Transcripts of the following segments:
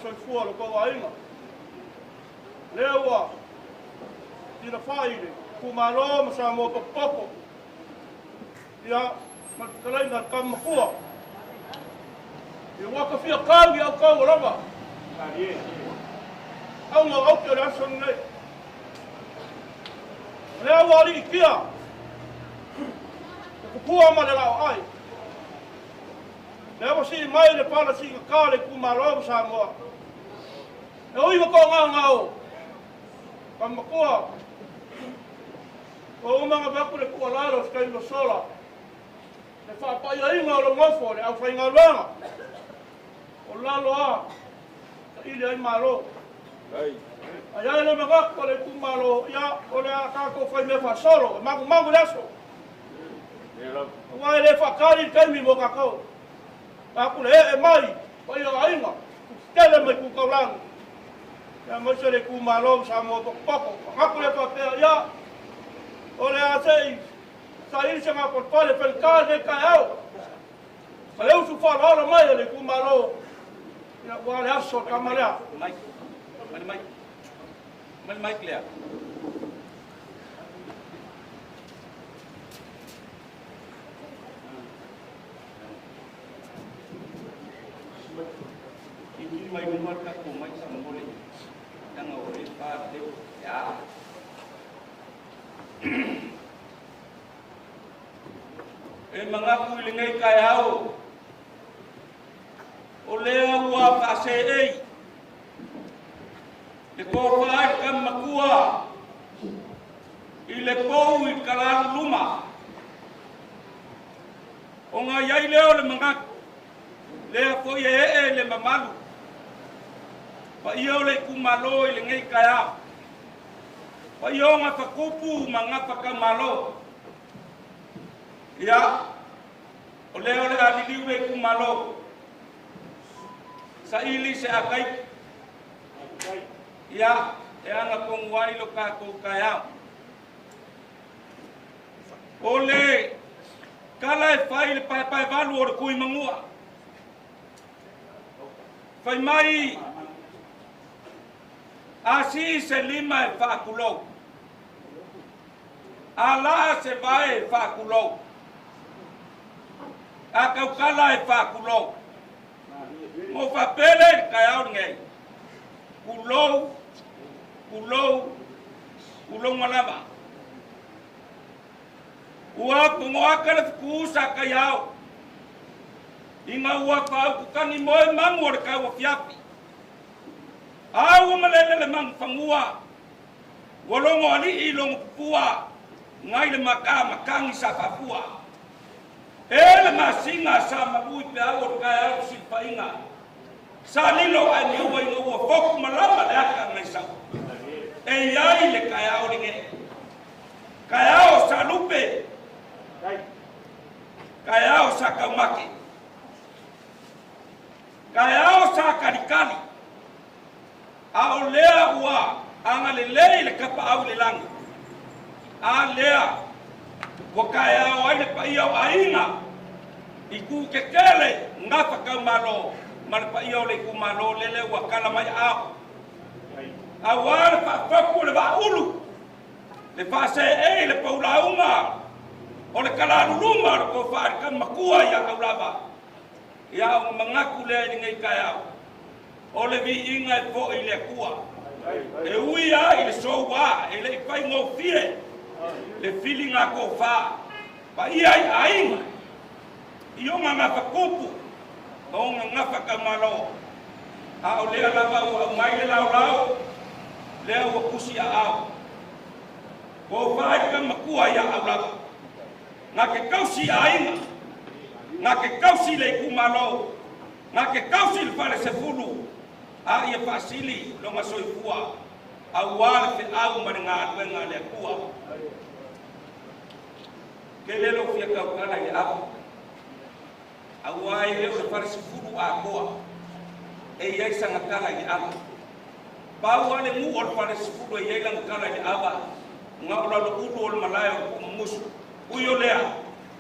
Soifua lo kou aiga. Lea ua tilafai le itumalo ma Samoa popopo. Ia, ma le fetalaiga a le Tama Matua. Ia ua tafia kau i au kau o lava. Auga o aute o le aso lenei. O lea ua aliitia le tupua ma le laoai. Lea ua sii mai le pala siigata o le itumalo ma Samoa. E ui ua toagaogao, Tama Matua, ua uma ona avatu le tuualalo i se taimi ua sola, le faapaiaina o lou nofo i le aufaigaluega o lalo a saili ai Malo. Ai ai le manatu o le itumalo, ia, o le a tatou faimea faasolo, e manumanu i le aso. Aua e le faatali le taimi mo tatou. Tatou le ee mai paia o aiga, tele mai tu taulagi. Ia aemaise le itumalo ma Samoa potopoto. Manatu lea faapea, ia, o le a se i saili se gapalepale faigata lenei taeao. Ma le usu faaaloalo mai a le itumalo, ia, ua le aso le tama lea. Mike, mai le mic. Mai le mic lea. Mai luma le tatou mic faamolemole, leaga o le pa le leo e a. E manatu i lenei taeao, o lea ua faaseei le tofa ai le tama matua i le pou i le kalaluluma. Ona i ai lea o le manatu, lea foi e ee le mamalu paia o le itumalo i lenei taeao, paia o Gafatupu ma Gafataumalo. Ia, o lea o le a liliu le itumalo, saili se ataiti, ia, e agatonu ai lo tatou taeao. O le tala e fai i le paepaevalu o le Tuimanua, fai mai a sii se lima e faatulou, a laa se vae e faatulou, a tautala e faatulou. Mo faapele i le taeao lenei, tulou, tulou, tulouga lava. Ua pogoaka le fetu sa taiao, ina ua faaututagi moe magu o le tauafiafi. A ua malele le manufanua, ua logo alii logo pupua, ngai le mata matagi sa faafua. E le masina sa malu i peau o le taeao le silafaiga, sa lilo ae niua ina ua fotu malama le ata nai sau. E i ai le taeao lenei. Taeao sa lupe, taeao sa taumate, taeao sa kalikali, a o lea ua agalelei le kapaau i le lagi, a lea ua taeao ai le paia o aiga i Kukekele, Gafataumalo ma le paia o le itumalo lele ua tala mai aao. Aua le faafofu o le vaaulu, le faaseei le paulauga o le kalaluluma o le tofa i le tama matua ia Aulava. Ia ona manatu lea i lenei taeao, o le viiga e foi i le Atua. E ui lava i le soua e le i faigofie le filiga tofa paia i aiga, i ona gafa tupu ma ona gafa taumalo, a o lea lava ua aumai le laolao, lea ua tusi aao. Tofa i le tama matua ia Aulava, na te tausi i aiga, na te tausi i le itumalo, na te tausi i le falesefulu, a ia faasili lona soifua, aua le feau ma le galuega a le Atua. Tele lou fia tautala i le ava. Aua e le o le falesefulu atoa e i ai sana tala i le ava. Pau lava le nuu o le falesefulu e i ai lana tala i le ava, na o Laloulu o le malae o Puumumusu. Ui o lea,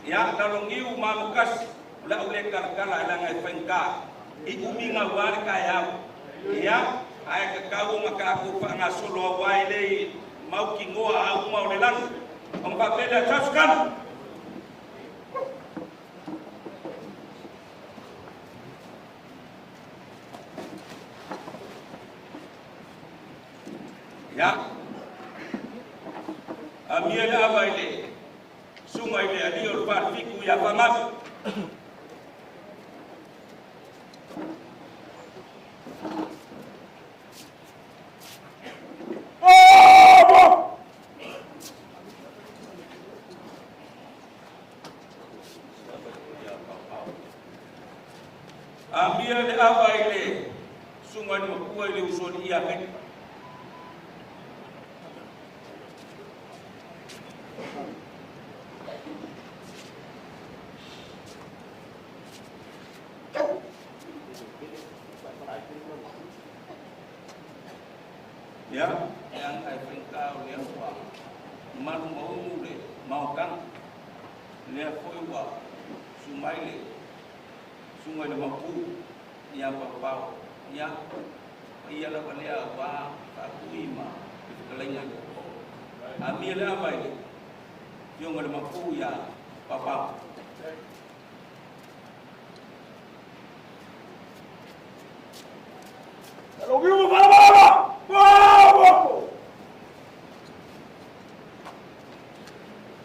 ia, Laloniu ma Amokasi, o le a ou le talatala ae leaga e faigata i umi gaua le taeao. Ia, ae tatau ona tatou faagasolo aua e le mautinoa a uma o le lagi. Ona faapea lea, Tausikana! Ia, amia le ava i le susuga i le alii o le Falefitu ia Famasu. Amia le ava i le susuga i le matua i le usoalii ia Felipa. Ia, leaga e faigata o lea ua malu ma unu le maotaga, lea foi ua susu mai le susuga i le Maopu ia Paopao. Ia, paia lava lea aua Faatui ma le fetalaiga i le Tootoo. Amia le ava i le Afioga i le Maopu ia Paopao.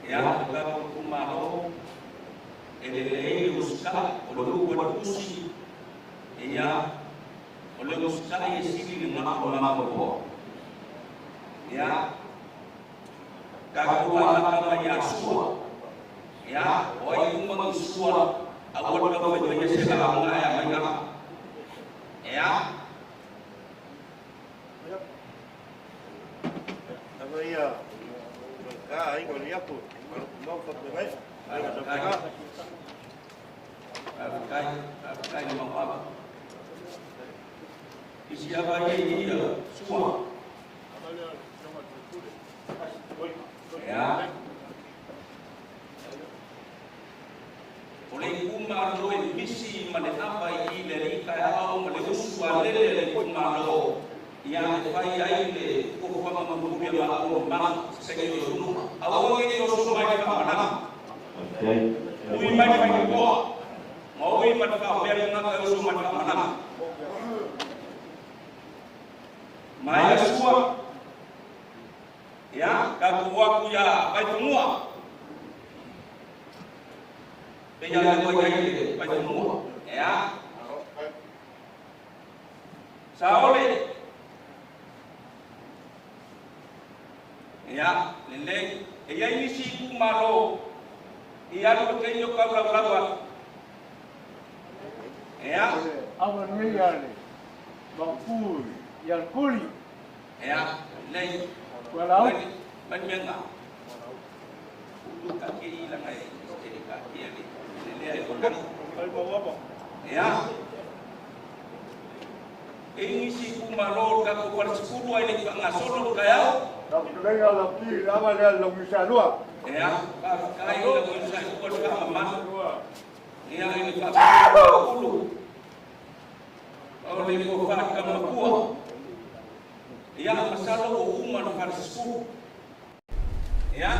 Ia, o tatou itumalo, e lelei le usitai, o le upu a le Tusi, ia, o le usitai e sili le gao o le mamoe. Ia, tatou amata mai ia Sua, ia, o ai uma ni Sua, aua le tau fai maia se lauga ae aumai ava. Ia. Faafetai, faafetai le mau ava. Isi ava ia i ia Sua. Ia. O le itumalo e misi ma le ava i le alii taeao ma le usu a lele a le itumalo ia e fai ai le fuafuaga mulimuli a matou ma maga se taimi o luma. Aua ne i oso mai le faamalama. Ui mai le faitotoa ma ui ma le faaopea le tagata e oso mai le faamalama. Maea sua. Ia, tatou o atu ia Vaifanua. Pei a lua i ai le Vaifanua. Ia. Saole. Ia, lelei. E i ai nisi itumalo i alu le taimi o taulaulau atu. Ia. Awanuia le mapu ia le kuli. Ia, lelei. Ua lau. Mai le mea lena. Ulu ka ke i langa e e ka ke le le lea e kali. Ia. E nisi itumalo o le tatou falesefulu ai le i faagasolo le taeao. Lau fetalaiga Lauti lava lea lau Misalua. Ia, faafetai lau Misalua le faamamalu. Ia, i le faafetai ulu. O le tofa tama matua. Ia, masalo ua uma le falesefulu. Ia,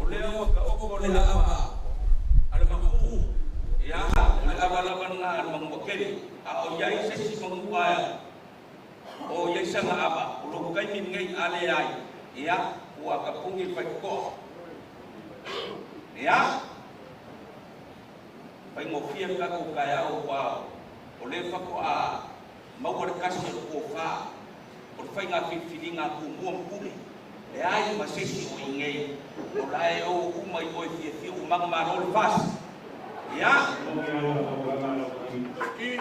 o lea ua taoto le ava a le Maopu. Ia, o le ava lava lena a le Manuatele. A o i ai se isi manua o i ai sana ava, o lou taimi lenei a leai, ia, ua tapuni le faitotoa. Ia, faigofie le tatou taeao aua o lea faatoa maua le tasi o le tofa o le faiga filifiliga a Tumua ma Pule. Leai ma se isi o i nei o la e o uma i o e fiafia ua manumalo le FAST. Ia. Ki,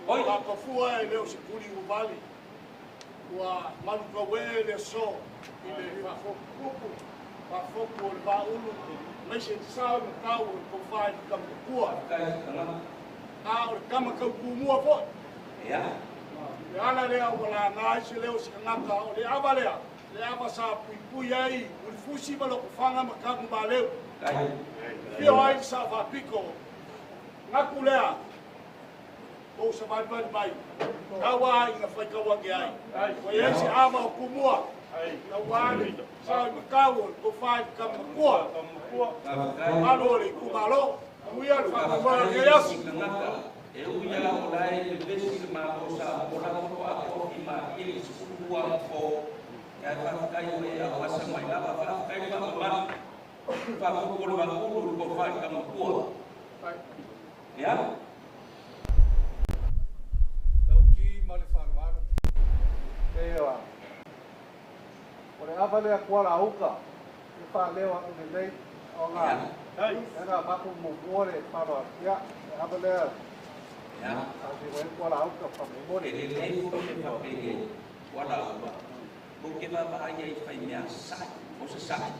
Oi. Papafua e le o se kuli ua vali, ua malu tau e le aso i le faafotutupu. faafoku o le Vaaulu, aemaise le sao i matau o le tofa i le tama matua. A o le tama tau tumua foi. O le ala lea ua laga ai se leo o se tagata, o le ava lea, le ava sa puipui ai Mulifusi ma Lotofaga ma Tanumaleu. Afio ai le Sao Faapito, manatu lea, tou savalivali mai, tau a ina faitau ane ai. Ua i ai se ava o Tumua, aua le sao i matau o le tofa i le tama matua, mamalu o le itumalo. Manuia le faamoemoe o lenei aso. E ui lava o la e vevesi le Malo sa mo latou atoa malie i le 12 ma po, ae faafetai ua e auasa mai lava. Faafetai le faamamalu, faafofoga o le Vaaulu i le tofa i le tama matua. Ia. Lauti ma le faaaloalo. Eoa. O le ava lea kuala uka e faaleo a'u lelei ona e na matou muamua le faaaloalo ia le ava lea faasino ai kuala uka faamolemole. E lelei foi le faapele kuala uka ou te vaavaai ai i faimea sasae o sasae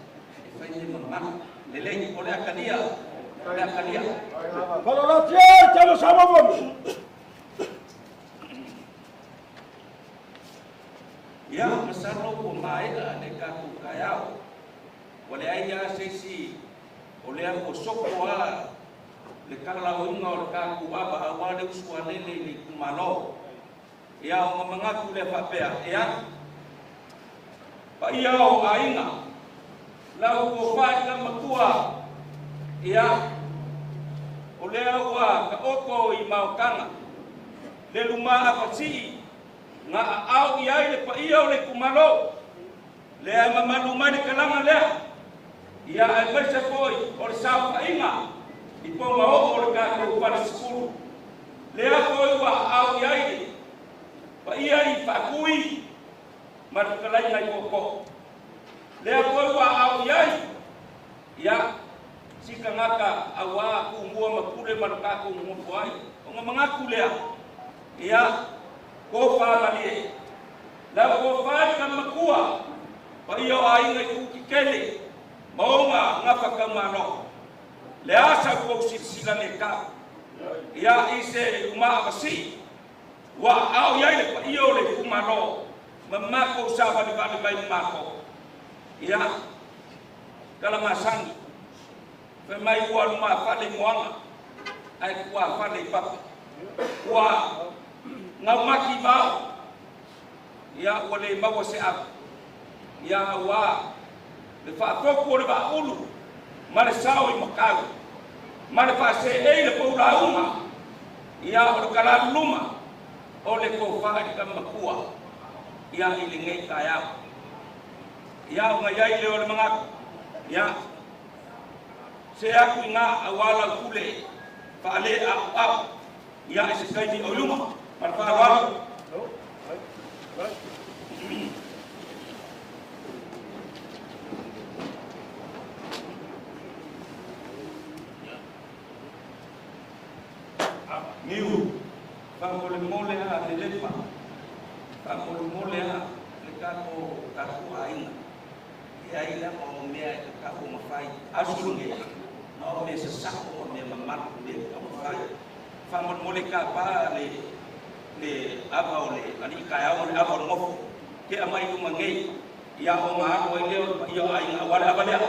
e fai mea mamalu lelei o le akalia o le akalia. Falalatia talo sama mo. Ia, masalo ua maea le tatou taeao. Ua leai lava se isi o lea ua soko lava le talaoina o le tatou ava aua le usu a lele i le itumalo. Ia, ona manatu lea faapea, ea, paia o aiga, lau tofa i ka matua, ia, o lea ua taoto i maotaga, le luma afatii, na aao i ai le paia o le itumalo, lea e mamalu mai le kalaga lea, ia aemaise foi o le saofaiga i pogaoo o le tatou fale lea foi ua aao i ai le paia i Faatui ma le fetalaiga i Tootoo, lea foi ua aao i ai ia si tagata auā Tumua ma Pule ma le tatou nonofo ai. Ona manatu lea, ia tofa malie lau tofa i ka matua, paia o aiga i Tuutikele ma ona gafatamalo, le a sa tou silasila le tau ia i se umaa vasii ua aao i ai le paia o le itumalo ma matou savalivali mai ma matou. Ia talamasani fai mai ua lumafale i moaga ae tuafale i papa, ua gaumati i vao, ia ua le maua se ava, ia auā le faafoku o le Vaaulu ma le sao i matau ma le faaseei le poulauga, ia o le talaluluma o le tofa i le tama matua ia i lenei taeao. Ia ona i ai lea o le manatu, ia se atu i gā auā lau pule faaleauau ia i se taimi o i luma. Ma le faaaloalo. Niu, faamolemole a le lepa, faamolemole a le tatou tatou aiga. E ai lava o mea e tatau ona fai aso lenei, ma o mea sasao ma mea mamalu mea e tatau ona fai. Faamolemole tapa le le ava o le alii taeao ma le ava o le nofo ke aumai i luma nei, ia ona alu ai lea o le paia o aiga aua le ava lea.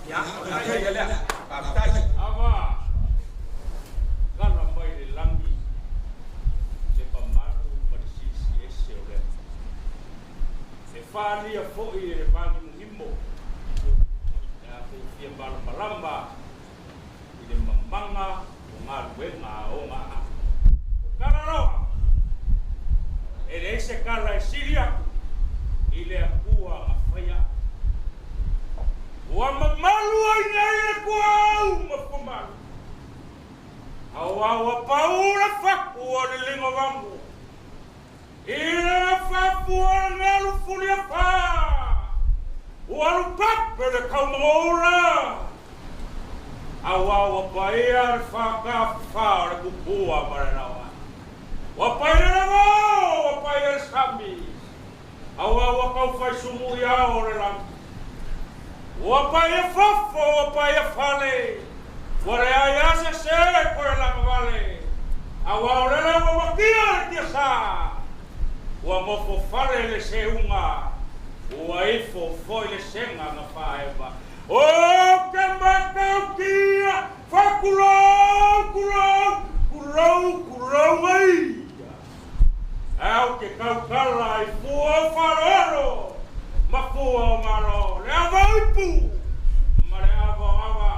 Ia, ia, o le a faia lea. Faafetai. Ava lala mai le lagi le mamalu ma le silisiliese o le Atua. E faaalia foi e le vanimonimo pe a fia malamalama i le mamaga o galuega a ona aao. O tala loa, e leai se tala e sili atu i le Atua na faia au. Ua mamalu ai nei le tuaau ma fuamalu, auā ua pau le fatu. faafua o le ligovagu i lana faafua o le galu fuliafā ua alupape le kaumagoula auā ua paia le fātafafā o le kupua ma le laoa ua paia le lagō ua paia le sami auā ua taufai sumuʻi ao o le lagi ua paia fafo ua paia fale ua leai a se sē toe lagavale auā o lele ua makia le tiasā ua mofofale le seuga ua ifo foi le sega na faaeva o ke matautia fakulou kulou kulou kulou maia au ke kaukala i fua o faaaloalo ma fua o malo le ava o ipu ma le ava o ava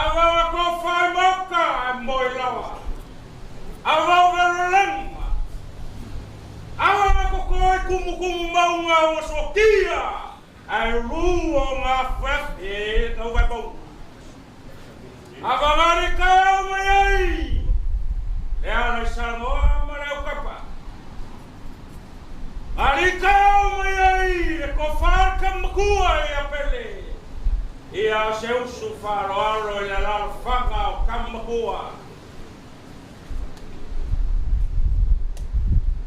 ava o tofai maoka e moe lava ava o velolega ava ma koko i kumukumu mauga ua sokia ae lua o gaafeafe e tauvaimauga ava galikaeao mai ai le ala i Samoa ma le aukapa galikaeao mai ai le tofa kamakua ia Pele ia se usu faaaloalo i le alalafaga o kamakua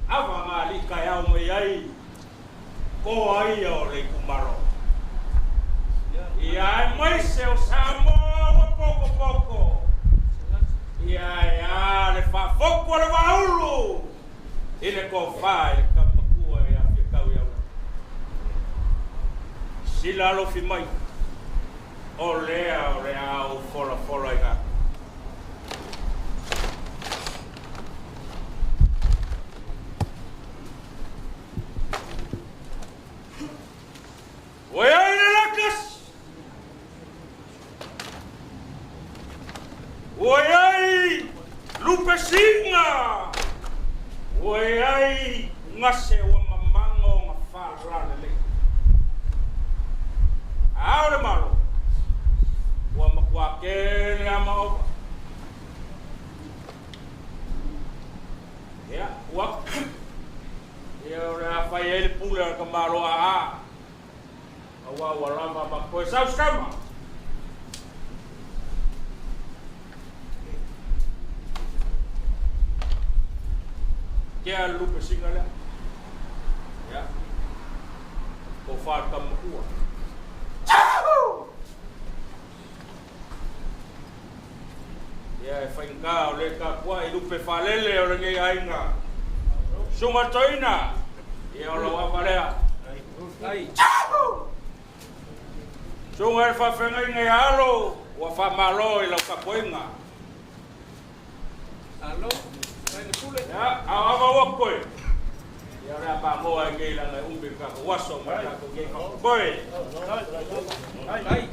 ava galikaeao mai ai koa ia o le itumalo ia e maise o Samoa ua pokopoko ia e a le faafoku o le vaaulu i le tofā i le kamakua ia fiakau ia ula sila alofi mai o lea o le au folafola i tatou. Ua iai le lakasi ua iai lupesiga ua iai gase ua mamago ga faalalelei ao le malo ua matuā kele amaoga ia ua ia o le a fai ai le pule o le tamaloa aa auā ua lava ma toe sausama. Kea le lupesiga lea ia tofā le tamamakua ia e faigā o le tapuaʻi lupe faalele o lenei aiga suga toina ia o lau ava lea ai suga e le faafegaiga ia alo ua faamālō i lau tapuaiga Alo, fai le pule. ia ao ava ua koe ia o le a pamoa ai nei laga e umi le tatou aso ma le tatou nei faamoemoe. Ai.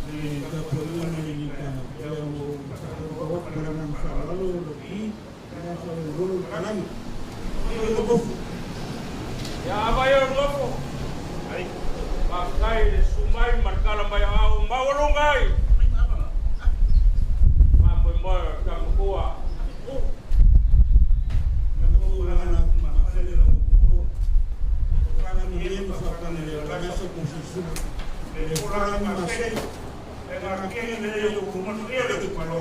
Le tapuaiga mai le pea o tatou ma le agaga faaaloalo o lo i le aso le kalagi o le tofu. Ia ava ia o nofo faafetai le sumai ma le tala mai aao maualuga ai faamoemoe o le tamakua. Tatou lagana mafele la o fana ni le ma fana le la so ko sisu le fana ma se le na ke le yo ko mo le le ko lo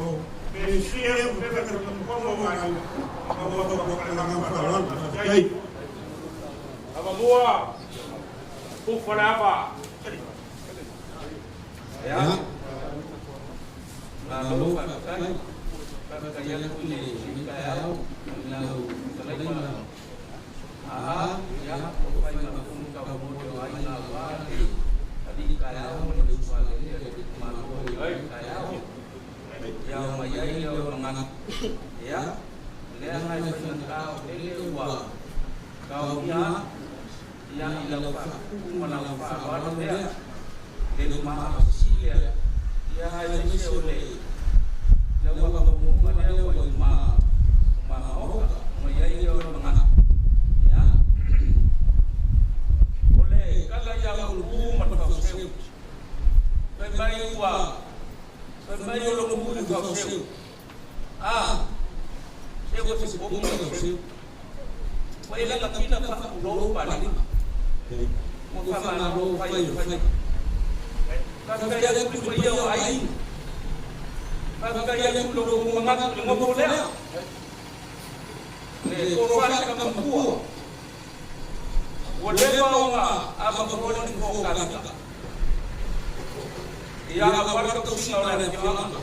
le si e ko pe ko ko ko ma na o ko ko la ga fa la ai. Ava mua kufa le ava. Ya. Malo faafetai. Faafetai atu i le taeao i lau fetalaiga aa ia o lo fai mafumu taumole o aiga auā le alii taeao ma le uso alele a le itumalo i le taeao ia o mai ai lea o manatu ia lea na e faigata o lele ua taomia ia i lau faapu'u ma lau faaaloalo lea le lumaamasisi lea ia aemaise o le lau avamuamuga lea ua i ma maoka mai ai lea o le manatu ia o le kala ia ulu'u ma le fauseu fai mai ua fai mai o logo muli fauseu. A se ua se pomo lau seu. Ua e lagatila faapulou palima. Ua faamalo fai o le faiva. Faafetai atu i le paia o aiga. Faafetai atu i lo outou manatu i le nofo lea. Le tofa i le tama matua. Ua leva ona avanoa le nofoa o Tavita. Ia aua le tausiga o le afioaga,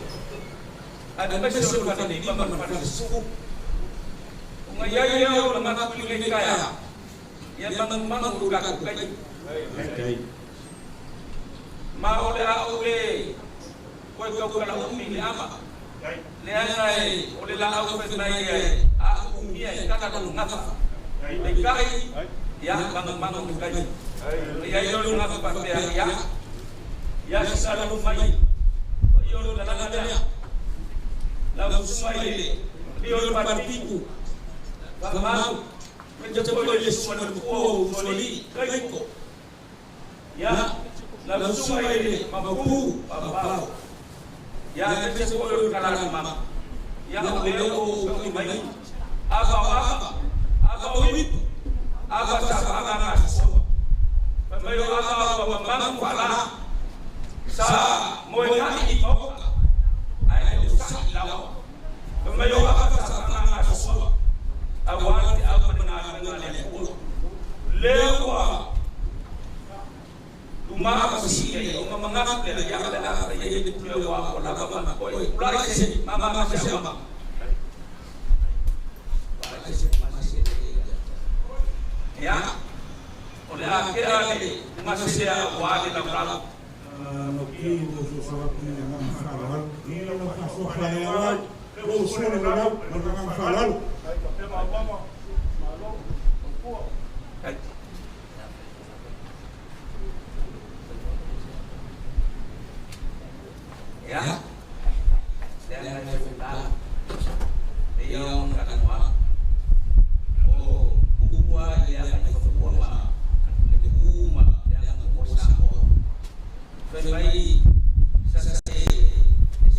aemaise o le falelima ma le falesukuru. Ona i ai lea o le manatu i lenei taeao, ia manumanu i le tatou taimi. Ma o le a ou le toe tautala umi i le ava, leaga o le laau fai mai e a umia e kala lona gafa. Peitai, ia manumanu i le taimi. Ona i ai lea o le manatu faapea, ia, ia sisala mai, paia o le lalaga lea. Lau susuga i le Lio o le Falepitu, faamau, aemaise foi le susuga i le matua o Usoalii, Kaiko. Ia, lau susuga i le Maopu, Paopao. Ia, aemaise foi o le Kalalumama. Ia, o lea ua ou taui mai. Ava o ava, ava o ipu, ava sa faagaga asoa. Fai mai o ava ua mamalu faalā. Sa moega'i i maoka, ae le o sa'i i laoa. Fai mai o ava sa faagaga asoa, aua le feau ma le galuega a le Atua. Lea ua lumafasii ai ona manatu lea, ia o le a fai ai le pule ua lava ma oe. Tulai se mama se ama. Ia, o le a tea le gasea aua le laulau. Mauki ua soso atu i le agaga faaaloalo. Ia lau faasoa faaleao lou sole lau ma le agaga faaaloalo. Ia, leaga e faigata e ia ona talanoa o upu lava i le agaifanua ma le tu ma le aganuu o Samoa. Fai mai sasa e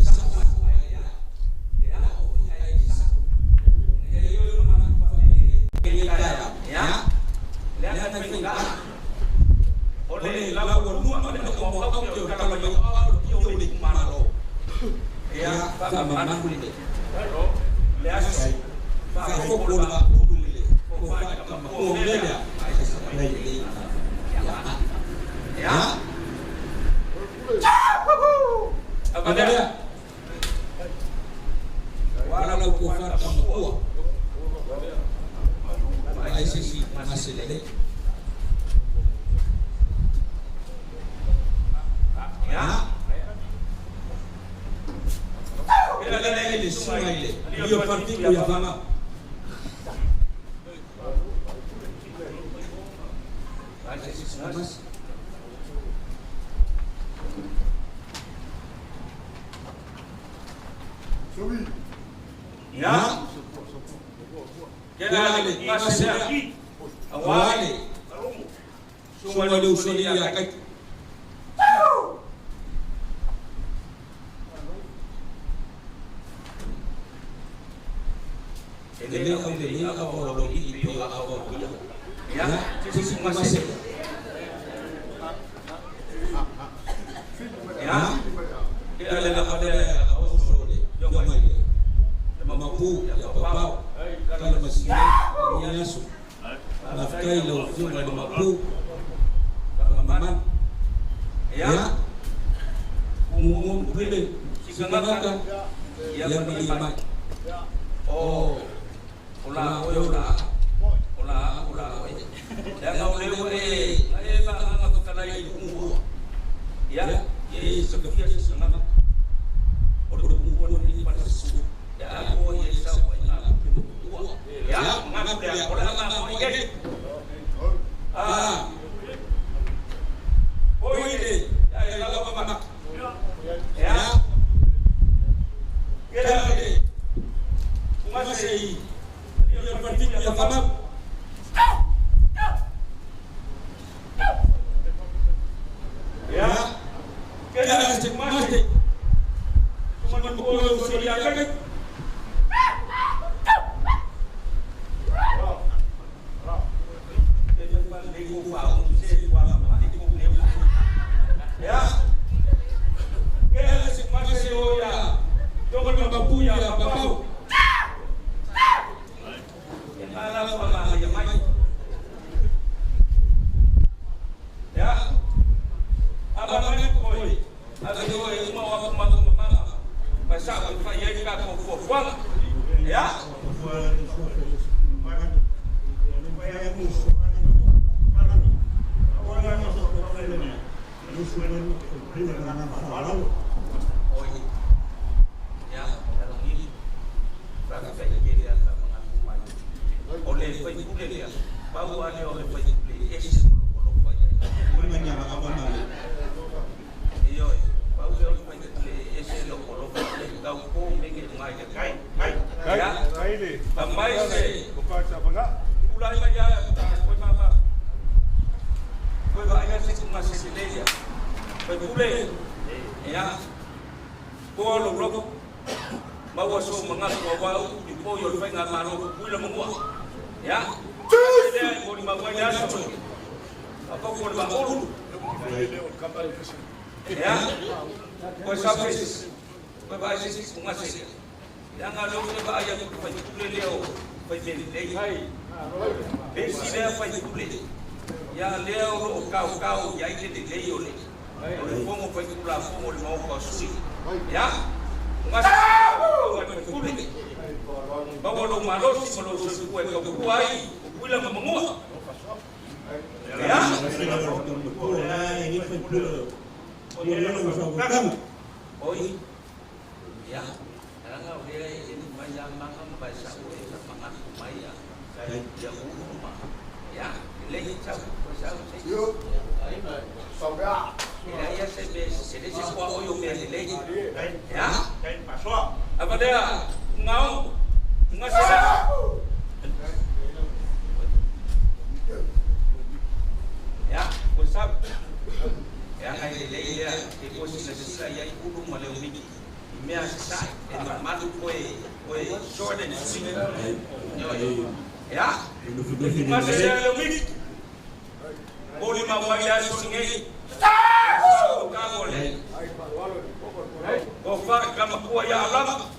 sa'o ae e ao foi ae sa'o. Ia i ai o manatu faapea taeao. Ia, leaga e faigata o le laualuma ma le aumoaute o tala mai o ao le pia o le itumalo. Ia, faamamalu le aso faafopo le vaapulu i le tofa i le tama matua o le mea lea ae sasae lelei. Ia, ava lea ua lau tofa i le tama matua vaai se isi gase lelei. Ia, pea lea i le susuga i le Lio Falepitu ia Famau. Vaai se isi gase. Ia, kela le gase lea aua le susuga i le Usoalii ia Kaito. E le aulelei ava o laulii pei o ava o kuia. Ia, se isi gase. Ia, kela le lava lea a oso le afioga i le Maopu ia Paopao. Kala masini i lenei aso. Faafetai i lau afioga i le Maopu. Faamamalu. Ia, muamua pule sikagaka ia malie mai. O la oe o la o la o la oe. Leaga o lea ua e e faagaga fetalai i le tumua. Ia, e sakafia se sagana. O le tumua lenei falesua. Ia atoa ia i saofaiga a le matua. Ia, manatu lea, o le a mamoe i ai. Oi le, ia e lava mana. Ia, kela le, ugase i, ia le Falepitu ia Famau. Ia, kela se gase. Susuga matua o Usoalii ia Kaito. ma le mapu ia papau. E la fa ma ia mai. Ya. Aba mai koi. Aba yo e uma wa ma ma ma. Ma sa ko fa ia ka ko fo fuanga. Ya. Oi. Ya, dalam ini. Fa fa ia le fa mga kumai. O le fai pule lea. Pau ale o le fai pule e se mo lo fa ia. Io pau le o le fai pule e se lo lo fa le tau ko me ke ngai le kai. Ya. Pa mai se. Ulai mai ia koe mama. Koe va ia se kunga se le ia. Fai pule. Ya. Ko lo lo maua so manga ko wa u ni po yo fai nga malo ku la mangua. Ya. Le mo ni maua ya so. Apa ko le olu. Ya. Koe sa fe. Koe va se kunga se. Ya nga lo ke va ia ku fai pule le o fai me le. Le si le fai pule. Ya le o lo kau kau ya ile le le o le. O le fongo fai kula fongo le mau ka sui. Ya. Nga se nga pule. Bawa lo malosi malo so ku e ka ku ai ku la mangua. Ya. Oi. Ya. Nga o le e ni mai ya manga ma sa o e sa manga ku mai ya. Ya u ma. Ya. Le sa ko sa se. Ya ya se be se le se ko o yo me le. Ya. Apa dia? Ngau. Nga se. Ya, ko sa. Ya ngai le le ya, ke ko sila sila ya ulu ma le umiki. Mea sa e malu koe koe short and sweet. Yo yo. Ya. Nga se le umiki. Oli ma wa ya so ngai. Ka mo le. O fa ka ma kua ya alama.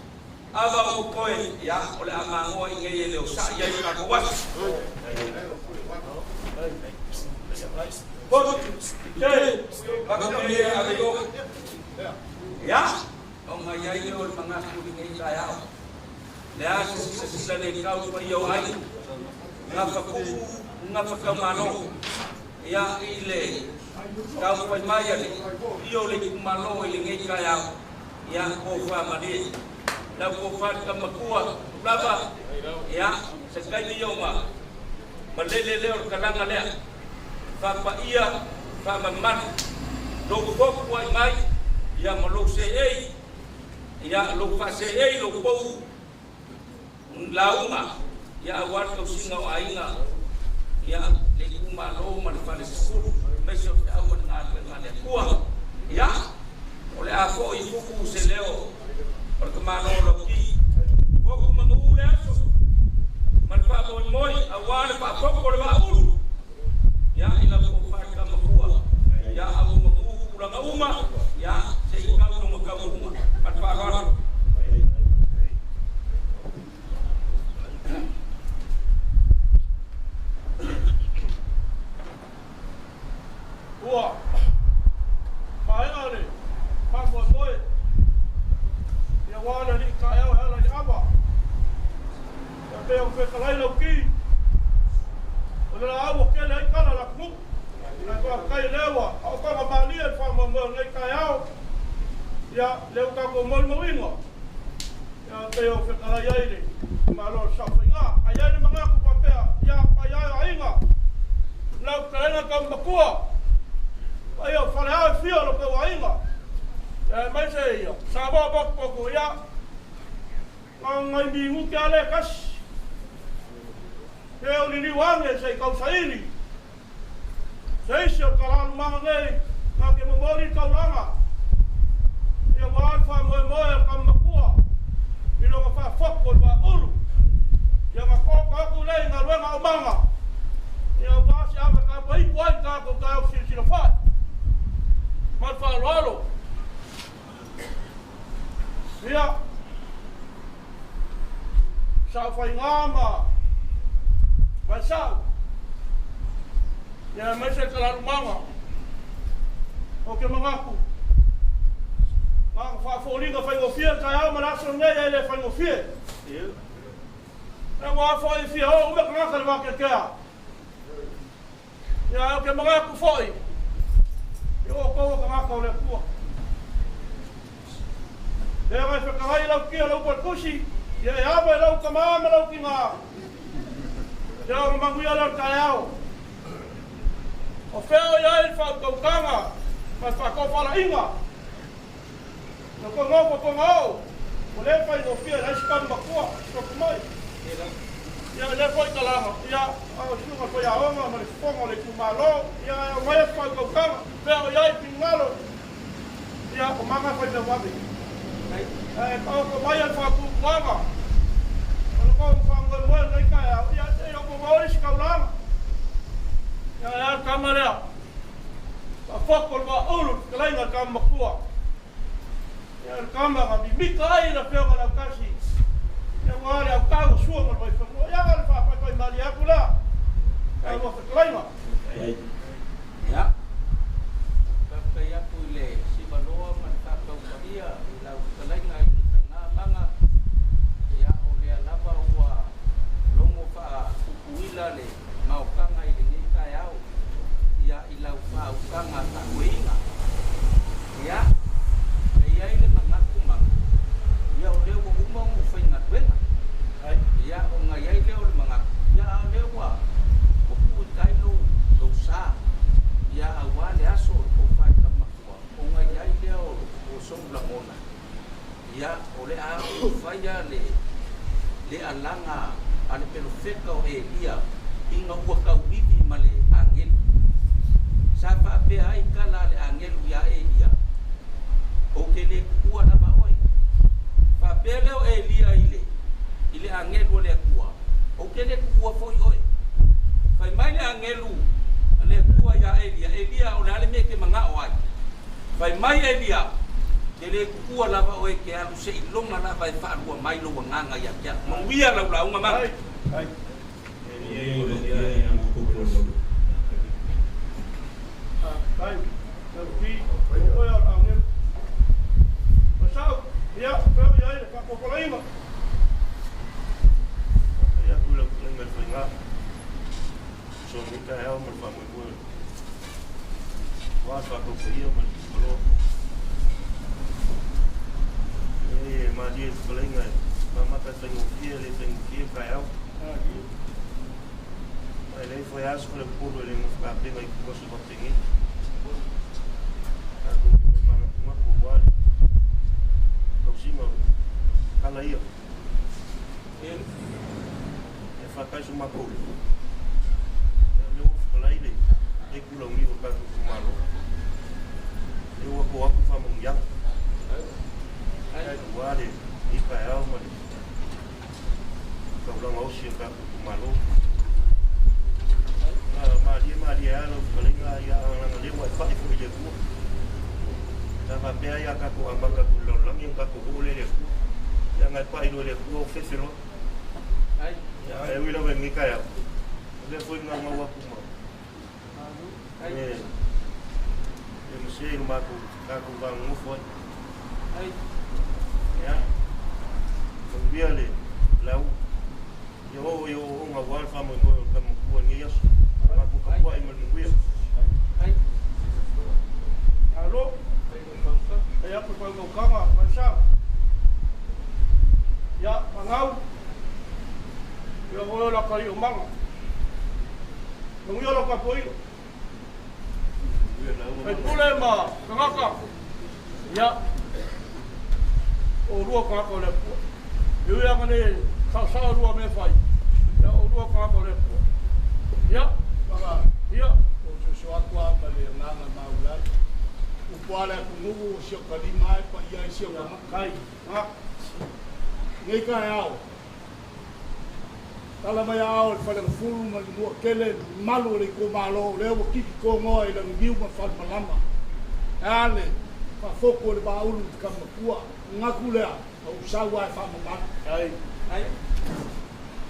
Ava o koe ya o le amangoa i ngai le o sa ia i ka ko wasi. Te, baka me ave yo. Ya, o ngai ai o le manga ku i ngai ka yao. Le a se se se le kau pa i o ai. Nga whakuku, nga whakamalo. Ia i le kau pai mai ale. I o le kumalo i le ngai ka yao. Ia ko wha mali. Lau ko wha ka makua. Lava. Ia, se kai ni o ma. Ma lele leo le kalanga lea. Whapa ia, wha mamanu. Lou foku ai mai, ia ma lou se ei. Ia lou wha se ei, lou pou. Launga, ia awal kau singa o ainga. Ia le kumalo ma le whale sukuru. Mese o te au ngā le ngā le kua. Ia, o le a fo i fuku se leo. O le kamalo lo ki. Foku mangu le aso. Ma le wha moi moi, a wā le wha foko le wha ulu. Ya ila ko wha ka makua. Ya au mangu ula uma. Ya se i kau no makau uma. Ma le wha roa. Ua. Paenga le. Whamoemoe. Ia wā le li ka eo hele i awa. Ia pea o whekalai lau ki. O le la au o kele ai kala la knu. Nai wha kai lewa. A o kanga malia i whamoemoe nei ka eo. Ia leo kako moimauinga. Ia pea o whekalai ai le. Malo sa whainga. Ai ai le mangaku papea. Ia pai ai ainga. Lau kalenga ka makua. Ai o whale au e whio lo kau ainga. Ia mai se ia. Sa wā poko ia. Ngā ngai mingu ke ale kasi. He o lili wange se i kau saili. Se isi o kalalu manga nei. Ngā ke momori kaulanga. Ia wā wha moe moe o ka makua. I longa wha foko o wha ulu. Ia ngā kōka aku nei ngā ruenga o manga. Ia wā si awa ka paipu ai kā ko kā o sila whai. Ma le faaaloalo. Ia, Saofaiga ma Vaesau, ia aemaise le Talalumaga. Ou te manatu, na ona faafoliga faigofie le taeao ma le aso lenei, ae le faigofie. Aua foi e fia oo uma tagata i le vateatea. Ia, ae ou te manatu foi, i outou o tagata o le Atua. Lea e fetalai lau tia lau tusi, ia e ava i lau tama ma lau tina. Ia ona manuia lea o le taeao. O fea o i ai le faautautaga ma le faatofalaiga. Na tou nofo Togaoo, ua le faigofie leai se tanu matua, sofu mai. Ia lea foi talaga, ia a o susuga i le faiaoga ma le fofoga o le itumalo, ia e aumaia se faautautaga, fea o i ai finagalo. Ia, o maga e fai mea vave. Ae taoto mai le faatuatuaga o le tou faamoemoe i lenei taeao, ia se i ou maua isi taulaga. Ia, e a le tama lea? Faafoto le vaaulu i le fetalaiga a le tama matua. Ia, le tama na mimita ai le afioga i le autasi, ia aua le autau o Sua ma le Vaifanua. Ia, o le faapaipai malie atu lea, ia lua fetalaiga. Ia, faafetai atu i le Sivaloa ma le faataupaia i lau fetalaiga i le faiga maga. Ia, o lea lava ua logo faapupuila le maokaga i lenei taeao, ia i lau faautaga taakueina. Ia, e i ai le manatu maga, ia o lea ua uma ona ou faigaluega. Ia, ona i ai lea o le manatu, ia a o lea ua tuu i tai lou sa, ia aua le aso o le tou faatamatua, ona i ai lea o sou lagona. Ia, o le a ou faia le alaga a le pelofeta o Elia ina ua tauivi ma le agelu. Sa faapea ai tala a le agelu iā Elia, ou te lē tuua lava oe. Faapea lea o Elia i le agelu o le Atua, ou te lē tuua foi oe. Fai mai le agelu a le Atua iā Elia, Elia, o le a le mea e te magao ai? Fai mai Elia, te lē tuua lava oe, ke alu seiloga lava e faalua mai lou agaga ia te au. Manuia lau lauga maga. Ai, lau ti, o oe o le agelu. Vaesau, ia, fea o i ai le faatofalaiga? Ia atu lau fetalaiga i le faiga. So lenei taeao ma le faamoemoe. Ua le faataupaia ma le maloa. E malie le fetalaiga e mamata e faigofie le faigofie taeao. Ma e leai foi aso le pulu e le gofokapega i tua aso faapenei. Tatou te moemanatunatu aua le tausiga o tala ia. E faata'i so matou leo. Ia lea ua fetalai le kulauniu o le tatou itumalo. Lea ua to atu faamanuiaga. Aua le lenei taeao ma le taulaga osi o le tatou itumalo. Malie malie lava lau fetalaiga, ia leaga lea ua e pai foi i le Atua. Sa faapea ai a tatou amata atu i le lalolagi ona tatou oo lea i le Atua. Ia na e pai loa i le Atua o fefe loa. Ia ae ui lava i lenei taeao, o lea foi naunau atu ma e masia i lo matou tatou vanonofo ai. Ia, manuia le lau. Ia oo i ooooga aua le faamoemoe o le tama matua i lenei aso. Matou tapuai ma le manuia. Alo, e atu i faaukautaga, Vaesau. Ia, Magau, ia oe o le atalii o Maga. Manuia lau tapuaiga. Faipule ma tagata, ia, o lua tagata o le Atua. E ui lava le saosao lua mea fai, ia, o lua tagata o le Atua. Ia, Maga, ia. O soso atu a ma le agaga maulalo. Upu a le atunuu o si o kalima e paia i si o kama. Kai, ha. Nei taeao. Tala mai ao le falegafulu ma le mua kele malu o le itumalo o lea ua kiki togoa i laginiu ma falemalama. E a le faafotu o le vaaulu i le tama matua. Gatu lea, ou sau lava e faamamalu. Ai. Ai.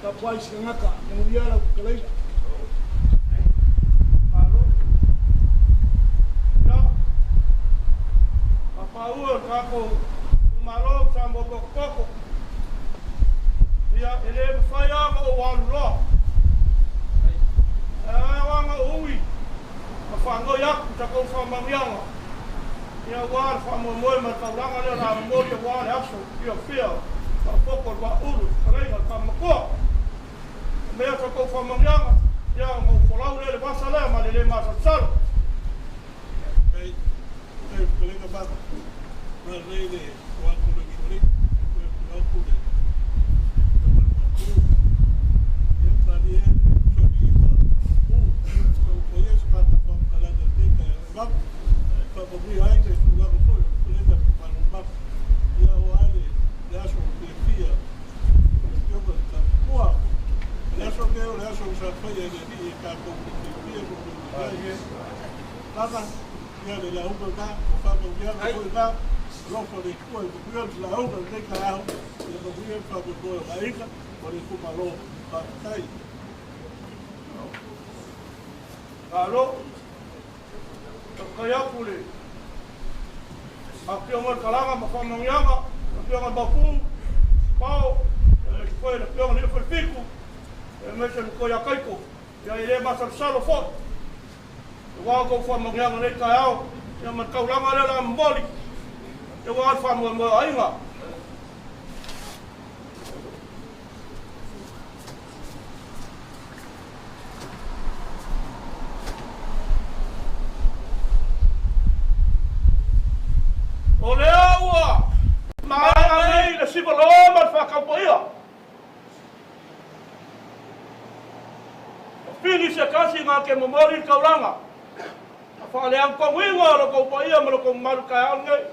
Tapuai sigagata, manuia lau fetalaiga. Malo. Ia, faapaaua le tatou itumalo Samoa Tokotoko. Ia, e le mafai lava ona ou alu loa. Ae ao lava ona ou ui ma faanoi atu i tatou faamanuiaga, ia aua le faamoemoe ma le taulaga lea o le a momoli aua le aso fiafia faaopoopo o le Vaaulu i le fetalaiga i le Tama Matua. Aumai a tatou faamanuiaga, ia ona ou folau lea i le vasa lea ma le le masalosalo. Faafetai i le fetalaiga Maga. Maanei le o atu o le usoalii, e toe afio atu le Afioga i le Maopu. Ia, malie le usoalii ma Maopu, taumafai ia se matou faamatalaga i lenei taeao e vave e faamanuia ai le tulaga foi o le fetalaiga i le Tamaluu Maga. Ia, aua le aso fiafia o le Afioga i le Tama Matua. O le aso lenei o le aso sa faia e le Alii e tatou te fiafia ma ogaoga ai. Maga, ia le lauga lena, o faamanuiaga foi lena, alofa o le Atua e manuia le lauga i lenei taeao, ia manuia le faamoemoe o aiga ma le itumalo. Faafetai. Malo. Faafetai atu i le Afioga i le Kalaga ma Faamanuiaga, le Afioga i le Maopu, Pao, aemaise foi le Afioga i le Falefitu, aemaise le Matua ia Taito. Ia e le masalosalo foi aua outou faamanuiaga i lenei taeao, ia ma le taulaga lea o le a momoli aua le faamoemoe o aiga. O lea ua maea nei le sivaloa ma le faataupaia. Ua pili se tasi na te momoli le taulaga a faaleaotonuina o lo tou paia ma lo tou mamalu i taeao lenei.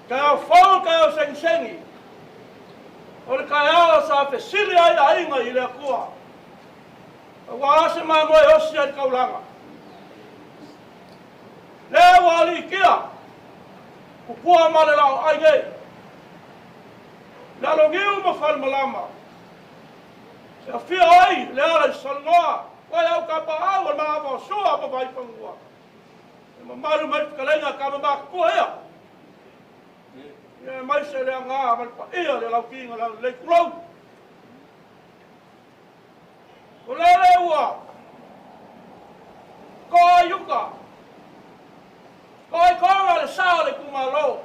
Taeao fou, taeao segisegi. O le taeao sa fesili ai aiga i le Atua, aua se mamoe osi ai le taulaga. Lea ua aliitia, pupua ma le laoai nei. Laloniu ma Falemalama. E afio ai le ala i Salanoa, oe au kapaau o le maava o Sua ma Vaifanua. E mamalu mai fetalaiga tama matutua ia. Ia aemaise le aga ma le paia le laukiga lalelei tulou. O lele ua toa i uta, toa i toga le sa o le itumalo.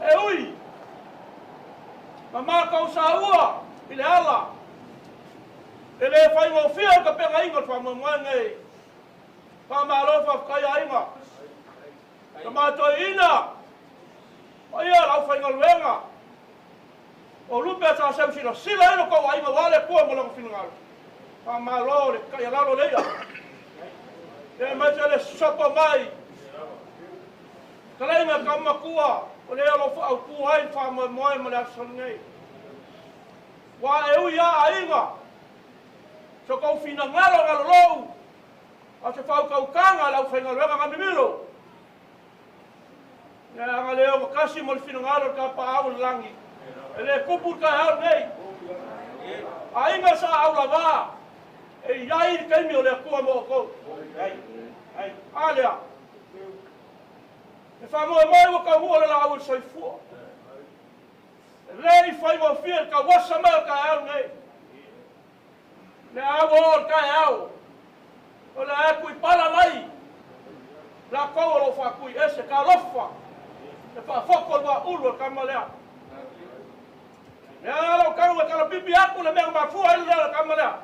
E ui ma matou saua i le ala, e le faigofie le tapenaina o le faamoemoe lenei. Faamalo faafetai aiga. Tama toeaina, paia o le aufaigaluega. O lupe sa seu silasila ai lo tou aiga aua le Atua ma Lona finagalo. Faamalo le taialalo le ia. Ia aemaise le sopo mai. Talaiga tama matua o lea o lo o faautu ai le faamoemoe ma le aso lenei. Ua e ui a aiga, so tou finagalo galolou, a o se faautautaga a le aufaigaluega gamimilo. Le aga le ogatasi ma le finagalo o le Tapaau o le lagi. E le tupu le taeao lenei. Aiga sa aulavā, e i ai le taimi o le Atua mo outou. A lea, e faamoemoe ua taunuu le laau i le soifua. E le i faigofie le tauosa mai o le taeao lenei. Le au o le taeao, o le a tuipala mai latou o lo o faatui ese. Talofa, e faafoto le vaaulu o le tama lea. Lea lou tau e talapipi atu le mea na mafua ai le leo o le tama lea.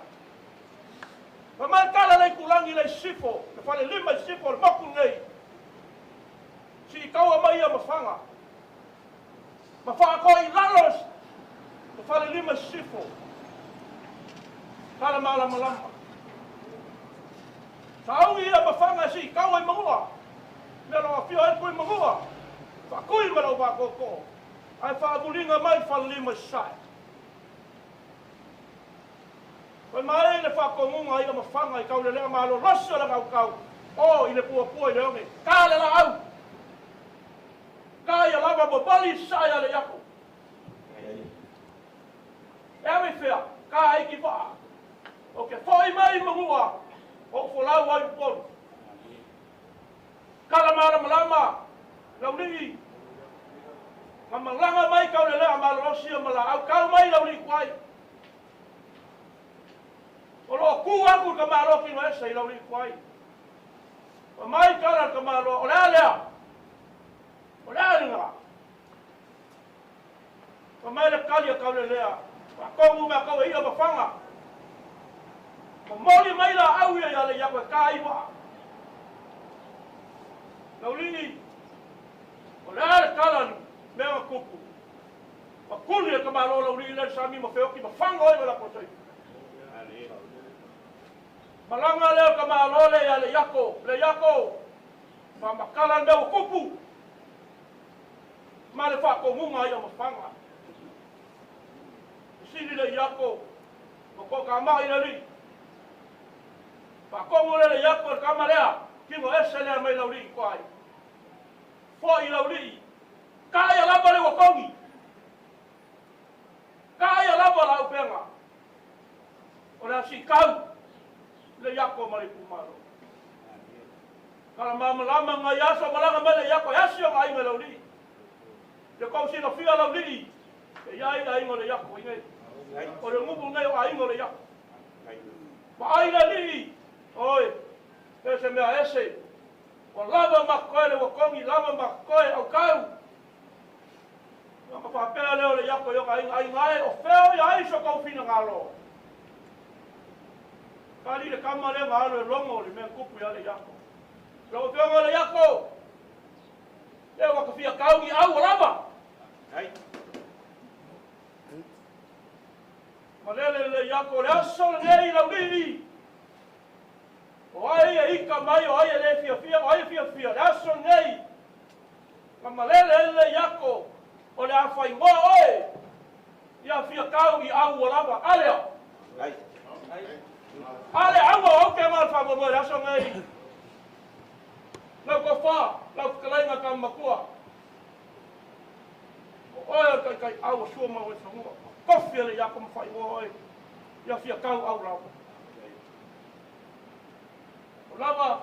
Fai mai le tala le itulagi le i sisifo, le falelima i sisifo o le motu lenei. Siitaua mai ia mafaga. Ma faatoa i lalo le falelima i sisifo. Tala malamalama. Sauni ia mafaga e siitaua i Manua. Mea lo afio ai le tui Manua. Faatui ma lau vaatootoo. Ae faamuliga mai le falelima i sasae. Fai mai le faatonuga ia mafaga i taulelea malolosi o le gautau o i le puapua i le one. Ta le laau! Ta ia lava momoli i sasae a le iako. E ave i fea, ka ai ki vaa. O ke foi mai mangua, o folau ai upolu. Kala malamalama, laulii, ma malaga mai kaulelea malolosi o malaau, kau mai laulii kuai. O loo ku aku ka malo ki no esa i laulii kuai. Ma mai kala ka malo, o lea lea, o lea linga. Ma mai le kali a kaulelea, ma kongu ma kau e ia mawhanga. Ma moli mai la au ia ia le ia koe ka iwa. Laulii, o lea le kala ni mea kupu. Ma kuli e ka malo laulii le sami ma wheoki ma whanga oi ma la kosei. Malanga leo ka malo le ia le iako, le iako. Ma makala mea kupu. Ma le whakongunga ia ma whanga. Sili le iako, ma ko ka mai le li. Whakongu le le iako le kama lea, kingo ese lea mai laulii kwa ai. Foi laulii, ka ia lava le wakongi. Ka ia lava la upenga. O le asi kau, le iako ma le kumalo. Kala mamalama ngai aso malanga mai le iako, e asi o ngai me laulii. Le kau sina fia laulii, e iai la ingo le iako i nei. O le ngupu nei o aingo le iako. Ma ai le lii, oi, e se mea ese. O lava makoe le wakongi, lava makoe au kau. Ma whapea leo le iako i o ainga ainga e, o feo ia ai so kau whina ngalo. Ka li le kama le ngalo e longo le mea kupu ia le iako. Lau whionga le iako, le wakawhia kau i au o lava. Ma lele le iako le aso le nei laulii. O ai e ika mai, o ai e le fia fia, o ai e fia fia, le aso nei. Ma malele le iako, o le awhai ngoa oe, ia fia kau i au o lava, ale o. Ale au o ke mal wha mo le aso nei. Lau ko wha, lau whakalainga ka makua. O oe o kai kai au o sua mau e whangua. Kofi le iako ma whai ngoa oe, ia fia kau au lava. O lava,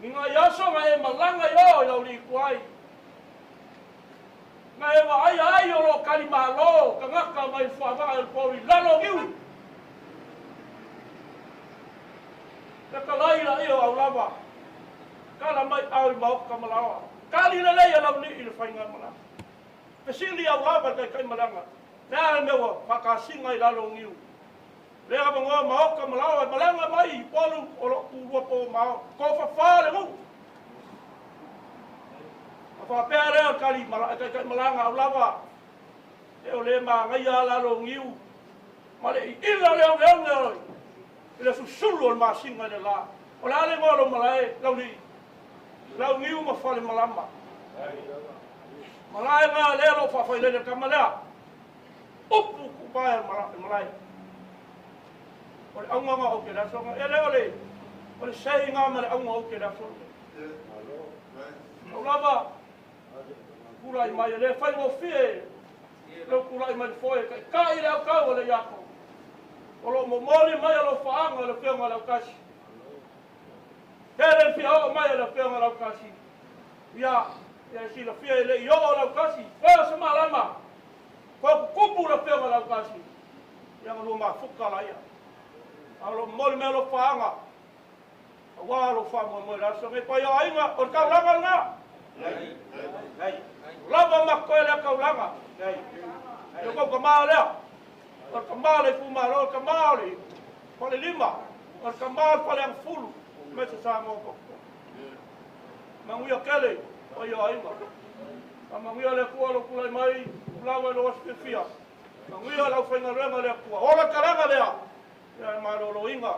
ni ngai aso ngai e malanga i o i lauli kuai. Ngai e wa ai ai o lo kali malo, ka ngaka mai wha e pori lalo giu. Le ka laila i o au lava, kala mai au i maoka malawa. Kali le lei a lauli i le whainga malanga. Pesili au lava kai kai malanga. Lea mewa whakasinga i lalo ngiu. Lea mangoa maoka malawa, malanga mai polu o lo kurua po mao. Ko whawha le ngu. A whapea lea kali kai kai malanga au lava. E o le maa ngai a lalo ngiu. Ma le i ila leo leo leo. I le susulu o le masinga le la. O le ale ngoa lo malae, lauli. Lau ngiu ma whale malama. Malae ngā lea lo whawhai lele kama lea. Upu kupae malae. O le aunga ngā o ke le asonga. E le o le sei ngā ma le aunga o ke le asonga. Au lava, kura i mai e le whai ngō fie. Leo kura i mai le foe. Kai kai le au kau o le iako. O lo momoli mai o lo whaanga le whionga le aukasi. Hele fia o mai o le whionga le aukasi. Ia, ia sila fia i le i o le aukasi. Koe se malama. Koe kukupu le whionga le aukasi. Ia nga lua mafuka la ia. A lo momoli mai o lo whaanga. A wā lo wha moe moe le aso. Ngai pai o ainga, o le kaulanga ngā. Lava makoe lea kaulanga. Ia kau ka maa lea. O le ka le fumalo, o le ka maa le whale lima, o le ka maa le whale angfulu, me te saa ngō koko. Manguia kele, o ia ainga. A manguia le kua lo kulai mai, kulawa e lo asipefia. Manguia lau whainga renga le kua. O le karanga lea, ia e malolo inga.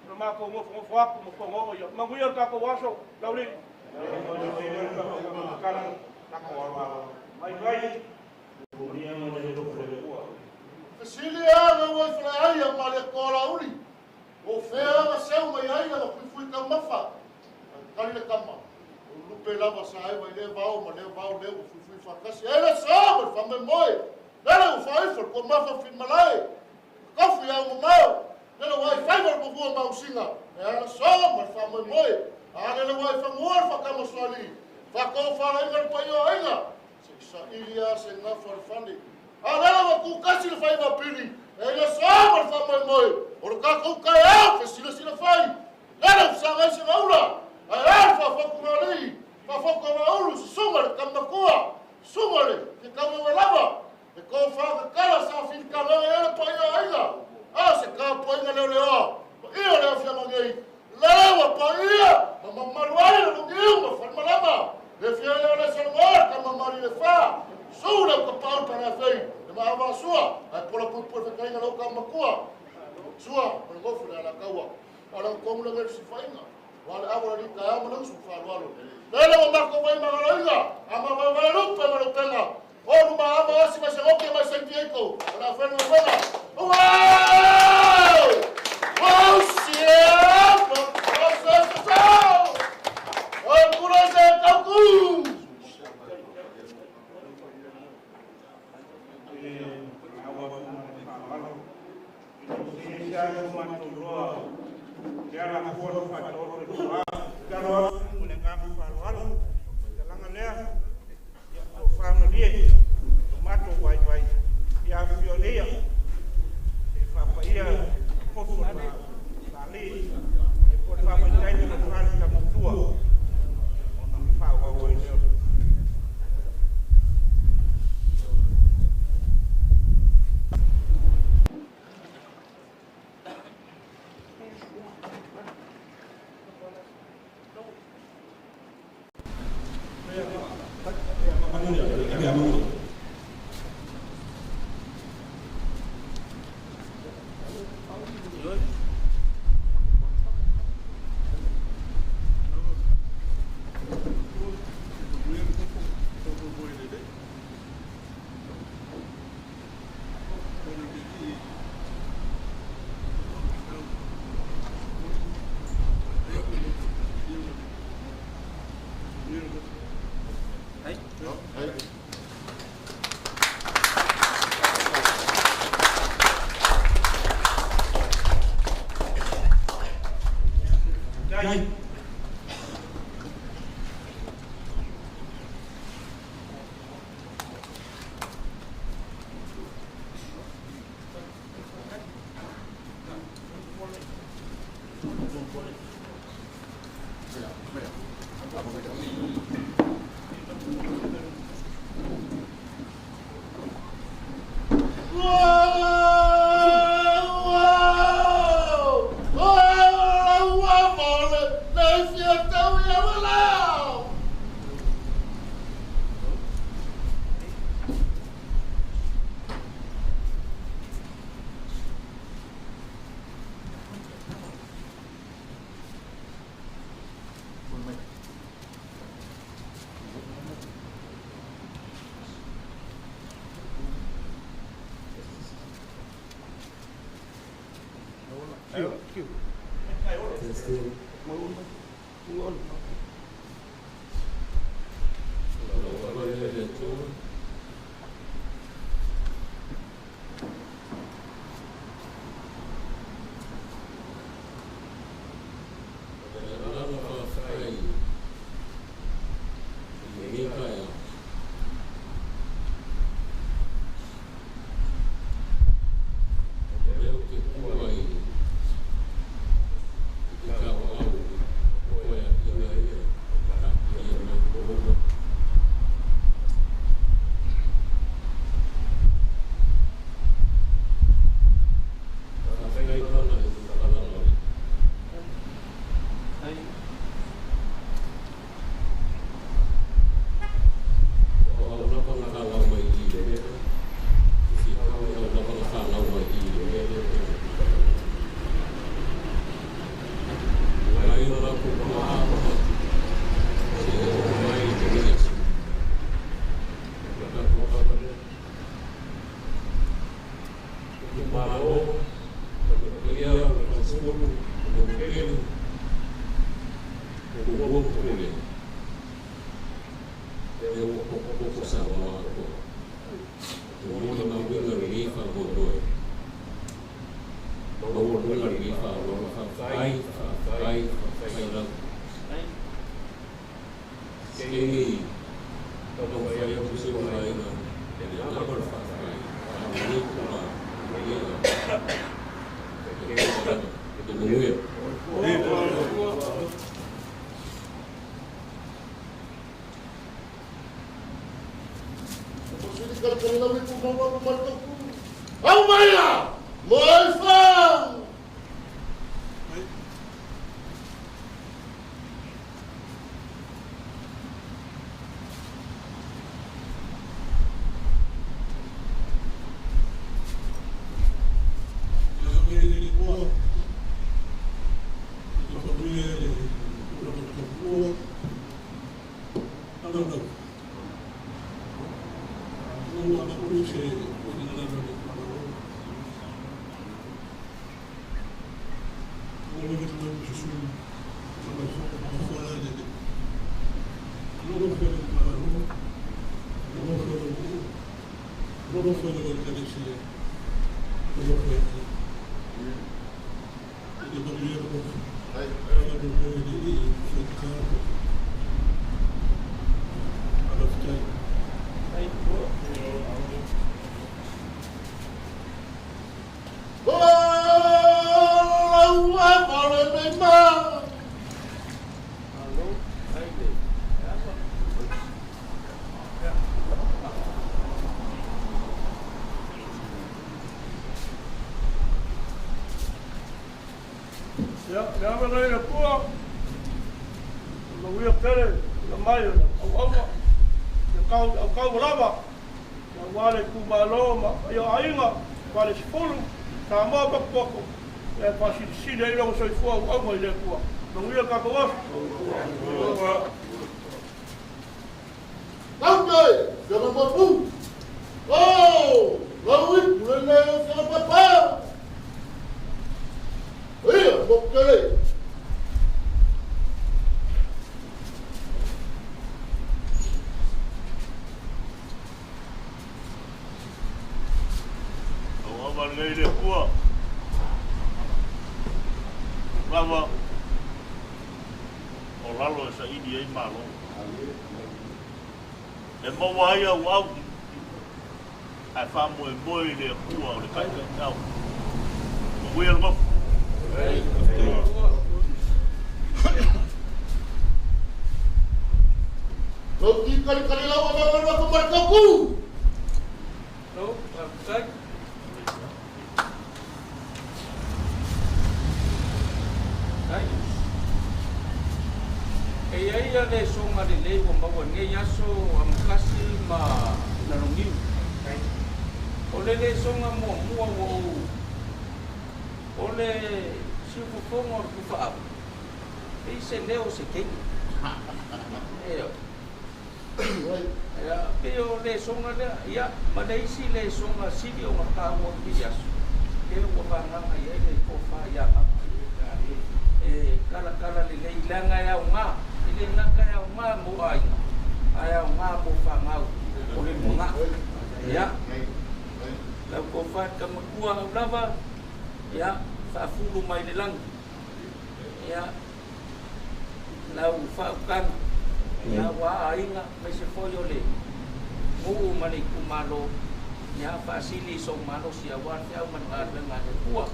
Le mako ngofo ngofo aku, ngofo ngofo ia. Manguia le kako waso, lauli. Fesili a ngau ai whale ai a male kola uli. O whea nga seu mai ai na fuifui ka mafa. Kali le kama. O lupe lava sa ai mai le vao ma le vao le o fuifui whakasi. E le sa ma whame moe. Lele ua faaifo le kuamafa o Finimalae, kofi au mamao, lele ua aifaiva le pavua mausiga, e alasoa ma le faamoemoe, a lele ua aifagua le faakamasoalii, faatofalaiga le paia o aiga, se i saili lava se gafa o le fale. A lele ua kukasi le faiva pili, e alasoa ma le faamoemoe, o le tatou taeao fesilasila fai, lele ua fesagai se gaula, ae a le faafotugalii, faafotuavaulu, susuga le Tamatua, susuga le Fetauaga lava, e tofa tatala sa filikaloga ai le paia o aiga, a se tapuaiga leoleoa, paia o le afioaga nei, lele ua paia ma mamalu ai le lugiu ma falemalama, le fia lea o le Salmoa, le Tama le Fa, su le utapaau le Panafei, le Maavasua, ae pola puipui le fetaiga lau Tamatua, sua ma le gofu le Alataua, o le tomu le ngele sifainga, wa le awa le taeao ma le usu faaaloalo. Lele ua matou vai magaloiga, a ma vaevale lupe ma le upega, o luma ava osi mai se oke mai San Diego, o la whenua wena. Wow! Wow, sia! O sa sa! O kura se kauku! Molimauina lenei faamoemoe. Maualuga lenei faaaloalo. Faafetai, faafetai, faafetai lava. Se i taumafai atu se vaega i le agaga o le faafetai, a o lenei tulaga, ia, ia manuia. Aumaia! Moifau! Ia, le ava nei le Atua, o manuia tele i mai o le auauna, le kau, au kau lava, aua le itumalo ma paia o aiga, Falesefulu, Samoa Pokopoko, e faasilisili ai lona soifua auauna i le Atua. Manuia le tatou aso. Taute, fianga mapu. Oh, lau ipu le le fianga papa. Ia, mo tele. Au ava lenei le Atua. Lava o lalo e saili ai malo. E maua ai auau ae faamoemoe i le Atua o le taitaitau. Manuia le nofo. Lau ti kali kali lau ama lau aku markaku. Lau, faafetai. Ai. E i ai ia le soga lelei ua maua i lenei aso Amokasi ma Laloniu. O le lesoga muamua ua ou o le siufofoga o le tufaau, e i se leo o se teine. Ioe. Ia, pei o lesoga lea, ia, ma le isi lesoga sili ona taua i lenei aso, lea ua vagaga i ai le tofa ia Agaga. E talatala lelei leaga e aoga, e le gata e aoga mo aiga, ae aoga mo fanau o le lumanai. Ia, lau tofa i le tamatua au lava, ia, faafulu mai le lagi, ia, lau faautaga, ia, aua aiga, aemaise foi o le nuu ma le itumalo, ia, faasili i sou malosi aua le feau ma le galuega a le Atua.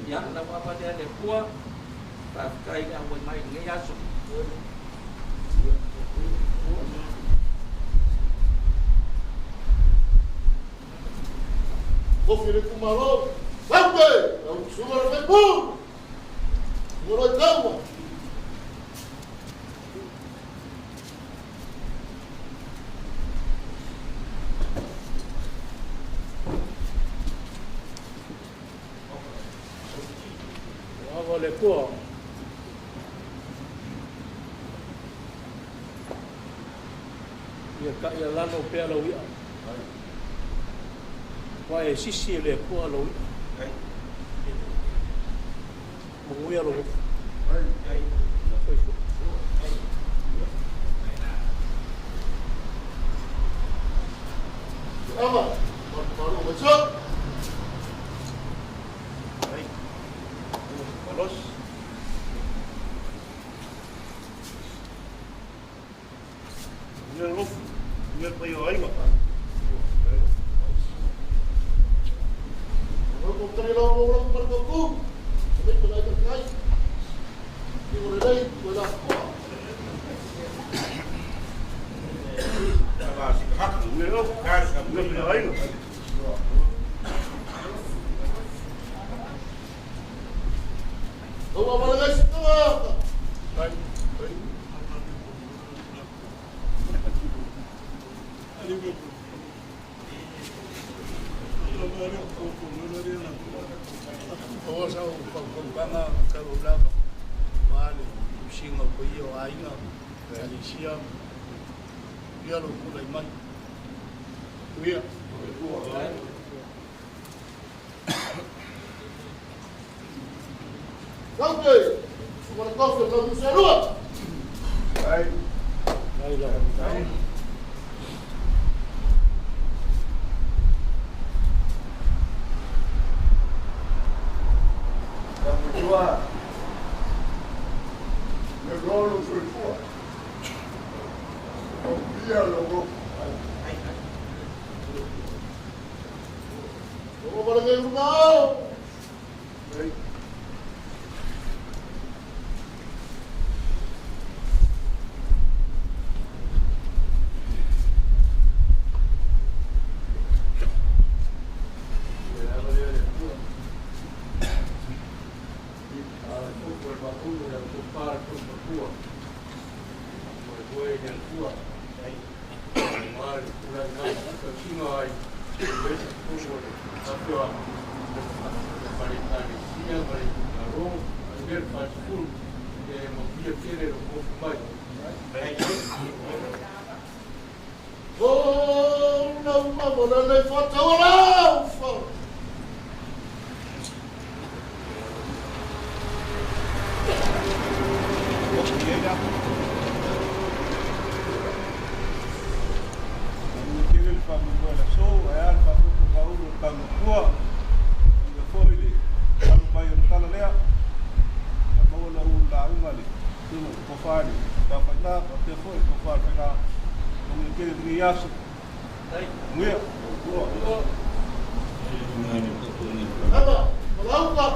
Ia, lau ava lea le Atua, faafetai le auai mai i lenei aso. Kofi le itumalo. Taute, lau susuga le faipule. Susuga loi taua. Ua ava le Atua. Ia taʻialalo pea lau iʻa. Ua e sisi e le Atua lou iʻa. Manuia lou ola. Soifua. Ava, So. Malos. Ia lofu. Ia pai o aiga. O ko tari lo lo lo pa ko ku. Ko ko lai kai. Ki o lei ko la ko. Ia lofu. Ia pai o aiga. O wa wala ngai sika. Ai. O sa o whakaupanga ka o lava ma le usinga o ia o aiga Alisia ia lo kula mai. Uia. Kaute. Wala ko ko lo sa lua. Ai. Ai la. Ai. Tua le rolo soifua o pia logo. O wala ngai rumao. Ai. O no ma wala nei whatawa fa. Tele le whamunua la so, e a le whamuku kaulu le pangukua, ia foi le alu mai o le tala lea, ia maua la ulu la unga le, tino tofa le, ta whaina, ka te foi tofa le whaina, o tele le aso. Muia. Aba, malauka.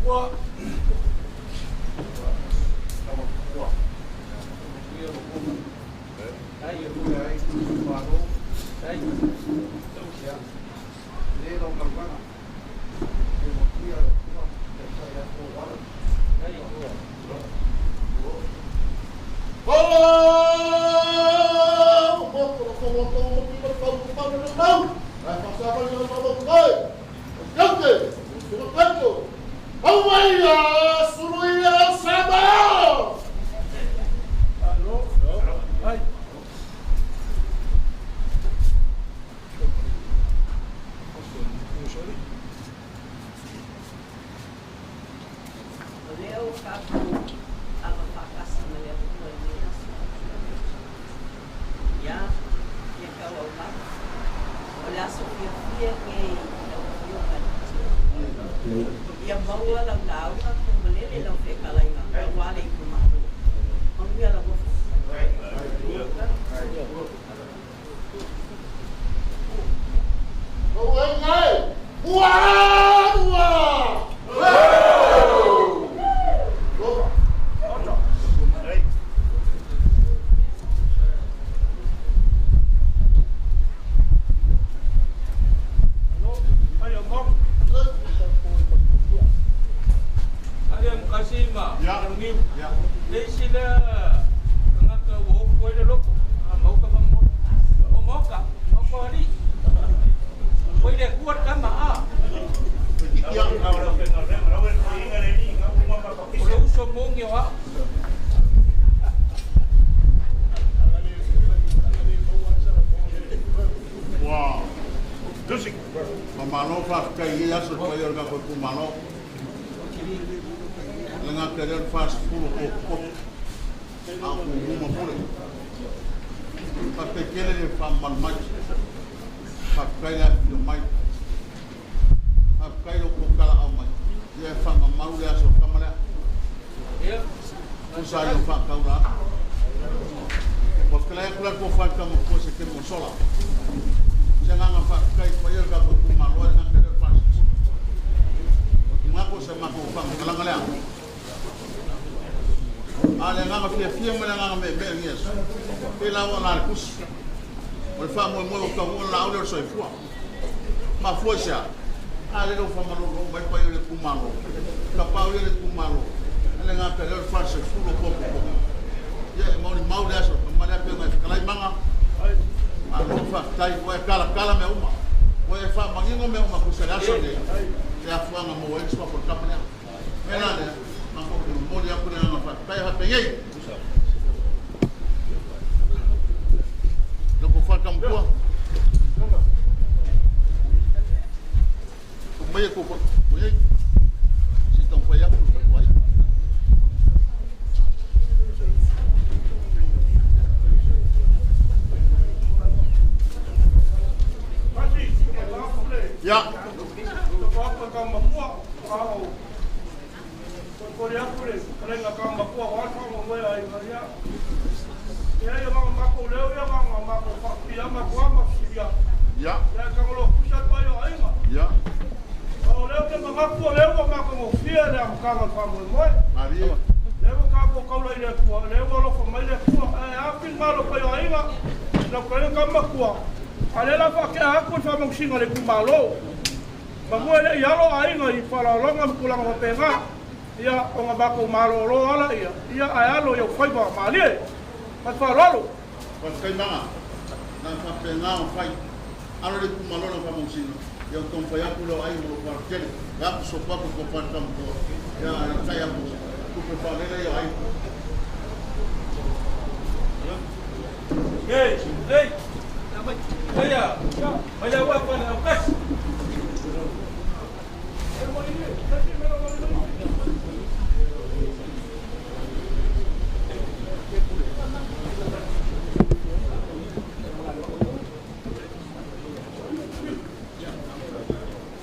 Kua. Ai e hui ai wharo. Ai. Ia. Le lo malvana. E mo pia le kua. Te sai a ko wala. Ai. O mo ko ko ko ko ko ko ko ko ko ko. Ai fa sa fa ni ko ko ko. Kaute. Ko ko. Hawaii suruia saba. Alo. Ai. O lea o tatou ava faatasi ma le Atua i lenei aso. Ia, ia tauaulava. O le aso fiafia lenei i lau Afioga i le Atua. Ia maua lau lauga po malele lau fetalaiga auā le itumalo. Manuia lau ofa. O ai ngai. Ua ua. Ai. Alo. Ai o mong. Ali am kasima. Ya. Ngiu. Ya. Le sila ngata wo ko le loko. A mauka ma mo. O mauka, mauka ali. Ko ile kuat kama a. Ia. O le uso mongi o a. Wow. Tusi. Mamano fa kai ia so kai o ka ko mano. pea lea o le 40 o Kokopo, a o Kumu ma Pule. Faafetai tele le faamamalu mai. Faafetai le afifio mai. Faafetai lo outou talaau mai. Ia e faamamalu le aso o le tama lea. Tusa ai o faataula atu. Ua fetalai atu la le tofa i le tama matua Setema ua sola. Se agaga faafetai i le paia o le tatou itumalo e le gata i lea o le 40. Ua tuga atu o se matou faamatalaga lea. A o le agaga fiafia ma le agaga meemee o lenei aso, pei la ua la le tusi. O le faamoemoe ua taunuu o le laau lea o le soifua. Mafua i se a? A lele ua faamalolo mai le paia o le itumalo, tapaau ia le itumalo, e le gata i lea o le 40 o Kokopo. Ia e maolimau le aso, ma le afioga e fetalai maga. Malo faafetai, ua e talatala mea uma. Ua e faamanino mea uma tusa i le aso lenei, le afuaga maua ai le suafa o le tama lea. O le mea la lea, matou te momoli atu le agaga faafetai a faapengei. Lau tofa le tama matua. Tuu maia tou i ai. Se i taumafai atu le tatou aiga. Ia. Kolikoli aku le fetalaiga tama matua aua le faamoemoe a aiga ia. Ia ia maga matou leo ia maga matou faapiama atu a ma fesilia. Ia. Ia e tago loa pusa le paia o aiga. Ia. A o lea ou te manatu o lea ua matagofie le amataga o le faamoemoe. Malie. Lea ua tatou taula i le Atua, lea ua alofa mai le Atua. Ae a finagalo le paia o aiga, lau fetalaiga tama matua, a lea la faatea atu le faamanusina a le itumalo. Manu e le i alo aiga i faaaloaloga ma tulaga faapena, ia ona matou malolo a laia, ia ae alo i ou faiva malie. Ma le faaaloalo. Faafetai Maga, na faapena ona fai. Alo le itumalo na faamausina, ia ua taumafai atu lea o aiga ma lou faalatele, ia atu sopo atu le tofa i le tama matua, ia alaalatai atu tupe faalele ia o aiga. Hey, hey, Maia, maia ua pa le aukasi.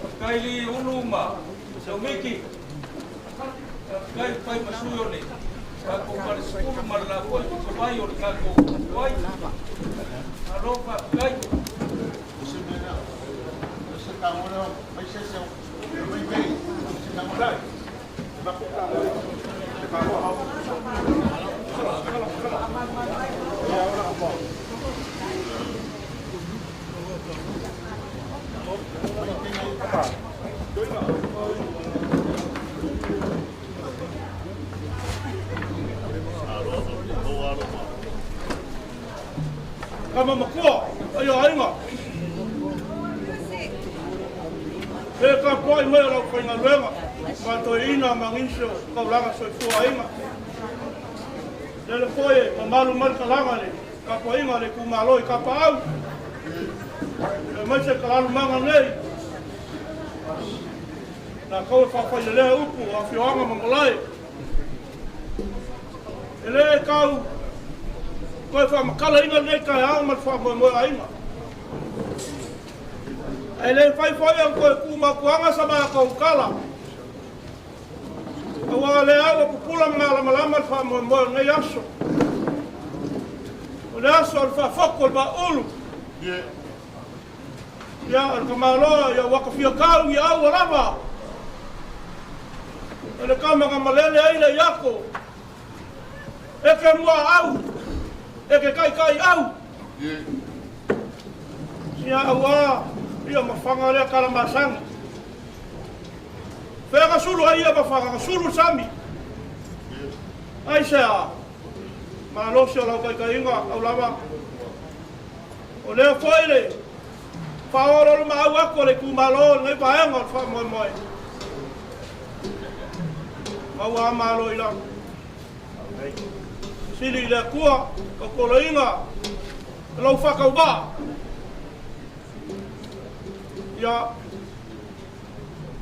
Faafetai li Ulu ma Saumiki. Faafetai pai ma sui o le tatou falesefulu ma le lafoa i tusa mai o le tatou tuai. Malo faafetai. Tama matua, ai o aiga. E tapuai mai o lau faigaluega, ma toeaina ma nisi o taulaga soifua aiga. Lele foi e mamalu mai le talaga le tapuaiga a le itumalo i Kapaau, aemaise Kalalumaga nei, latou e faafailelea upu o afioaga ma malae. E le tau toe faamatalaina lenei taeao ma le faamoemoe aiga. Ae le mafai foi ona toe tuumautuaga sa matou tala. Aua o lea ua pupula ma malamalama le faamoemoe o lenei aso. O le aso o le faafoto o le vaaulu. Ia, o le tamaloa, ia ua tafia tau i aua lava. O le tama na malele ai le iako. E ke muaau, e ke taitai au. Ia aua, ia mafaga lea kalamasagi. Fea na sulu ai ia mafaga, na sulu le sami. Aisea, malosi o lau taitaiga, au lava. O lea foi le faaoloolomaau atu a le itumalo i lenei vaega o le faamoemoe. Maua a malo i lalo. Sili i le Atua, tautualaina lou faatauvaa. Ia,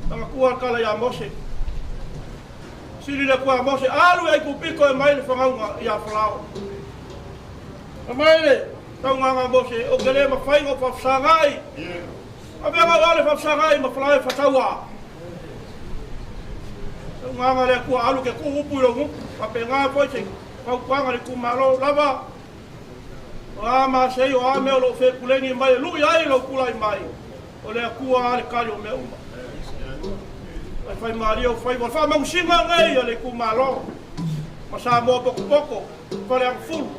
tagatua le tala ia Mose. Sili le Atua ia Mose, Alu i Aikupito e mai le fagauga ia Farao. Fai mai le taugaga a Mose, Ou te le mafai ona ou faafesagai. Avea gau a le faafesagai ma Farao e fataua. Taugaga le Atua, Alu ke tuu upu i lou gutu. Faapena foi se fautuaga i le itumalo lava. O a masei, o a mea o lo o fekuleni mai e lui ai lou tulai mai, o le Atua a le tali o mea uma. Ai fai malie o faiva. O le faamausiga nei a le itumalo ma Samoa potopoto, Faleagafulu.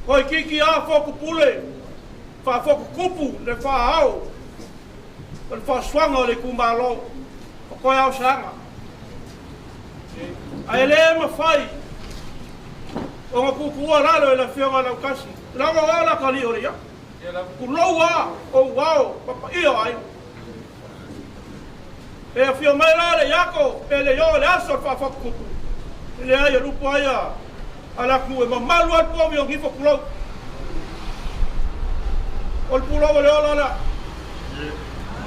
Toeitiiti a fotu pule, faafotu tupu le faaao o le faasuaga o le itumalo o toe aoseaga. Ae le mafai ona tuutuua lalo e le Afioga i Lautasi, leaga o ao la talii o le ia. Tulou a ou ao ma paia o aiga. Pe afio mai la le Iako pe le io le aso o le faafotutupu, e leai e lupu ai a le atunuu e mamalu ai le povi o nifo tulou. O le pulou o le ola lea.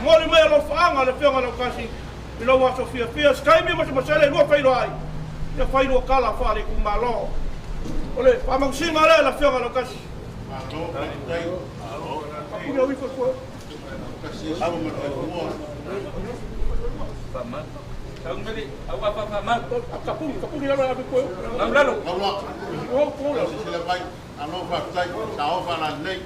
Momoli mai alofaaga le Afioga i Lautasi i lou aso fiafia, se taimi masemasele lua feiloai, ia fai lua tala faale-itumalo. O le faamausiga lea le Afioga i Lautasi. Malo, faafetai. Faapuni au ifo koe. Kapuni, kapuni lalo ave koe. Lau lalo. Laula. Oh, oh, lalo. Sisile mai. Alo, faafetai. Sao faalalelei.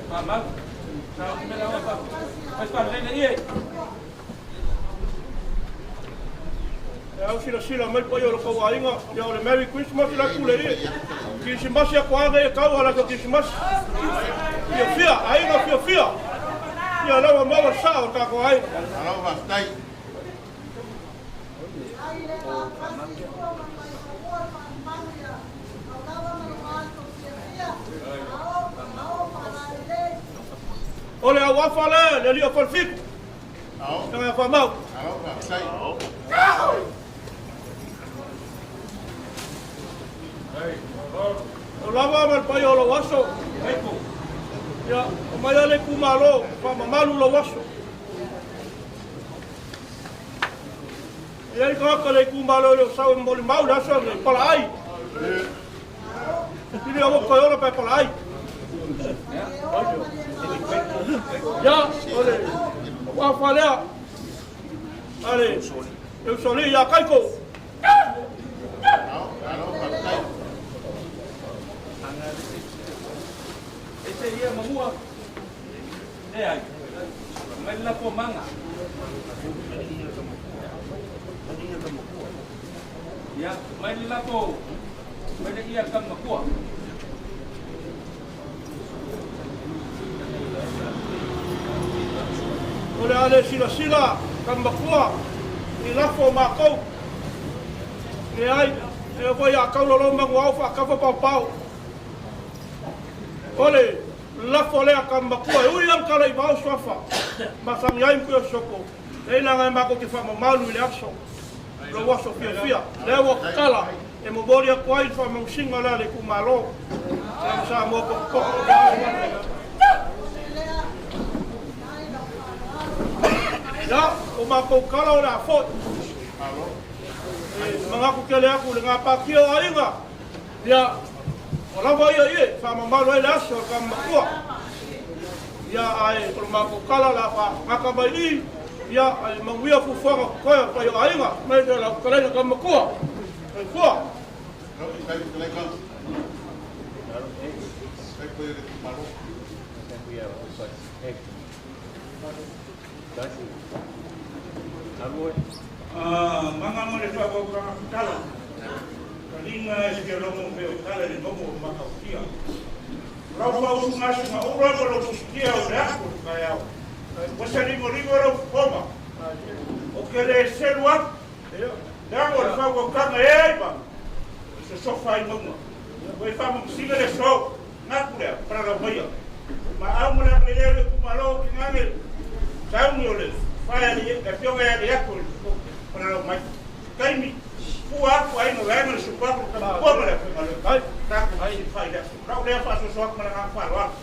Faamau. Fai faalelei le ie. E au silasila mai paia o le tou aiga, ia o le Merry Christmas la pule ie. Kirisimasi a koaga e tau ala ka Kirisimasi. Fiafia, aiga fiafia. Ia lawa maua sa o tatou aiga. Alo, faafetai. O le auafa lea, le alii o Falefitu. Tanga faamau. Alo, faafetai. O lava ma le paia o lou aso. Ia, o mai ale itumalo, faamamalu lou aso. E i ai tagata le itumalo e le o sau e molimau le aso nei, palaai. Pili au koe ola pe palaai. Ia, o le auafa lea. Ale, Eusoli ia Kaiko. Alo, faafetai. Ese ia mamua. E ai. Mai le lapo manga. Ia, mai le lapo. Mai le ia kam makua. O le ale silasila ka makua i lafo o matou. Leai, e foi a kaula lo mangu au whaakafa pau pau. O le lafo lea ka makua e ui ang kala i vao suafa. Ma sangi ai mkuyo soko. E ila ngai mako te whamamalu i le aso. Lo aso fiafia. Lea ua kala e momoli atu ai le faamausiga lea le itumalo. Lea sa moa pokopoko. Ia, o matou kala o le a foi. E manatu tele atu le gapatia o aiga. Ia, o lava ia ie, faamamalu ai le aso o le kamamakua. Ia, ae o le matou kala la wha mai i, ia, ai manuia fufuaga koe o pai o aiga, mai te lau kalaina kamamakua. Soifua. Alo, faafetai, fetalaiga. Faafetai koe le itumalo. Manga mo le whaakaukanga kutala. Ka linga e se lomo me o tala le momo o makautia. Rau wha usu ngasu nga ura mo lo kusikia o le ako kai au. Wasa limo limo rau koma. O ke le selu atu. Le ako le whaakaukanga e ai ma. Se sofa i maunga. Koe whaamakusinga le so. Ngaku lea, para lau maia. Ma au mo le le leo le kumalo ki ngange. Sauni o le whaia le e fioga ia le ako para lau mai. Taimi, pua aku ai no laenga le suku aku ka pua ma le afioga le. Ai, taku ai si whai le aso. Rau lea whaasoso aku ma le ngā whalo aku.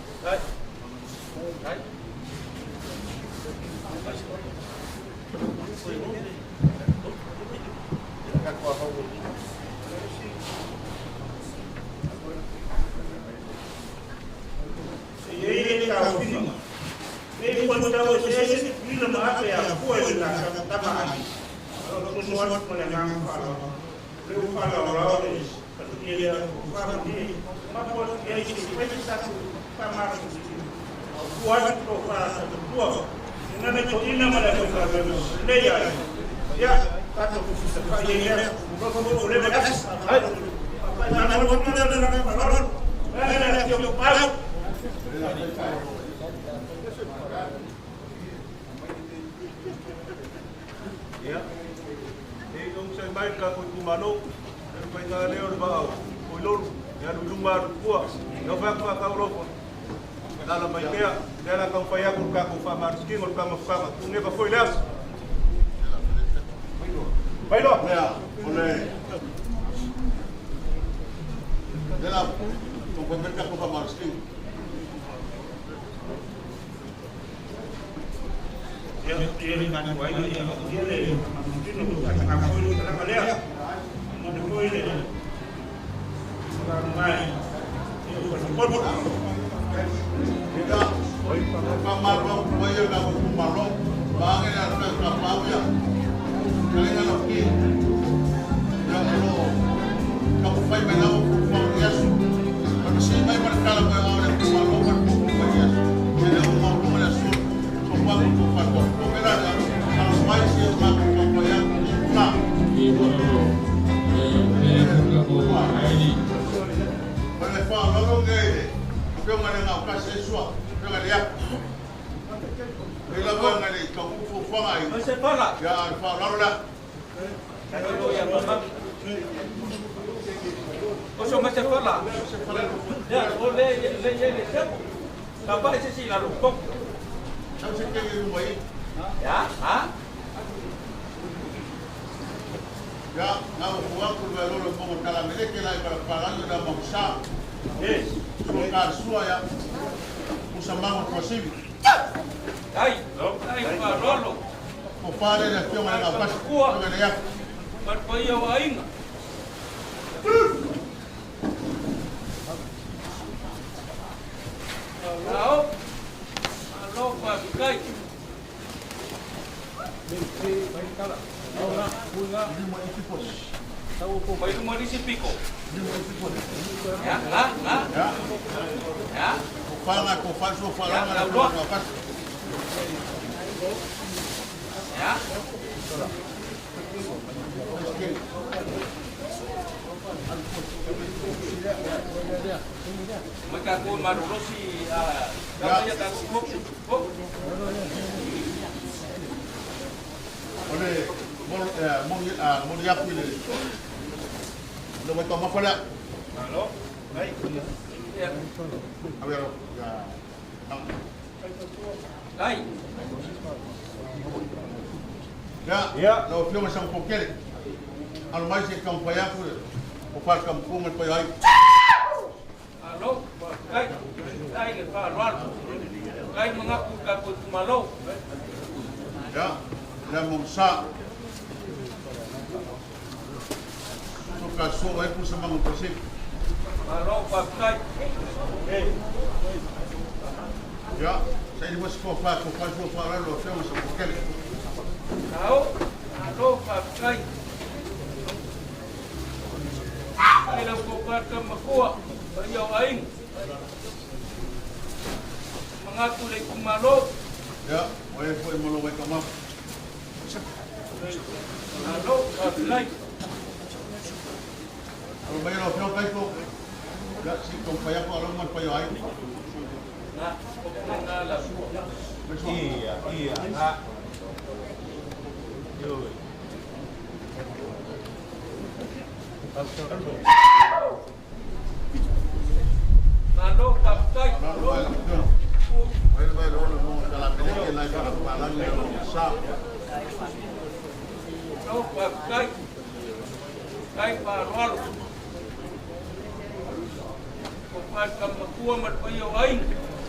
Ko pa ka matua ma pa yo ai.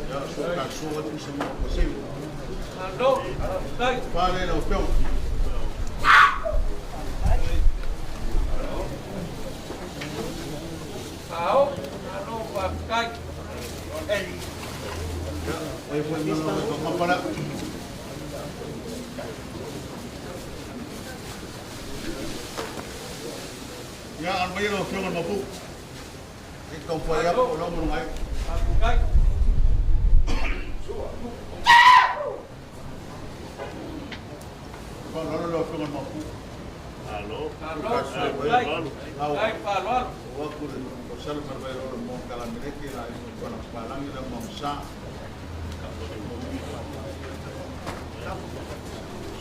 Ia, so ka so wa pusa ma ko se. Malo, faafetai. Fale lau afioga. Ao, malo, faafetai. Ia, oi foi ma lau ma pala. Ia, al mai lau afioga mapu. E tau fai aku o lau mo ngai. Faafetai. Fa lalo lau afioga mapu. Alo. Malo, faafetai. Faafetai faaaloalo. O aku le o sala ma vai ro mo kala meleke la i mo kala palangi la mo sa.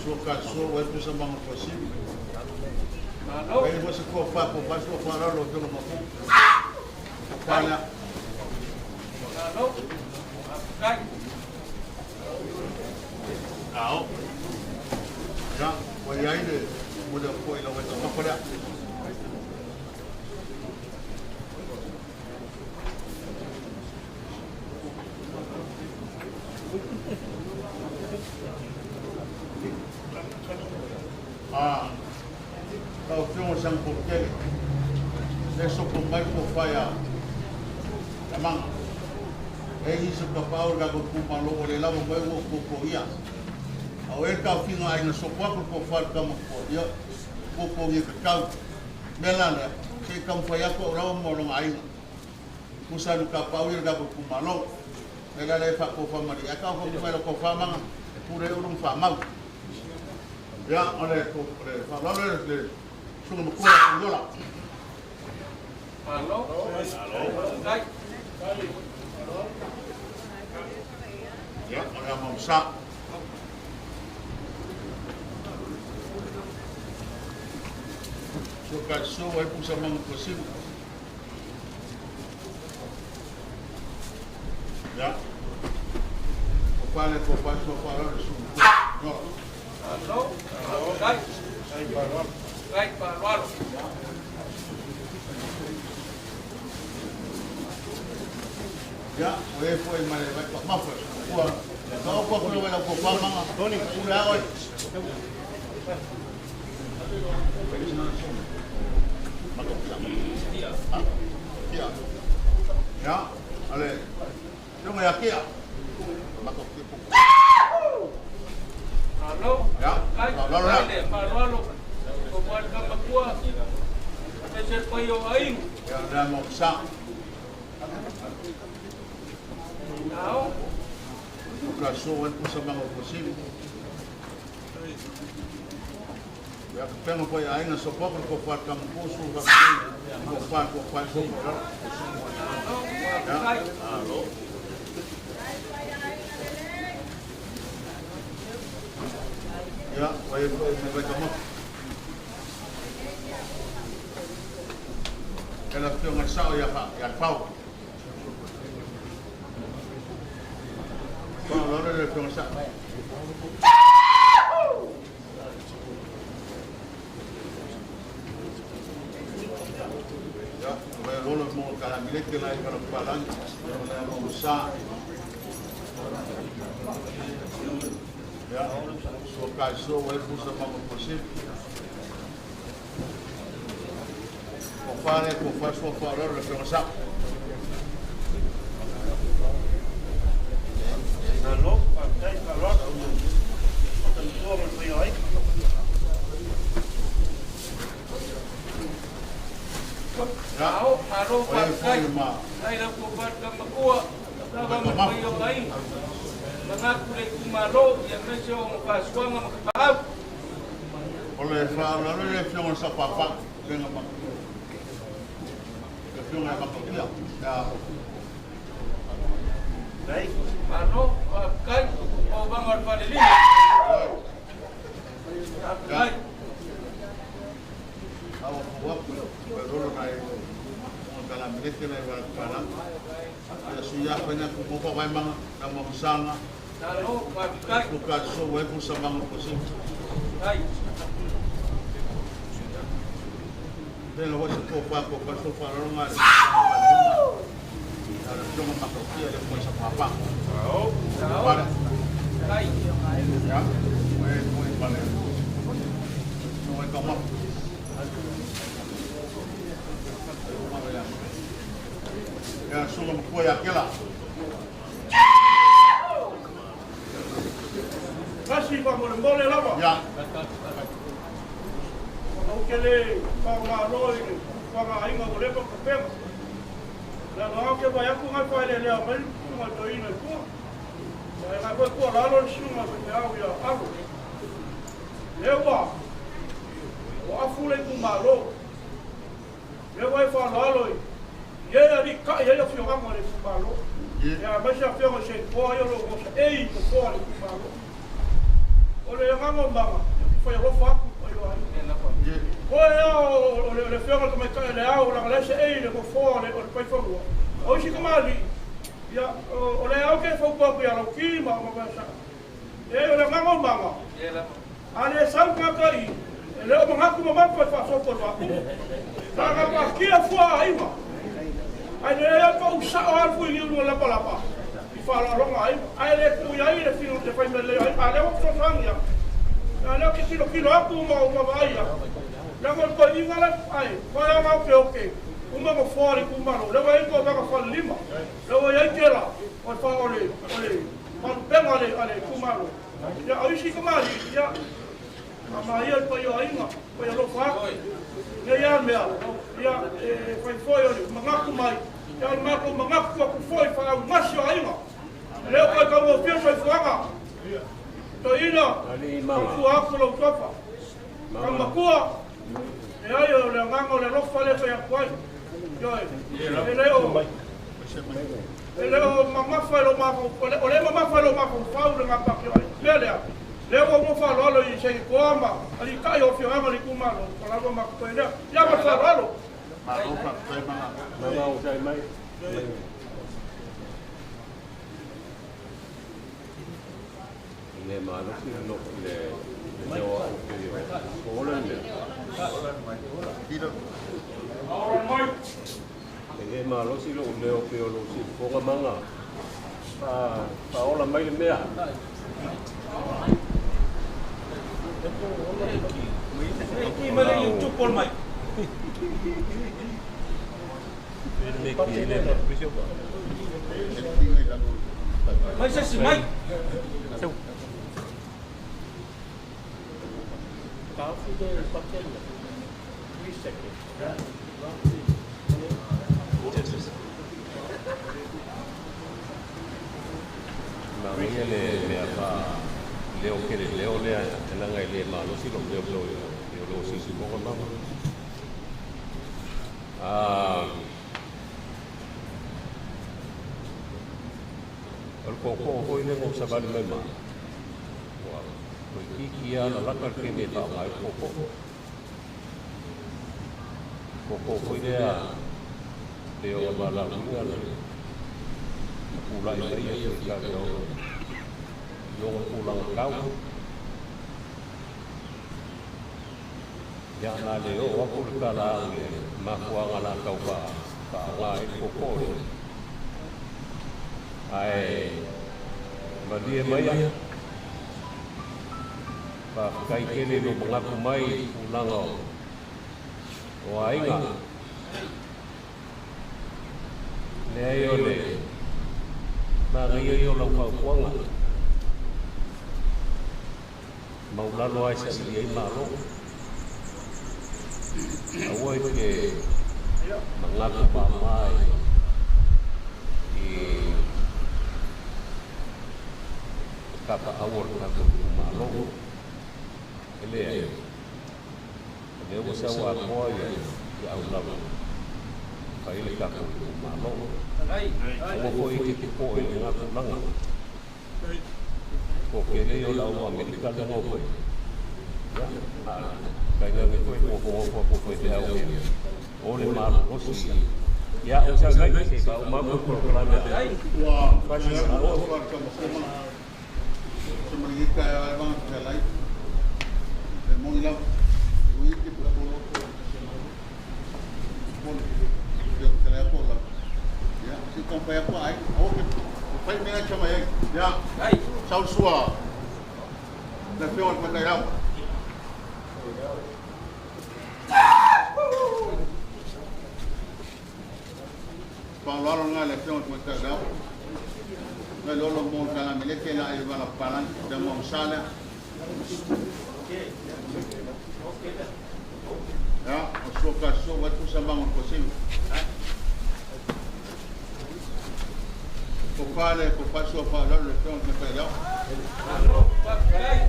So ka so wa pusa ma ko si. Malo. Vai você ko fa ko fa so fa lalo afioga mapu. Fala. Malo, faafetai. Ao. Ya, wa iai le mo le ko ila wa ta ma Ah, lau afioga sang ko kele. Le so ko mai ko fa ya. Tamanga. E i so ka pau ga ko ku malo o le lava mai o ko ko ia. Au e ka finga ai na so ko ko fa ka mo ko ia. Ko ko ia ka kau. Mela le se ka mo fa ko ra mo lo ai. Kusa nu ka pau ia ga ko ku malo. Le la le fa ko fa mari. A ka ko mai ko fa manga. Pure o fa mau. Ya, ole ko ole fa la le le sunga mo ko yola. Malo, faafetai. Ya, ole mo sa. So ka so wa pusa mo ko si. Ya. O pa le ko pa so fa la le su. No. Malo, faafetai. Faafetai faaaloalo. Ya, o e foi mai vai pa ma foi. Ua. Ka o ko ko le ko pa manga. Tony, u le oi. Ya, ale. Yo me aquí. Ma ko Malo, Ya, faafetai. lalo la. Faafetai le faaaloalo. O moa le kamakua. Aemaise le paia o aiga. Ya, le mo sa. Ao, Ka so wa pusa manga ko si. Ya, pengo foi ainda so pouco ko fa kam ko su va ko fa ko fa ko. malo, faafetai. Alo. Ya, vai foi me vai kama. Ela fez uma sal ya fa ya pau. Bom, logo ele fez uma sal. Ya, vai lolo mo kala milete la para palang, la mo sa. Ya, so ka so vai pusa ma ko si. Ko fare ko fa so fa ro le fez sa. Alo, faafetai faaaloalo. O ta matua ma le paia o aiga. Ya, Ao, malo, vai faafetai. foi ma. Ai lau kopa le kamakua. Lava ma le paia o aiga. Manatu le itumalo, ia aemaise o ona faasoaga ma tapaau. O le fa la le fez sa papa, venga ma. Le fez ma ko ya. Ya. Dai. Malo, faafetai. O vaga o le falelima. Faafetai. Awa ko wa ko lolo na e mo kala milete na e para. Ya su ya pa nya ko ko vai manga na mo sanga. Malo, faafetai. Ko ka so vai pusa manga ko si. Ai. Te lo voy a ko fa ko fa so fa ro nga. le afioga matautia le moe sapapaga. Pale. Ia, oe moe pale. Oe taumafa. Ia, susuga matua ia Kela. Tasi faamolemole lava. Ia. Ou te le faamalo i le fuafuaga a aiga ua leva ona tapena. Le aloaga ou te vaai atu nai faeleelea mai le susuga i toeaina i tua. Ia e nai foi tuualalo le susuga i faifeau ia Alo. Lea ua ua afu le itumalo. Lea ua e faaaloalo i i e alii ta'i ai afioaga o le itumalo. Ia aemaise afioga i Seitoa ia o lo o osaei i tofoa o le itumalo. O le agaga o maga, ou te fai alofa atu i paia o aiga. Koe lea o le afioga i le tamaitai o le ao, leaga o la e seei i le nofoa o le Paifanua. O isi tamalii, ia, o le ao ke fautua atu ia Lauki ma Vaeasai. E o le agaga o maga, a le sau tagata i, e le o manatu mamafa i faasopo i le vaapuga. Leaga paatia fua a aiga. Ae lelei lava pau sao lava le fuiliu i luga o le lapalapa i faaaloaloga aiga. Ae le tuu i ai le fino le fai mea lelei o aiga. A lea ua fesoasoani atu. A lea ou te tilotilo atu ma ou vaavaai atu. Leaga o le toeaiina la ae toe lava okeoke uma nofoa o le itumalo. Lea ua i ai toomaga falelima. Lea ua i ai tela o le o le o le faalupega a le a le itumalo. Ia o isi tamalii ia faamāia le paia o aiga, paia alofa atu. Nei lava mea, ia e fai foi o le manatu mai, ia o le matou manatu atu foi faaugasi o aiga. E le o toe taugofie soifuaga. Toeaina, tautua atu lou tofa. Taumatua, leai o le agaga o le alofa lea e fai atu ai. Ioe, e le o E le o mamafa i lou mafaufau, o lea e mamafa i lou mafaufau le gapatia o aiga. O le mea lea, lea ua uma faaaloalo i Seitoa ma alii-tai o afioaga o le itumalo, ua lava ma totoe lea. Ia ma le faaaloalo. Malo faafetai Maga. Maga o sai mai. Le malosi le le leo au pe o ola le mea. E le malosi lou leo pe o lou siufofoga maga. Faaola mai le mea. Manaia le mea faa leo kele leo lea e leaga e le malosi lou leo pe o lou siusiufoga maga. O le tootoo foi lea na ou savali mai ma ua toeitiiti lava lalata le taimi e faaaoga ai le tootoo. Tootoo foi lea pei ona valaauina le tulai mai ia Fetalai i ona tulaga tau. Ia na le oo atu le tala au i le mafuaaga la tau faaaoga ai le tootoo lea. Ae malie maia, faafetai tele i lou manatu mai i tulaga o aiga. Leai o le manaia ia o lau fautuaga, maulalo lava e saili ai Malo. Aua e te manatu mama i kapaau o le tatou itumalo. E leai, o lea ua sau atoa ia aulalo e fai le tatou itumalo. Aua foi e te popoe i lena tulaga. Ko tele o le au Amerika le ngo foi. Ia, a tainane foi nofonofo atu foi te au o le malolosi. Ia, o sa nai, se faauma atu le polokalame a le Ua maea le tofa a le Taumatua se maligika e ai vanga fetalai. E moni lava, e ui i te polo polo. Ia fetalai atu o lava. Ia, se Taumafai atu aiga, aua e te fai mea na e te mai ai. Ia, sau le sua le Afioga i le Tamaitai Lau. Faaaloalo lena i le Afioga i le Tamaitai Lau. Nai lolo mo le Talameleke la i le vala papalagi, le amuamusa lea. Ia, o sua ka sua ua tusa mango le kosimi. Ko pale ko pasua faaaloalo le Afioga i le Tamaitai Lau. Malo, faafetai.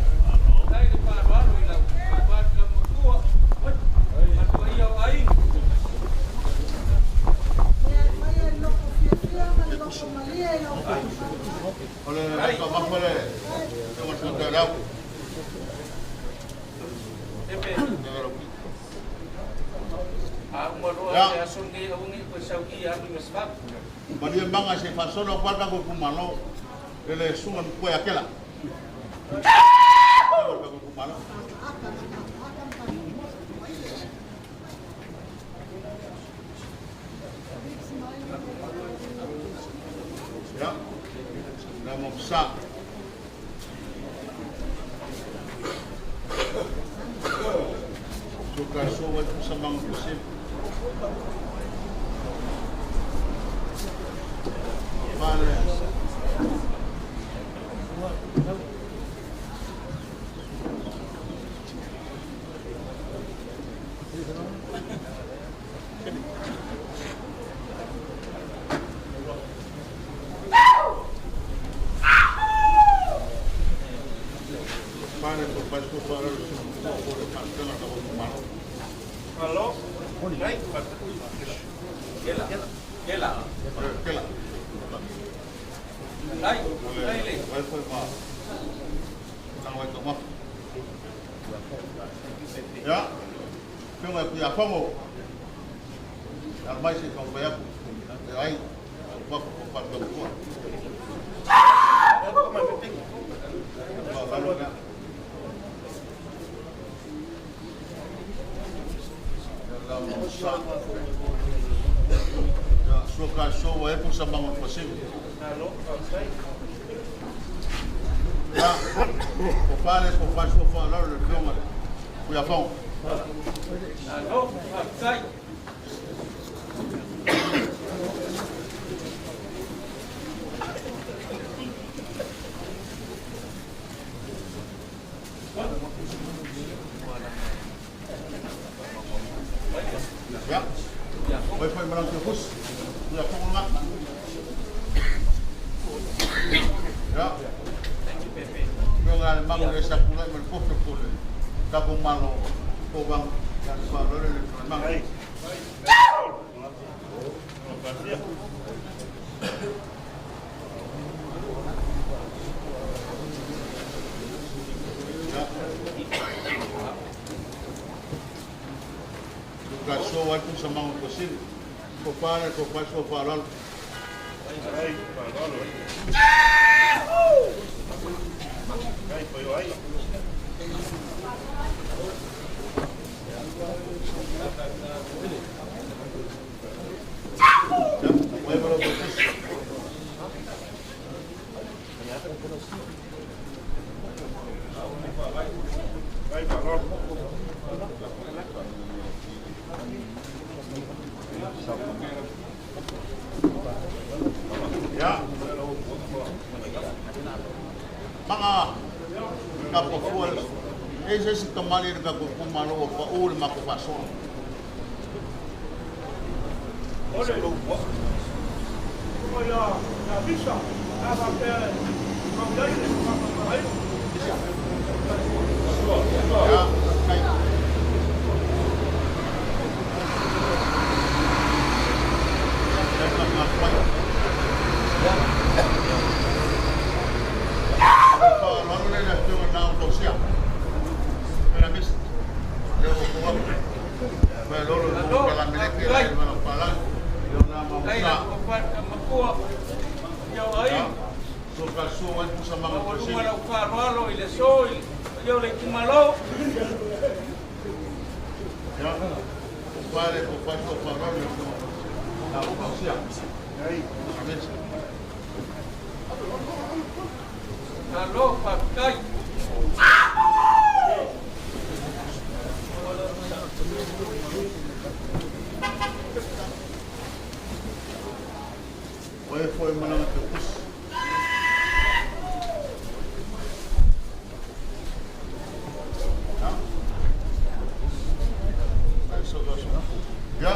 Faafetai le faaaloalo i lau tofa le tama matua ma le paia o aiga. O le taumafa le Afioga i le Tamaitai Lau. Pepe. A uma loa le aso lenei, aua ne i toe sau i alu i Masefau. Malie maga se i faasolo atu lava le tatou itumalo i le susuga i le Matua ia Kela. Le tatou itumalo. Ia, le Mofsa. Suka so wa tusa manga kusi. Fale. Fale ko paso fale ko le pastor ka ko malo. Malo. Ai. Kela. Kela. Kela. Ai, ai le. Vai foi ma. Tanga wai ma. Ya. Fionga ku ya fango. Al mai se ka pa ya ku. Ai. Ko ko pa ko ko. Soka so wa e pusa mango pasivi. Malo, faafetai. Ya, ko fale ko faso fa lalo le fionga le. Ku ya fango. Malo, faafetai. Ya. Vai foi malang ke hus. Ku ya fango nga. Ya. Fionga le mango le sa pula me ko ko le. Ta ko malo ko bang ya fa lalo le mango. Ka so wa tusa mango pasivi. Ko fale ko faso fa lalo. Ai, faaaloalo. Ai, foi o ai. Ya, vai malo ko tusa. Ai, faaaloalo. Ya. Manga ka pafua e se se kamali le ka ko malo o pa o le mako faso. Ole. Ko ia na visa. Na va pe. Ko dai le ko pa ai. Ya, kai. Ya ka ma pai. Fa lalo le le fionga na o sia. Era mis. Le o ko wa. Fa lolo ko la meleke le ma pala. Yo na ma Ai sa. lau tofa le tama matua paia o aiga. So ka so wa tusa mango Maualuga pasivi. lau faaaloalo i le aso i le paia o le itumalo. Ya. Ko fale ko faso fa lalo le fionga. Na o sia. Malo faafetai. O e foi malaga te pusi. Ya.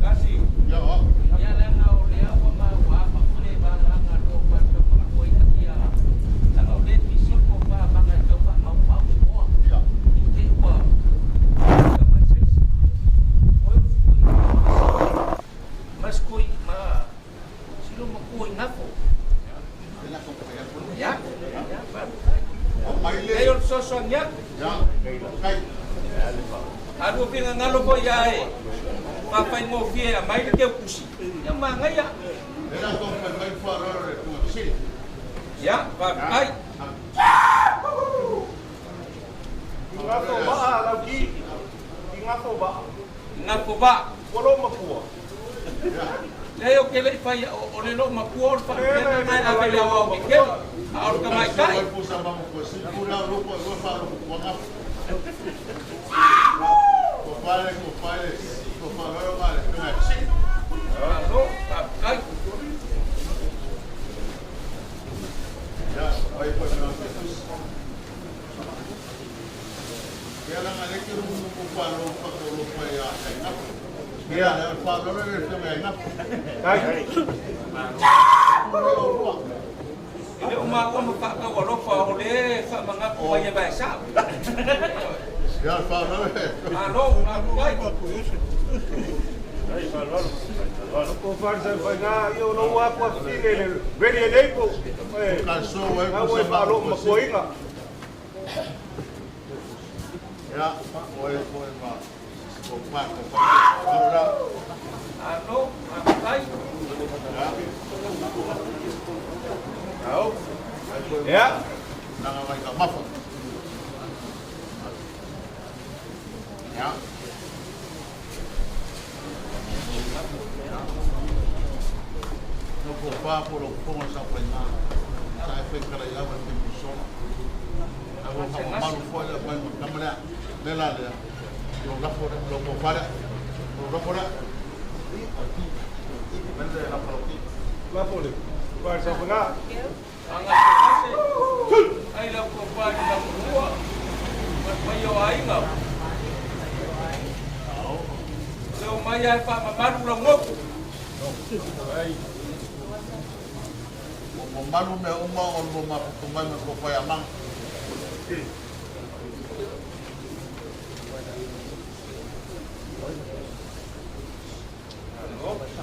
Kasi. Ya. Ia leaga o lea ua maua mapule valaga lo faataumakuaina ia laga o lē pisipo faamaga e tau faamaumau moa i te ua mai saisi oe maskui ma silo makua i gafo ia ia faafetai o le fesoasoani atu alu figagalo foi ia e faafaigofie aumai le teukusi ia magaia ia faafetai. Igafo vaa lau ki. Igafo vaa. Igafo vaa. Ua lou makua. Leai ou te le i fai o le lou makua o le faalupega na e ave i le aoao tetele, a o le tamaitai. Malo, faafetai. E le o maua ma faataualofa o lea e faamanatu mai e vaesao. Malo, faafetai. O faiga ia o lou atu afafine le ready and able. E au e faaloo makuaina. Malo, faafetai. Ia. Ya. No ko pa po lo fonga sa pa ina. Sa e fai kala ia wa te musola. A wo ka malu fo le pa mo kamala. Le la le. Lo la fo lo ko pa le. Lo la fo le. Mende la fo ki. La fo le. Pa sa fanga. Aga se ai lau kopa i lau lua ma mai o aiga. Leo mai ai faamamalu lau moku. Mo malu me uma o lo ma ko mai me ko pa ya mang.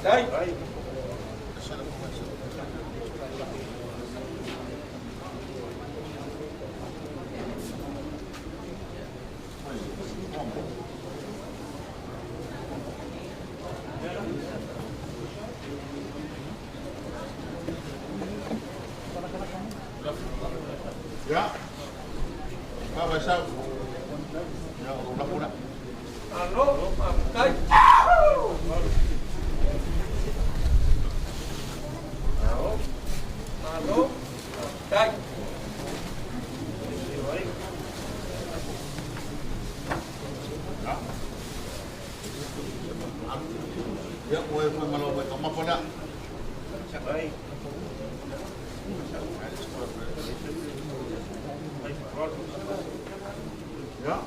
Dai. Ya. Pa ba sa. Ya, o la fo la. Malo, faafetai. Malo, faafetai. Ya, o e foi malo mai ka ma fo la. Ya.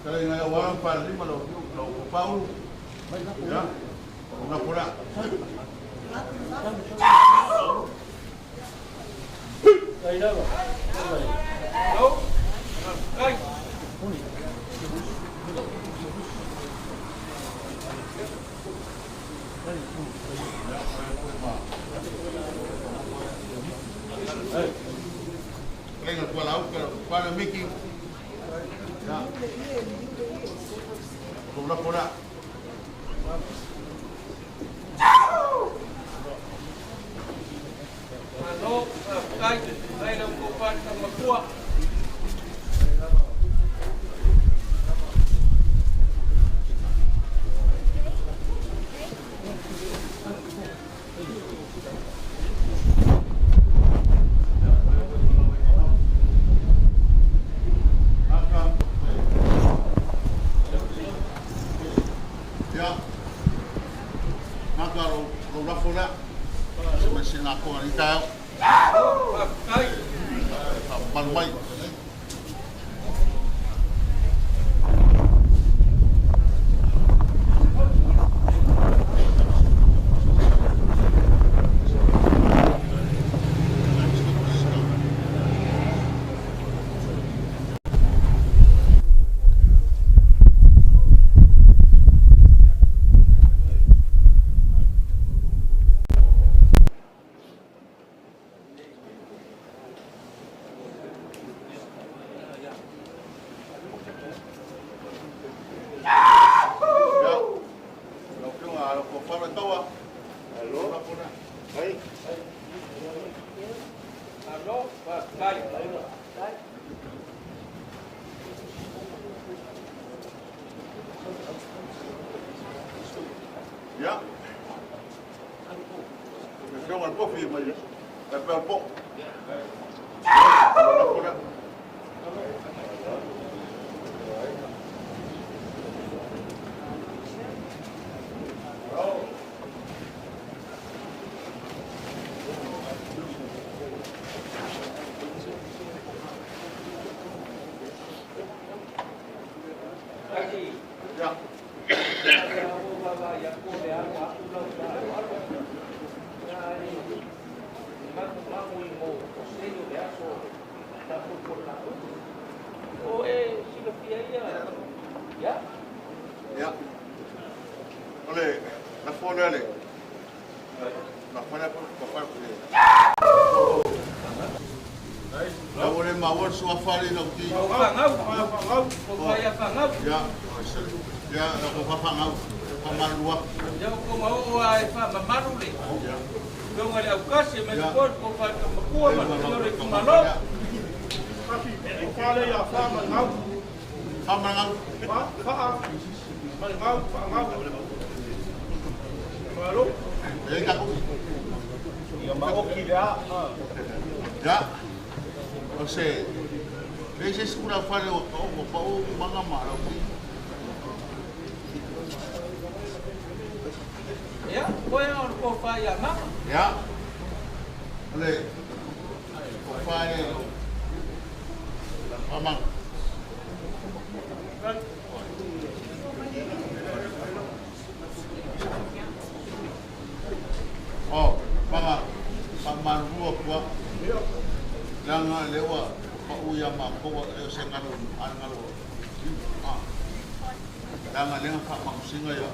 Kala ina wa pa lima lo lo ko Paulo. Ya. Una fo la. Malo, faafetai. Lenga tua lau ka pa na miki. Ya. Lo la fo la. Malo, faafetai. Ai lau kopa i lau makua. ma le siligatoga i lenei taeao. Faafetai. Faamamalu mai. Ia, lau Afioga a lau Fala Taua. Alo. Ai. Malo, faafetai. Ia. Le Afioga i le Kofi mai le pea o le po. Alo lea. Tasi. Ia. Ia o vaavaai atu o le alo atu lau faaaloalo. Ia e magumagu i mo osei o le aso faapolepole. O e silafia ia. Ia. Ia. O le lafo lea le. Lafo lea ko fa le. Lau le maua le suafa le lau ti. Fagau. O faia fagau. Ia. Ia, lau ko fa fagau. Fa malua. Ia o ko mao a e faamamalu le. Ia. Afioga i le aukasi e mai foi ko fa makua ma le o le itumalo. Kasi, o fale ia fa ma ngau. Fa ma ngau. Fa, fa, ma ngau, fa ngau. Malo. E ka ku. Ia ma oki le a. Ia. O se le se sikula fale o ka o pa o manga ma lau ti. Ia, koe o le ko faia mama. Ia. O le ko fale fa manga. O, manga fa malua kua. Langa lewa pa uia ma ko e se ngalo an ngalo. Ah. Langa lenga fa mausinga ya.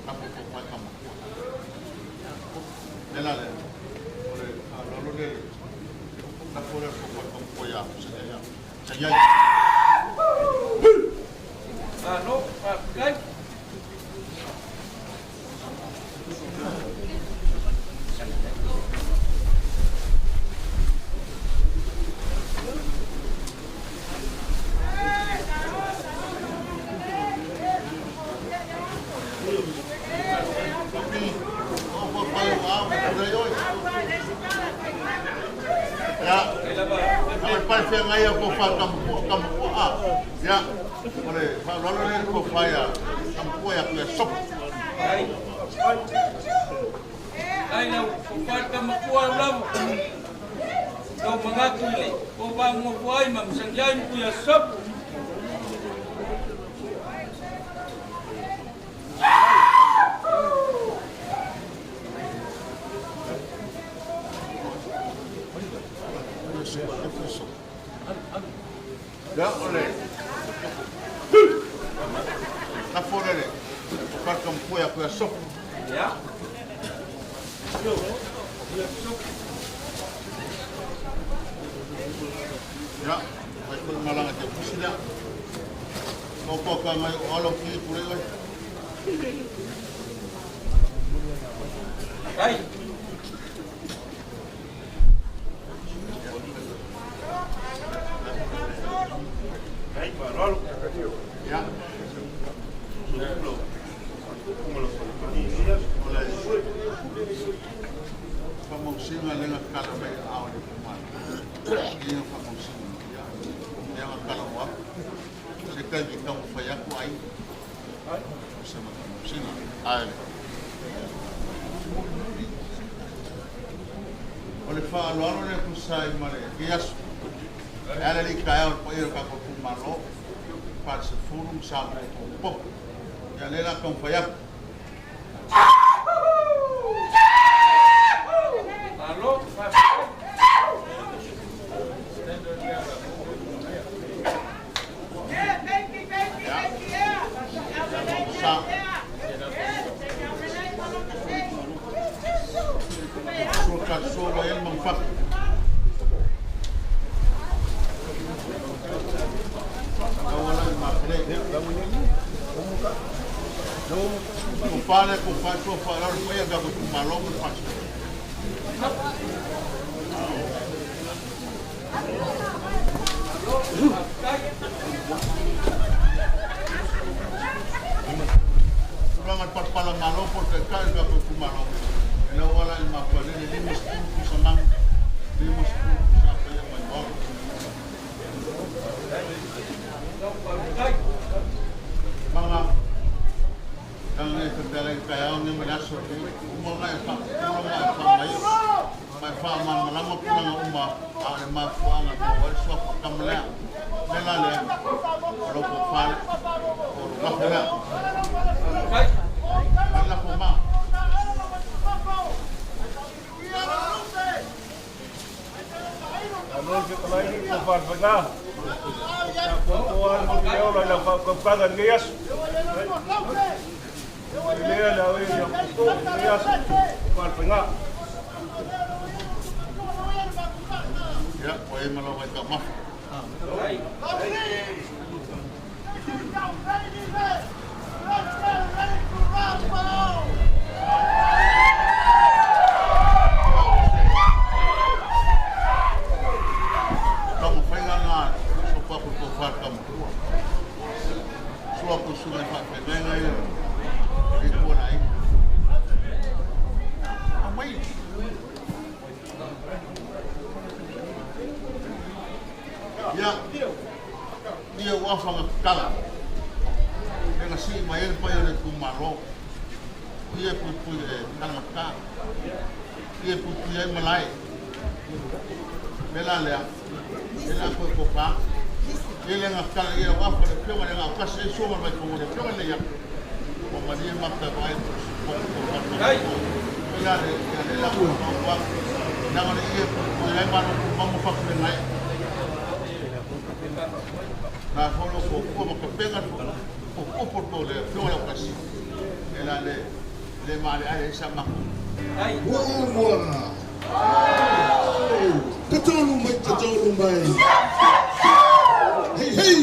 Ka po ko fa ka makua. Le la le. O le a lolo le. La fo le ko fa ka makua ya. Se ya. Se ya. Malo, faafetai. Pi. O ko pa o a o le oi. Ya. O le pa fe ngai ko fa ka makua ka makua a. Ya. O le fa lolo le ko fa ya. Ka makua ya ku ya sop. Ai. Ai lau ko fai ka makua lava. Lau mangatu i le ko va ngofu ai ma masangi ai ma kuia sopo. Ya o le. La fo le le. Ko fa ka makua ya ku ya sop. Ia. Ya. Ai ko malanga te pusi la. Ko ko ka ngai o alo ki ku le oi. Ai. Ai, malolo. Ya. O le famausinga lenga kala mai ao le kumana. Ia famausinga. Ya. Lenga kala wa. Se kai ki kamu fai aku ai. O se ma famausinga. Ai. O le faaaloalo lea tusa ai ma lenei aso. E ala li'i taeao i le paia o le tatou itumalo, Falesefulu ma Samoa potopoto. Ia lea o le a taumafai atu. Tulaga i le palapala malo po o le taitai o le tatou itumalo, e le o ala i le mafua lele 50 tusa manu, 50 tusa paia mai maota. Maga, tanga e whapea i taeao nei ma le aso nei, uma nga e whaapupula nga e whaamaio, ma e whaamalamalama tulaga uma a o le mafuaaga mo ai le suafa o tama lea. Le la lea, o lou tofa lea, po o lou lafo lea. Ai lafo ma. Malo le fetalai le tofa le faiga. Tapuapoa le manuia ola i lau faaukaukauga i lenei aso. E lea le au e ia poto i lenei aso, tofa le faiga. Ia, ua i ai ma lau vaitaumafa. Taumafaiga na sopo aku i le tofa i le taumatua. Sua aku i susuga i faafeagaiga ia i tua o le aiga. Aumai. Ia, ia ua afa tatala. E na sii mai ai le paia o le itumalo. O ia e puipui i le talagata. Ia e puipui ai malae. Le la lea, e la koe tofa. Ia le gatala ia ua afa le afioga i le Gautasi ai sua ma le Vaifanua le afioga i le Iata. Ua malie mata vaai le tofa le tamatua. Le la le, ia le la koe tofa. Leaga le ia e puipui ai malo tumau ma faafeagai ai. Na folo fuafua ma tapena le fuafua po le afioga i le Autasi. E la le le maaleale ai sa matou. Ua ou moana. Tatolu mai, tatolu mai. Hei, hei!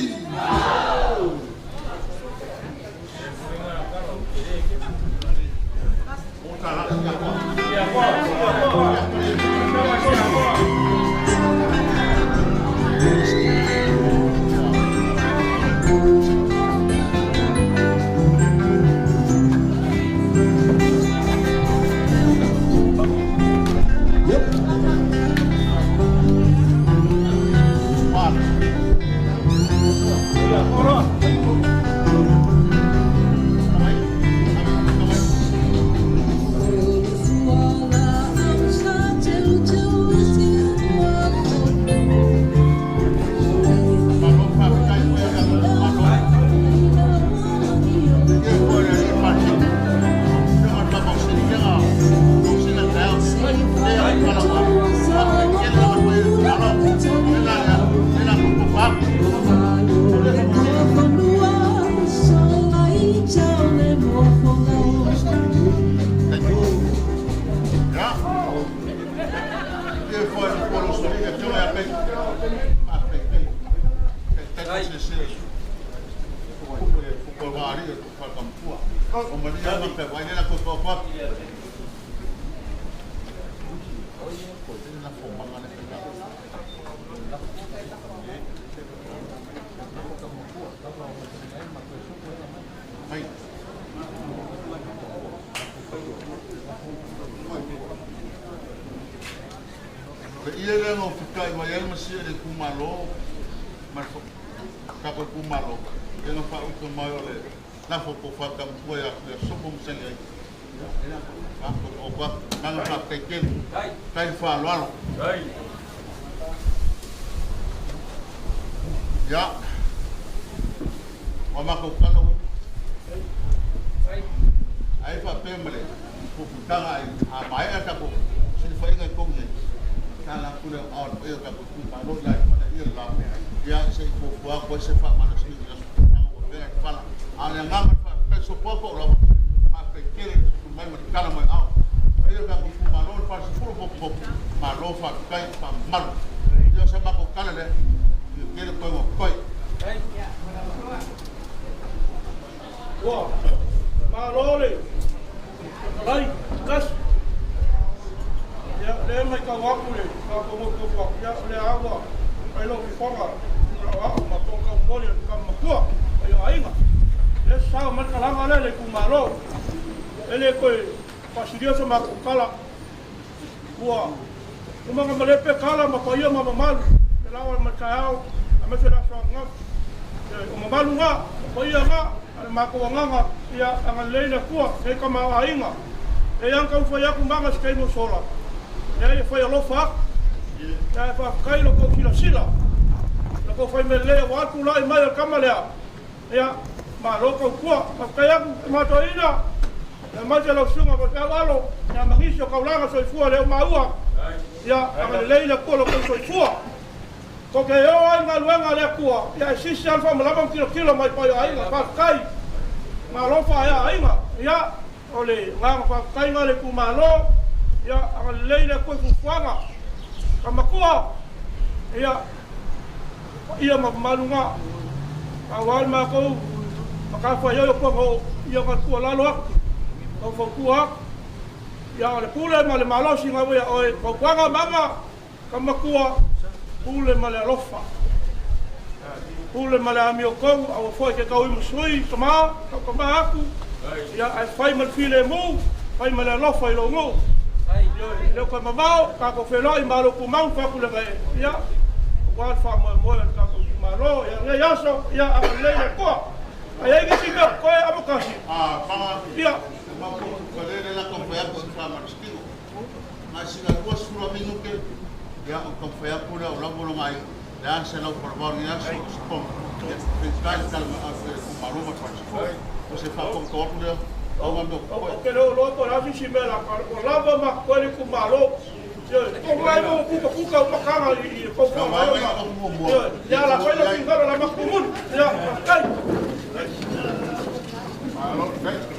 Malo faafetai foi a tatou Malo. Ia foi le alii faasino. Afioga i le Tama o Sililega, Tausiga taeao. Lea o tala ua faafetai tele lava le paia o le itumalo. Le la lea, le la tou tofa atu. Ia, ia foi le matua Losolii, afioga ia Pei. Faafetai tele. Taitai ma silasila i fuku le fuku o le vaalii o le tofa i le tamatua. O malia ma pe vai le la toe tofa atu. Ai. Le ia lea na ofitai mai ai le masia i le itumalo ma le tatou itumalo, ia na faauta mai o le lafo tofa tamatua ia Sopo ma Saliai. Maga faafetai tele. Faafetai le faaaloalo. Ia, ua matou tala ua ai faapea ma le puputaga ai a maea tatou silafaiga i totonu nei, tala atu lea o le paia o tatou itumalo i la i fale ia le la. Ia, se i fuafua atu ai se faamalosiga i le aso fonotaga ua avea i le fala. A o le agaga o le faafetai, sopoapo o lava, faafetai tele le tutu mai ma le tala mai ao. Paia o tatou itumalo le Falesefulu potopoto, malo faafetai, faamamalu. Ia, o sa matou tala lea, ia tele koe ua totoe. Ua malo le fetalai kasi. Ia, lea e matau atu le faafogafoga atu, ia, o lea lava ua fai lou fofoga i lau ao ma tonu taumoli o le tama matua mai o aiga. Lea e sao mai le talaga lea i le itumalo. E le toe faasilia se matou tala. Ua uma ona malepe tala ma paia ma mamalu i le laoa mai taeao aemaise le aso ananafi. O mamalu na, o paia na, a le matou agaga, ia agalelei le Atua, nei tamaoaiga. E i ai ona taumafai atu maga i se taimi o sola, leai e fai alofa atu, ae faafetai i lo outou silasila, lo outou fai mea lelei aua le tulai mai o le tama lea. Ia, malo tautua. Faafetai atu i matoeina, aemaise lau susuga Faifeau Alo, ia ma nisi o taulaga soifua lea ua maua. Ia, agalelei le Atua i lo outou soifua. Tou te o ai i galuega a le Atua, ia e sisi lava le faamalama ma tilotilo mai pai o aiga. Faafetai. Malo faaea aiga. Ia, o le agaga faafetai lena i le itumalo. Ia, agalelei le Atua i fuafuaga. Tamatua, ia, paia ma mamalu na. Aua le matou matafaioi o pono ia na tuualalo atu, faufautua atu. Ia, o le pule ma le malosi na ua ia oe, fautuaga mama, Tamatua, pule ma le alofa, pule ma le amiotonu, aua foi te tau imasui, tama, tau tama atu, ia, ae fai ma le filemu, fai ma le alofa i lou nuu. Ioe, e le o toe mamao, tatou feiloai ma lou tumau faapulega e, ia, aua le faamoemoe o le tatou itumalo. Ia, lenei aso, ia, agalelei le Atua. A i ai nisi mea o totoe, amotasi. Ia. Na sina 20 a minute, ia, ona taumafai atu lea o lava lona aiga, le a se lau palavao i lenei aso, o se pono. Ia, faigata le tala mai a le itumalo ma le falesefulu. O se faafogafoga atu lea, pau lena mea o totoe. Ou te le o iloa po o le a se isi mea la ua lava ma totoe le itumalo. Ioe, tonu ai mo putaputa uma taga i le tou faamalo. Ioe, ia la fai lau finagalo la matou tumuli. Ia, faafetai. Malo, faafetai.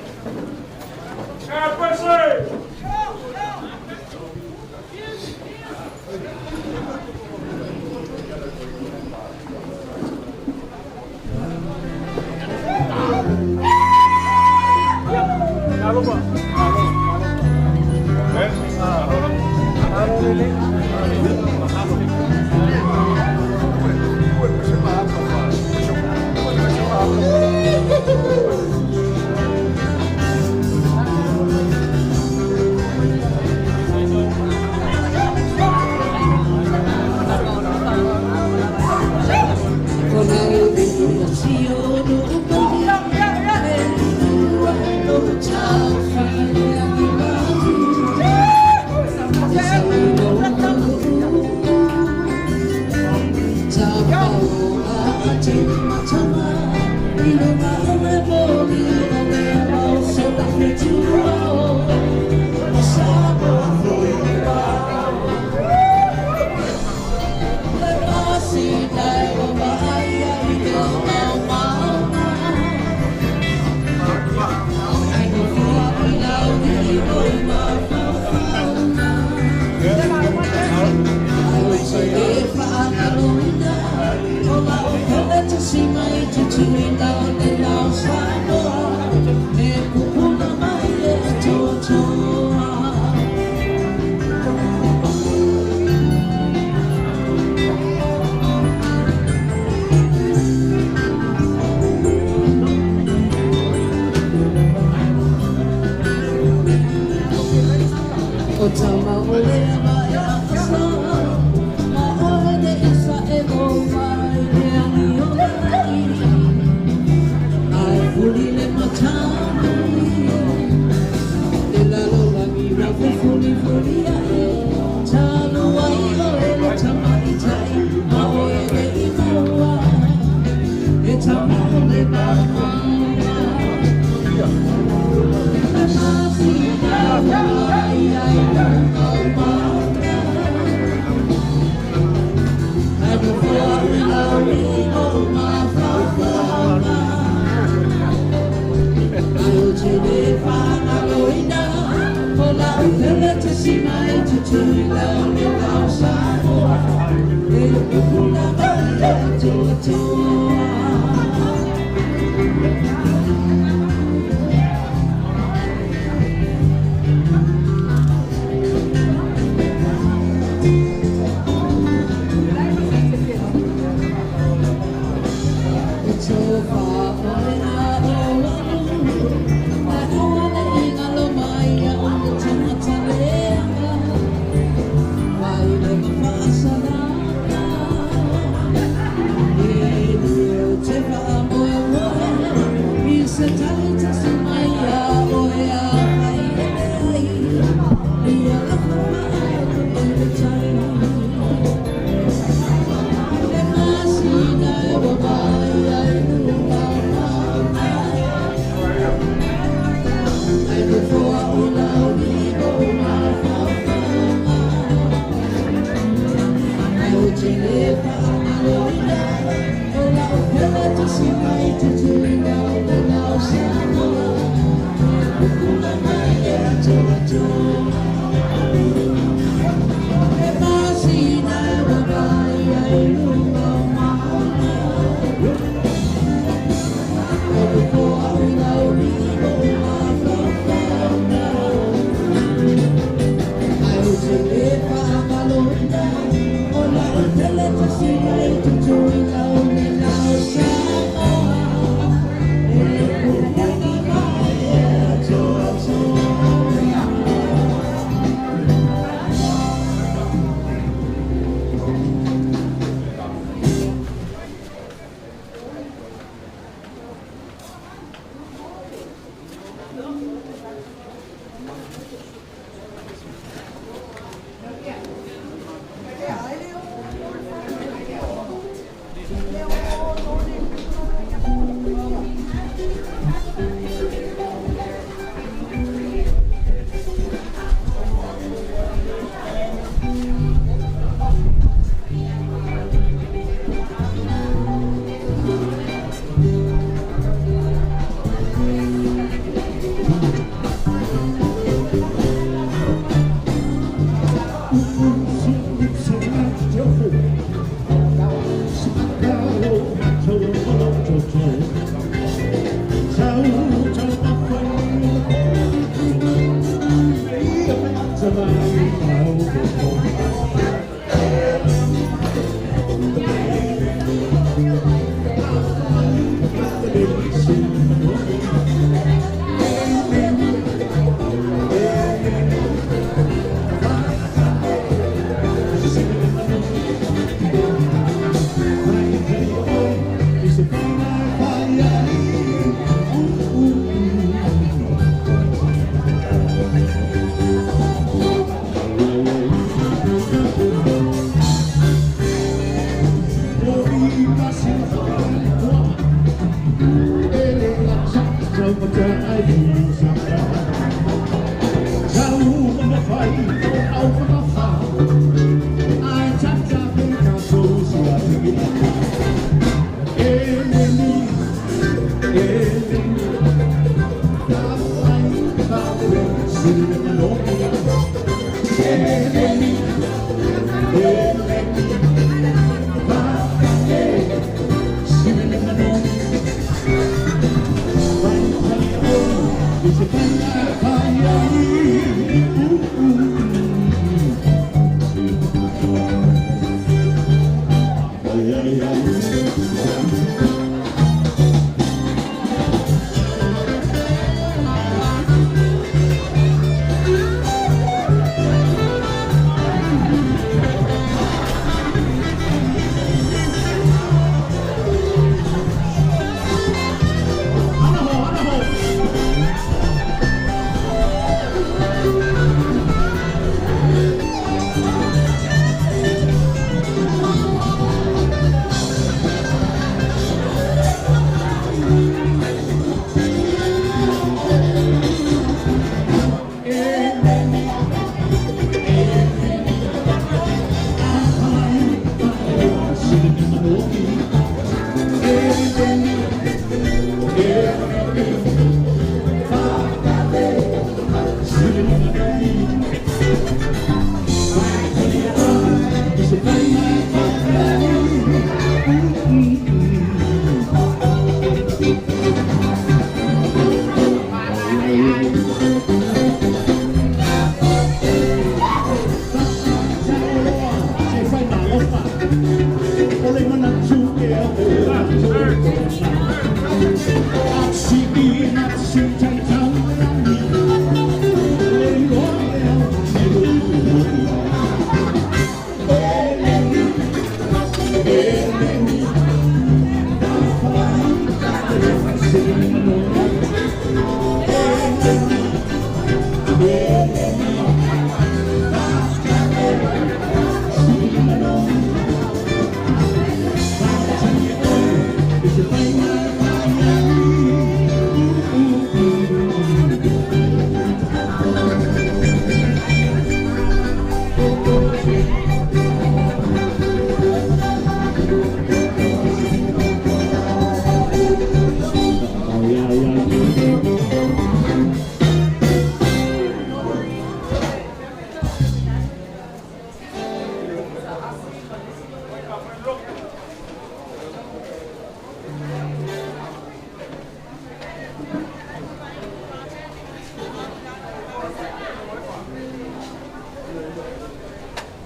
Leo.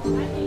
Yes.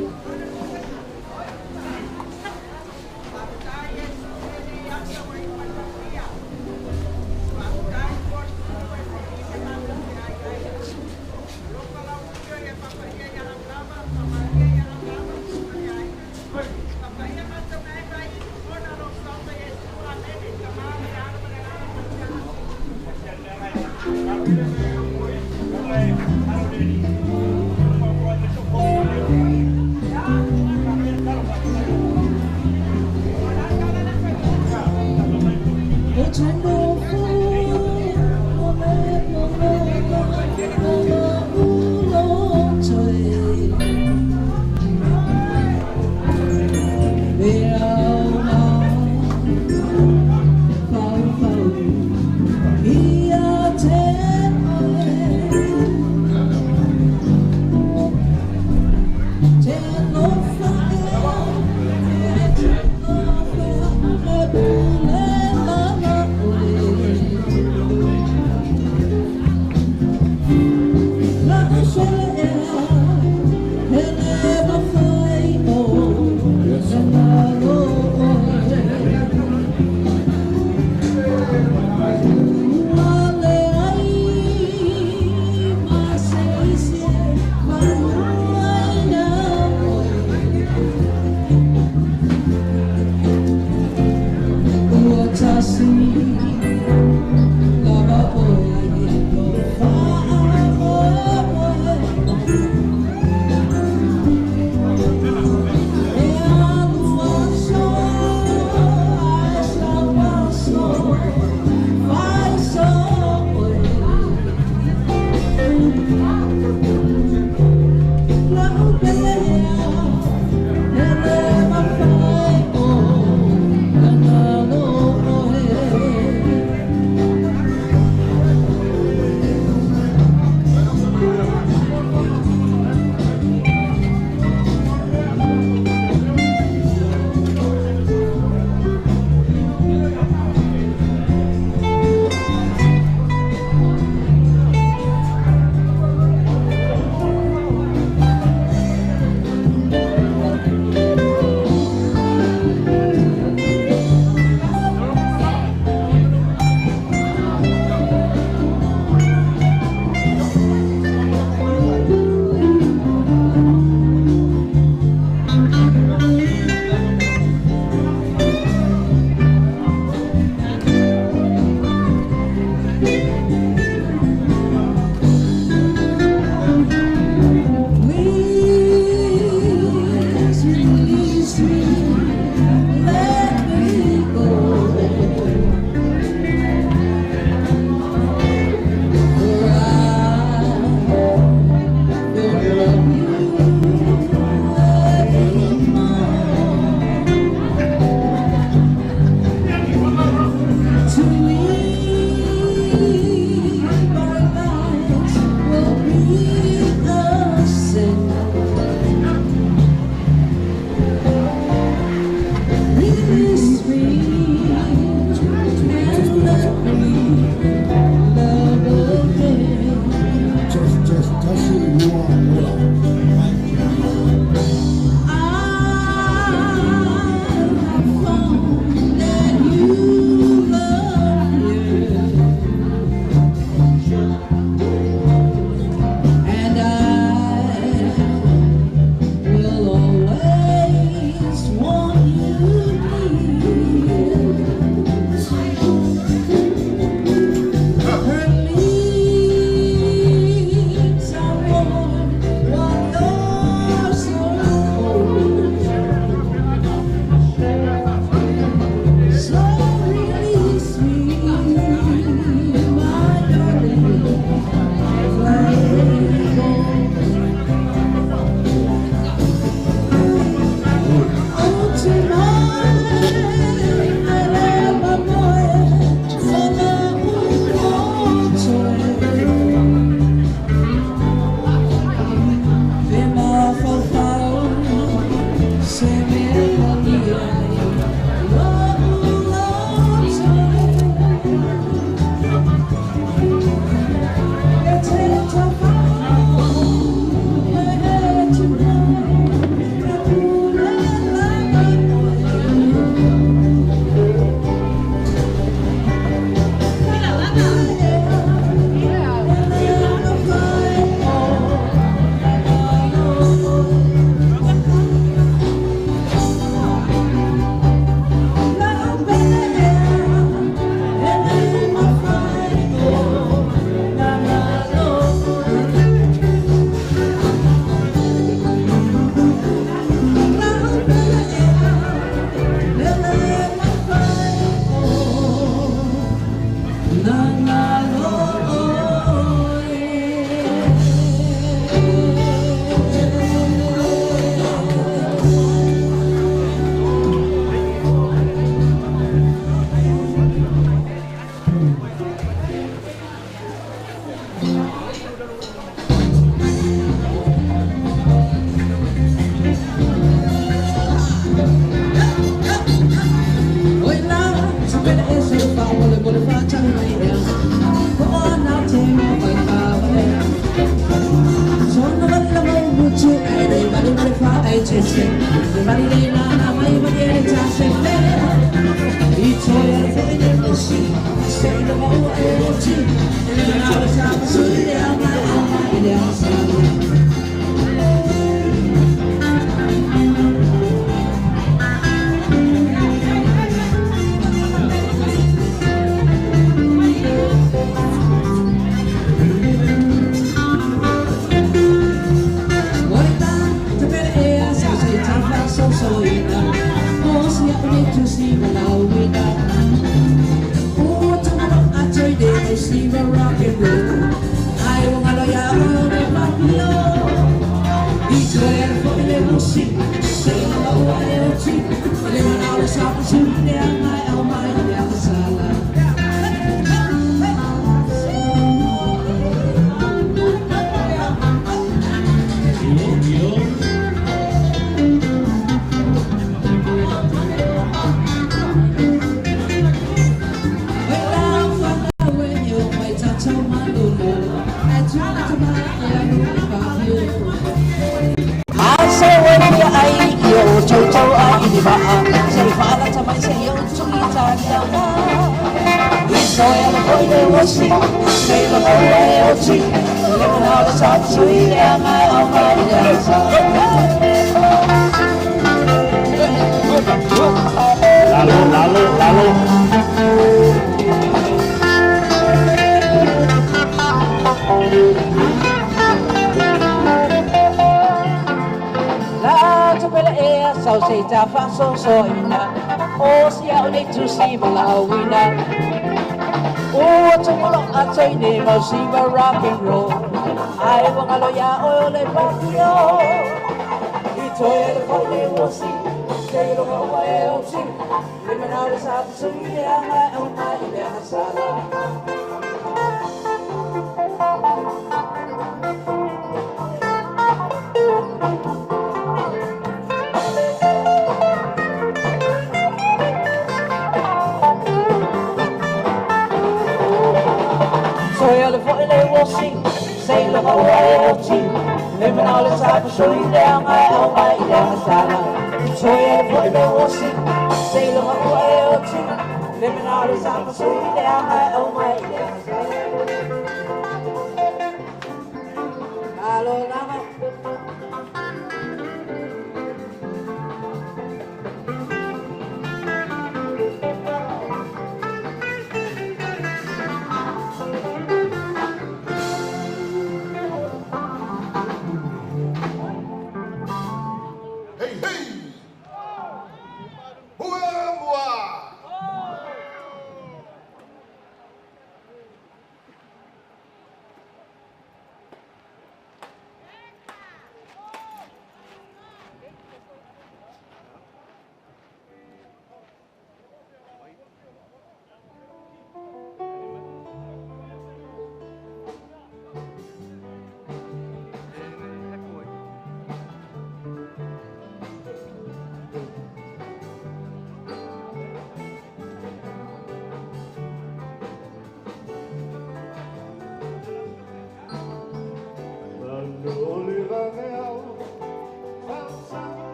Thank you.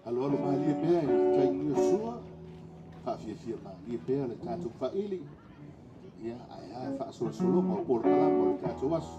Aloalo malie pea i le taimi o sua, faafiafia malie pea le tatou faili, ia ae a faasolosologa o polokalama o le tatou aso.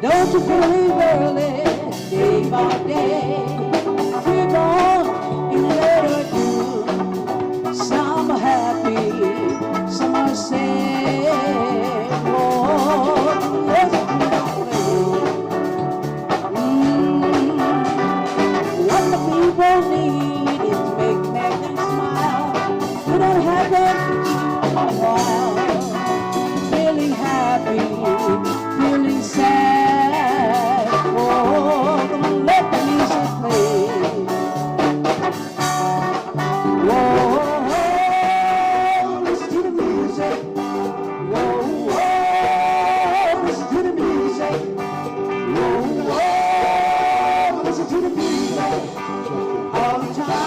Don't you believe early, day by day, we're born in letter do. Some are happy, some are sad. Oh, let's play. What the people need is to make them smile. We don't have them a while. Feeling happy, feeling sad. Oh, come on, let the music play. Whoa, listen to the music. Whoa, whoa, listen to the music. Whoa, whoa, listen to the music all the time.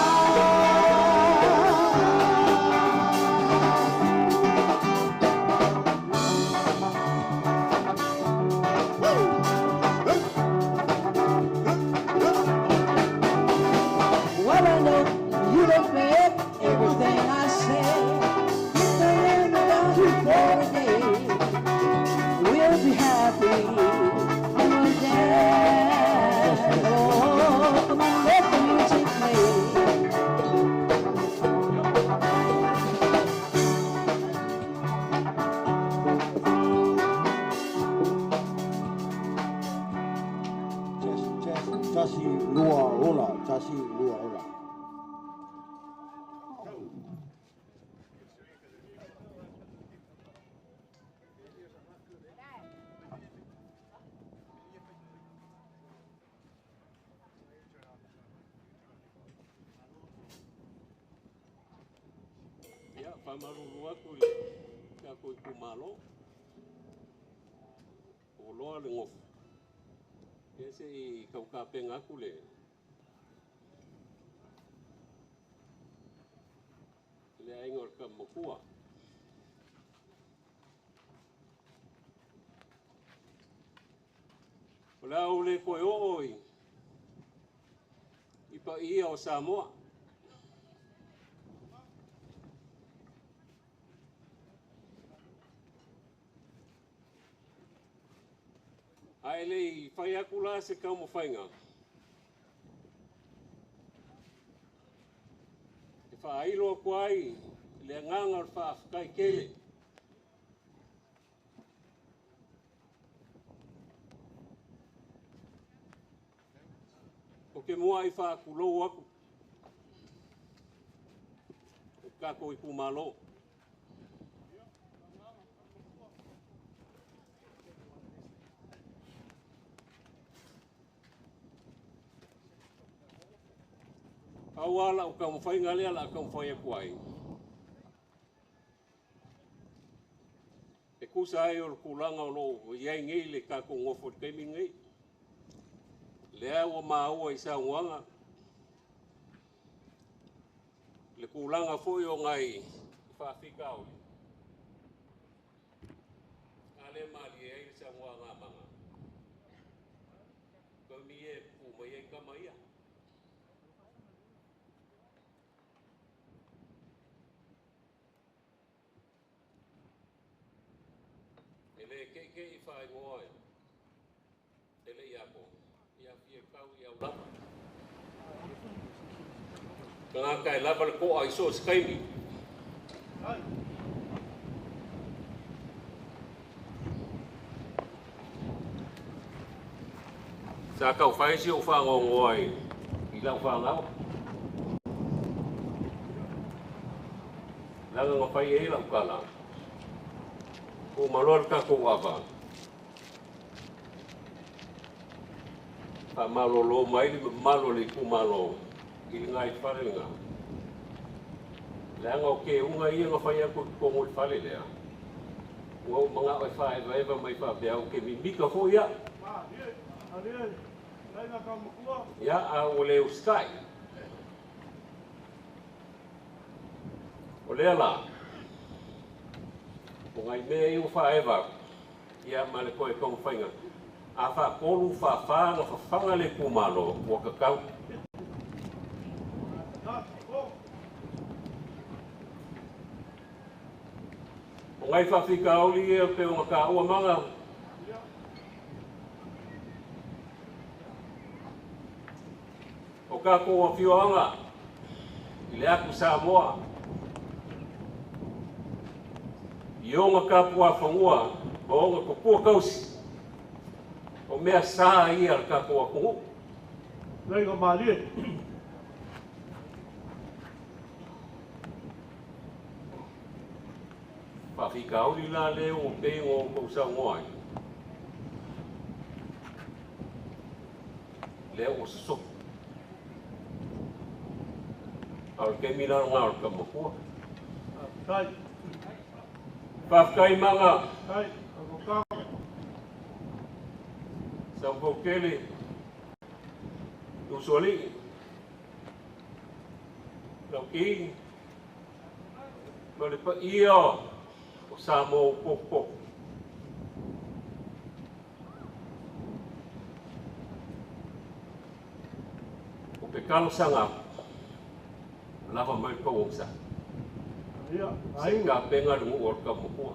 Ia, faamalulu atu i le tatou itumalo, ua loa le gofu, ia se i tau tapena atu le le aiga o le tama matua. O le a ou le toe oo i i paia o Samoa. Ae le i fai atu la se taumafaiga e faailo atu ai le agaga o le faafetai tele Ou te muai faatulou atu i le tatou itumalo. Pau lava lau taumafaiga lea o le a taumafai atu ai, e tusa ai o le tulaga o lo o i ai nei le tatou nofo i le taimi lenei. Lea ua maua i saunoaga le tulaga foi o nai faafitauli, a lea e malie ai le saunoaga a Maga, taimi e pupuu mai ai tama ia. E le ke'ike'i faaigoa e le iako, ia fia tau i au lava. Tagata e lava le to'a i so o se taimi. Sa tau fai si ou faanoanoa i lau fanau. Leaga na fai ai lau tala, ua uma loa le tatou ava, faamalolo mai le mamalu o le itumalo i le gaifale lena. Leaga o keuga ia na fai atu i totonu o le fale lea, ua ou manao e faaevaeva mai faapea ou te mimita foi au. Ia, a ua le usitai. O lea la, o nai mea ia ua faaeva atu, ia ma le toe taumafaiga, a faatolu, faafa ona fafaga le itumalo, ua tatau. O nai faafitauli ia pei ona taua maga, o tatou afioaga i le atu Samoa i ona tapuafanua ma ona tupua tausi, o mea sa ia a le tatou atunuu. Leiga malie. Faafitauli la lea ua pei ona outou saunoa ai, lea ua sosofi. A o le taimi la lena o le tama matua. Faafetai. Faafetai Maga. Faafetai. Saupautele, Usoalii, Lauki, ma le paia o Samoa ua potopoto. O ke talosaga atu, lava mai le tou onosai. Se i tapena le nuu o le tama matua.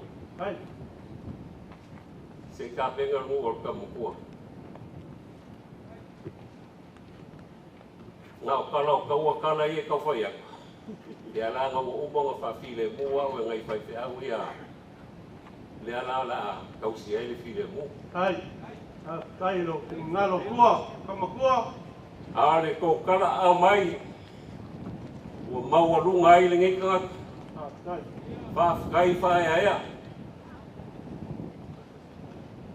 Se i tapena le nuu o le tama matua. Na o tala o taua tala ia e tau fai atu, lea la na ua uma ona faafilemu au e nai faifeau ia, lea la o le a tausi ai le filemu. Faafetai, faafetai i lou finagalo tua, tama tua. A o le tou tala aao mai ua maualuga ai lenei tagata. Faafetai. Faafetai faaeaea.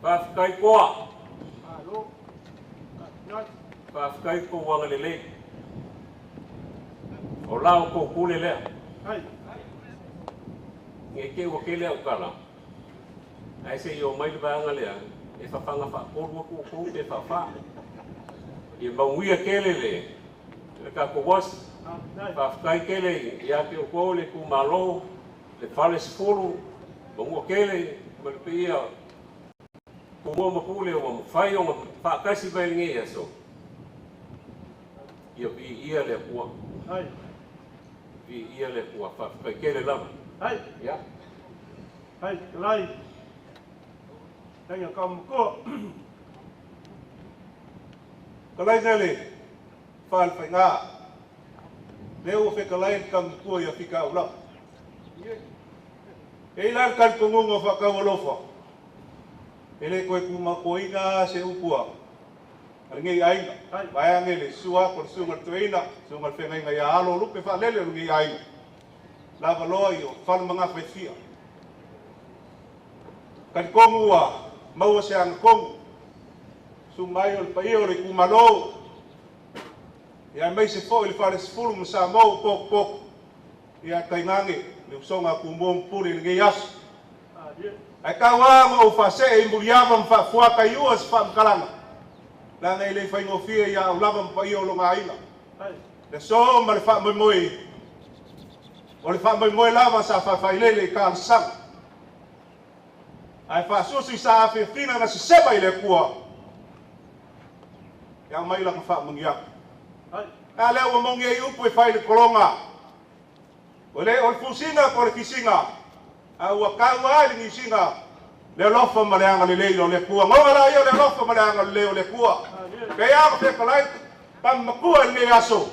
Faafetai toa. Malo. Faafetai. Faafetai tou agalelei. O la outou pule lea. Ai. Nge te ua kele au kala. Ai se i o mai le vaega lea, e fafaga faatolu atu outou pe faafā. Ia manuia tele le le tatou aso. Faafetai tele ia te outou le itumalo, le falesefulu, manua tele ma le paia o Tumua ma Pule ua mafai ona faatasi mai i lenei aso. Ia viia le Atua. Viia le Atua. Faafetai tele lava. Ia. Hai, kalai. Tainga ka matua. Kalai nele fale faiga. Lea ua fetalai le taumatua ia fika lava. E i la le talitonuga o faataualofa, e le toe tumakoina se upu a lenei aiga. Vaeane le susu atu o le susuga i le toeaina, susuga i le feagaiga ia Alo Lupe Faalele o lenei aiga. Lava loa i o fale magafa e fia. Talitonu ua maua se agatonu, susu mai o le paia o le itumalo, ia aemaise foi le falesefulu ma Samoa ua potopoto, ia tainane le usoga a Tumua ma Pule i lenei aso. Ae tau lava ma ou faasee i muliava ma faafuata i ua se faamatalaga, leaga e le faigofie ia au lava ma paia o lona aiga. Le aso ma le faamoemoe, o le faamoemoe lava sa faafailele i talosaga. Ae faasusu i sa afiafiga na sesema i le Atua, e aumai lana faamanuiaga. A lea ua moni ai upu e fai i le tologa, o le o le fusina po o le fisiga, a ua tau lava i le niusiga le alofa ma le agalelei o le Atua. Goga la ia o le alofa ma le agalelei o le Atua. Pei lava ona fetalai tama matua i lenei aso,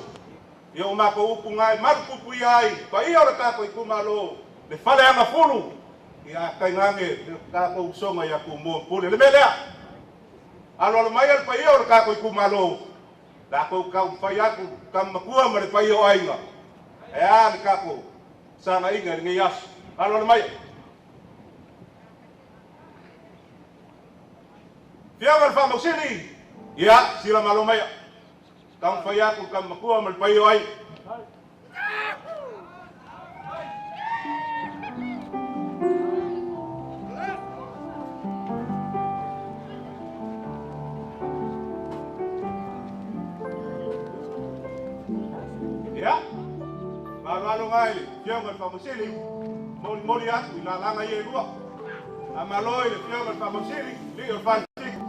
ia o matou upu na e malupuipuia ai paia o le tatou itumalo, le faleagafulu, ia tainane le tatou usoga ia Tumua ma Pule. O le mea lea, aloalo mai le paia o le tatou itumalo, latou taumafai atu tama matua ma le paia o aiga, e a le tatou sagaiga i lenei aso. Aloalo mai. Fioga le faamausili, ia sila malo mai. Taumafai atu le tama matua ma le paia o aiga. Ia, faaaloalo ngai le Afioga i le Faamasili, molimoli atu i lalaga ia e lua. Faamalo i le Afioga i le Faamasili, lii o le Falesika.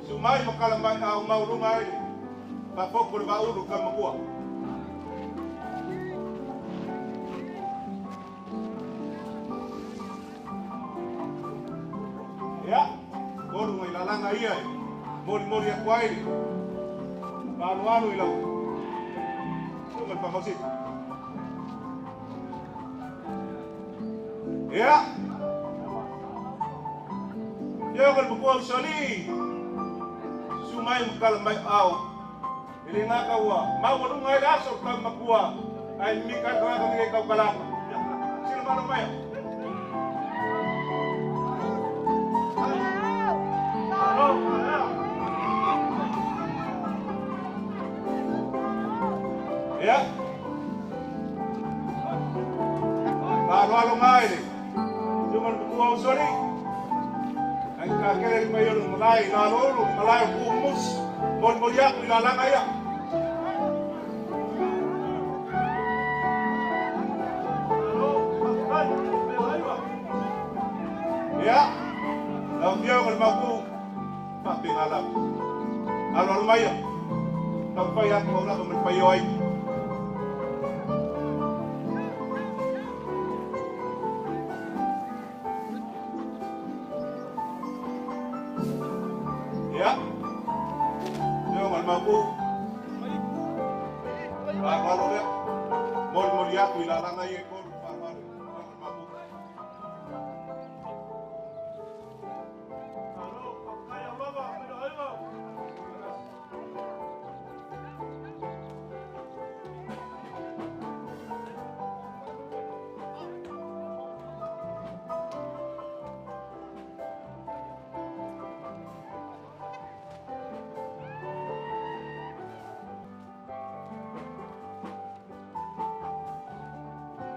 Susu mai ma kala mai au maualuga ai le faafofu o le vaaulu tama matua. Ia, tolu nai lalaga ia e molimoli atu ai le faaaloalo i lau susuga i le Faamasili. Ia, Afioga i le Matua Usoalii, susu mai ma tala mai ao. E le gata ua maualuga ai le aso o le tama matua, ae mimita ai le tagata nei e taukalama. Sila malo mai. Ia. Faaaloalo ngai le susuga i le matua Usoalii. Ai ka kele le mai o le malae i lalo ulu, le malae o Puumusi. Molimoli atu i lalaga ia. Ia, lau Afioga i le Maopu, faapena lava. Aloalo mai ia, taumafai atu au lava ma le paia o aiga. Ia, Afioga i le Maopu, faaaloalo lea, molimoli atu i lalaga ia e tolu, faaaloalo i le Afioga i le Maopu.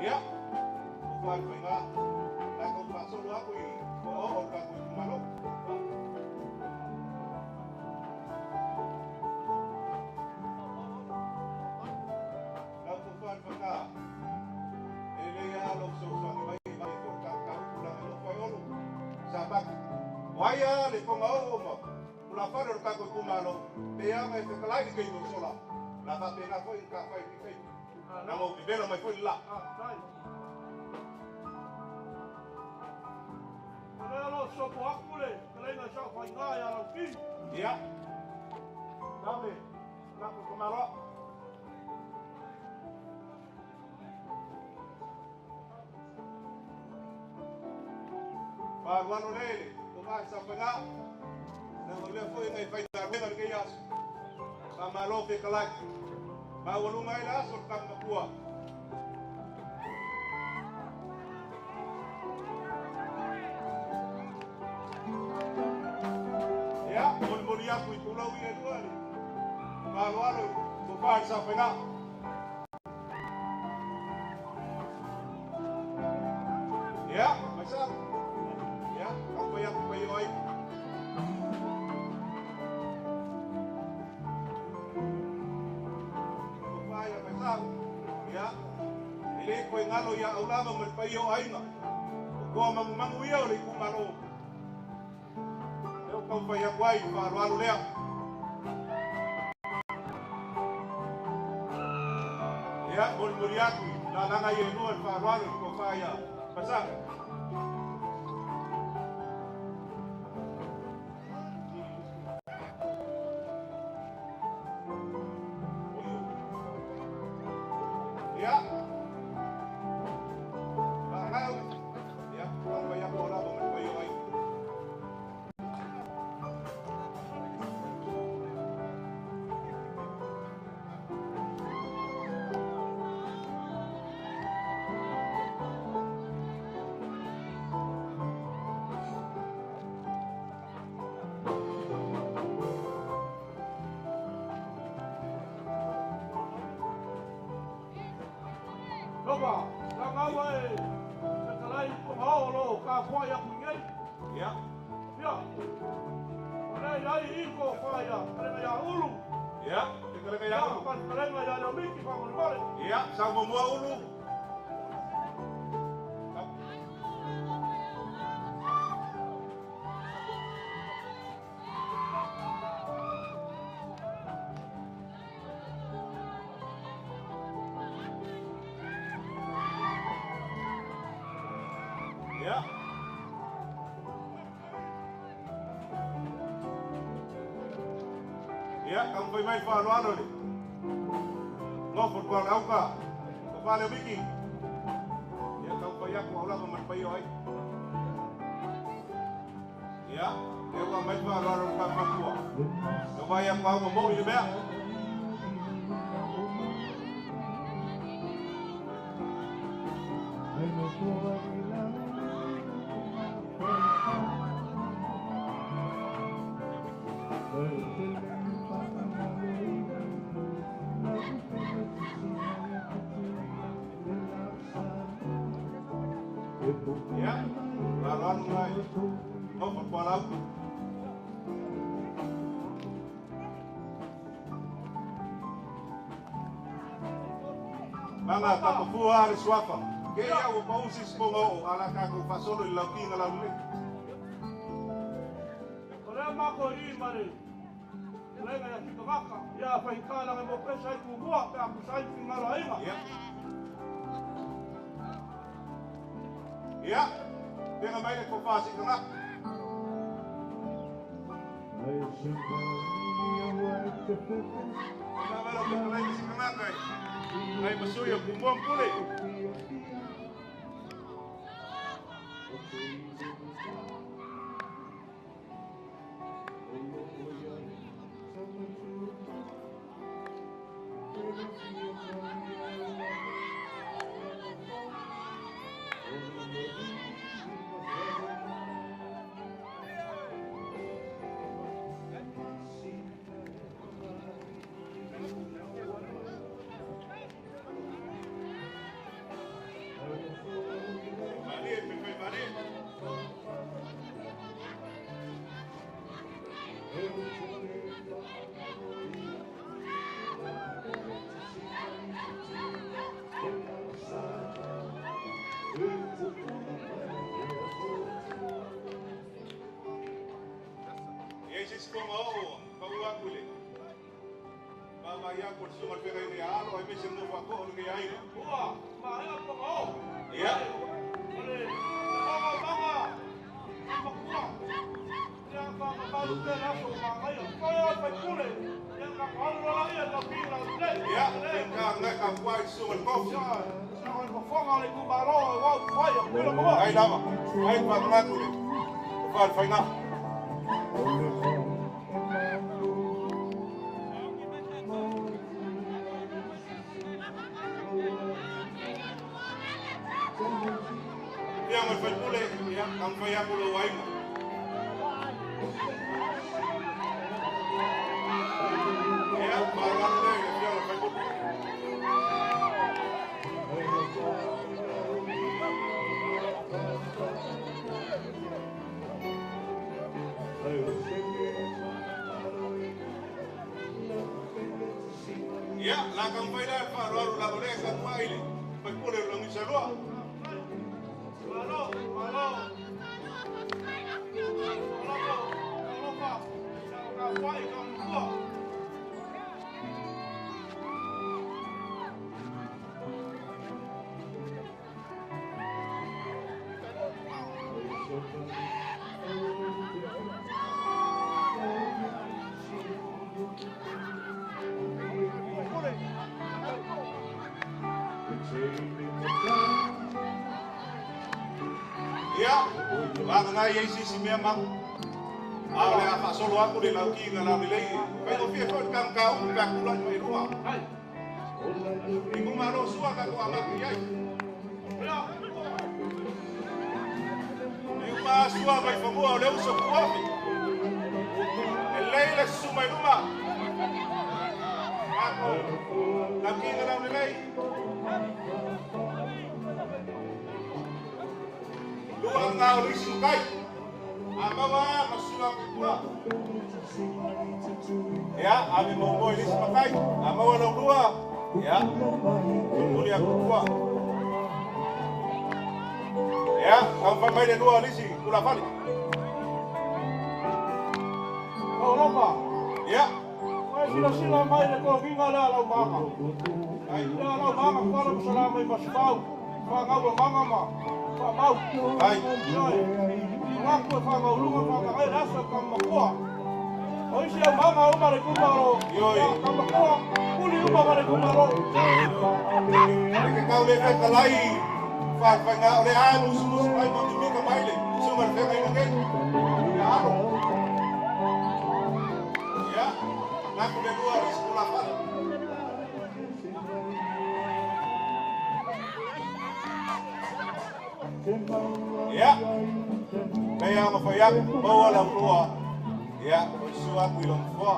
Ia, Tofa le faiga. La tau faasolo aku i o o tatou itumalo. Lau tofa le faiga. E lei lava lou fesoasoani mai mai foi tatou tulaga nofo ai olo. Sabaki. O ai a le tonga oo ma tulafale o le tatou itumalo, pe aga e fetalai le taimi o sola. La faapena foi i ka fai i taimi. Na mo vevela mai foi le la. O lea lo sopo aku le fetalaiga i sao faiga ia Lauki. Ia. Dame, la ko kamalo. Faalualo le o mai sa faiga. Na o lea foi ngai fai galuega lenei aso. Faamalo fetalai. Maualuga ai le aso o le kamamakua. Ia, molimoli aku i pulau ia e lua le faaaloalo tofa i le saofaiga. Ia, mai sa. Ia, taumafai atu paia o ai. Tofa ia mai sa. Ia, e le koe galo ia aulava ma le paia o aiga. O toa magumagu ia o le itumalo. Lea ua taumafai atu ai i le faaaloalo lea. Ia, molimoli atu i lalaga ia e lua le faaaloalo i le tofa ia Masaga. Ia, faagau. Ia, taumafai atu o lava ma le paia o aiga. Lova, lagaua e fetalai ponga o lo kafoai aku i nei. Ia. Ia. O lea i ai i ko whaia, fetalaiga ia Ulu. Ia, fetalaiga ia Ulu. Ia, fetalaiga ia Leomiki whangolemole. Ia, sau muamua Ulu. Ia. Ia, taumafai mai le faaaloalo le nofo le tualauka. Tofa Leomiki. Ia, taumafai atu aulava ma le paia o aiga. Ia, lea ua aumai le faaaloalo le kamamakua. Lea ua vaai atu lava ua moi le mea. Ia, faaaloalo mai nofo le tualauka. Maga tapafua le suafa. Ke ia ua pausi se ponga oo a la tatou faasolo i le laukiga laulelei. O lea mako i ma le fetalaiga ia Sikavaka, ia Fahika laga mo pesa i tumua pe a pusa ai finagalo aiga. Ia. Ia, pega mai le tofa Sikangaka. Lava lau fetalaiga Sikangaka i nai masui o Tumua ma Pule. Wanga ia isi si mea mang. A le a faasolo aku le lauki nga lau lelei. Pai o fia foi kang kau ka kula mai rua. I ku malo sua ka ko amaki ai. E uma sua vai fangua o le uso kuafi. E lei le susu mai luma. Ako lauki nga lau lelei. Lua ngā o lisi kai. A maua masua kua. Ia, a mi mo i lisi makai. A maua lau lua. Ia, muli aku kua. Ia, kau whai mai le lua o lisi kula fali. Kau lopa. Ia. Koe sila sila mai le koa ginga lea lau manga. Lea lau manga kuala masala mai masupau. Wha ngau manga ma. Mau. Ai. Ngaku e whangaulunga whangae rasa ka makoa. O isi au manga uma le kumaro. Ioi. Ka makoa, kuli uma ma le kumaro. Le ke kau le whakalai. Whawhainga o le anu musu mai mo te mika mai le. Sunga le whenga inga ngei. Ia aro. Ia. Ngaku le lua risi kula whala. Ia, mea ma whai aku, maua lau lua. Ia, o isu aku i long fua.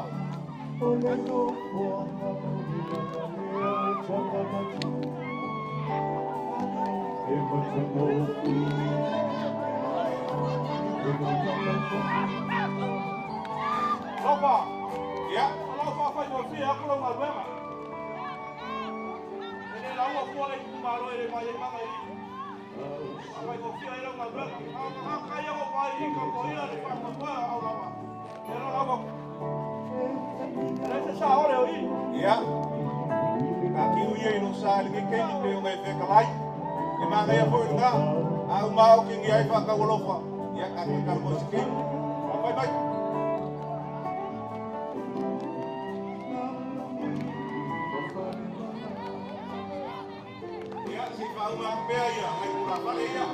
Lopa. Ia. Lopa whai mo fia aku lau ngaluenga. Ene lau a fua le kumalo e le mai e manga i. Whai mo fia e lau ngaluenga. A kai au pai i ka koia le whakakoa au lama. E lau lau Le se sa ore o i. Ia. Ka kiu ia i lo sa le ke ni pe o ngai whekalai. E manga ia foi ngā. A umao ki ngi ai whakawalofa. Ia ka koe ka mo si kei. A pai mai. Ia, si whauma pea ia, hai kura whale ia.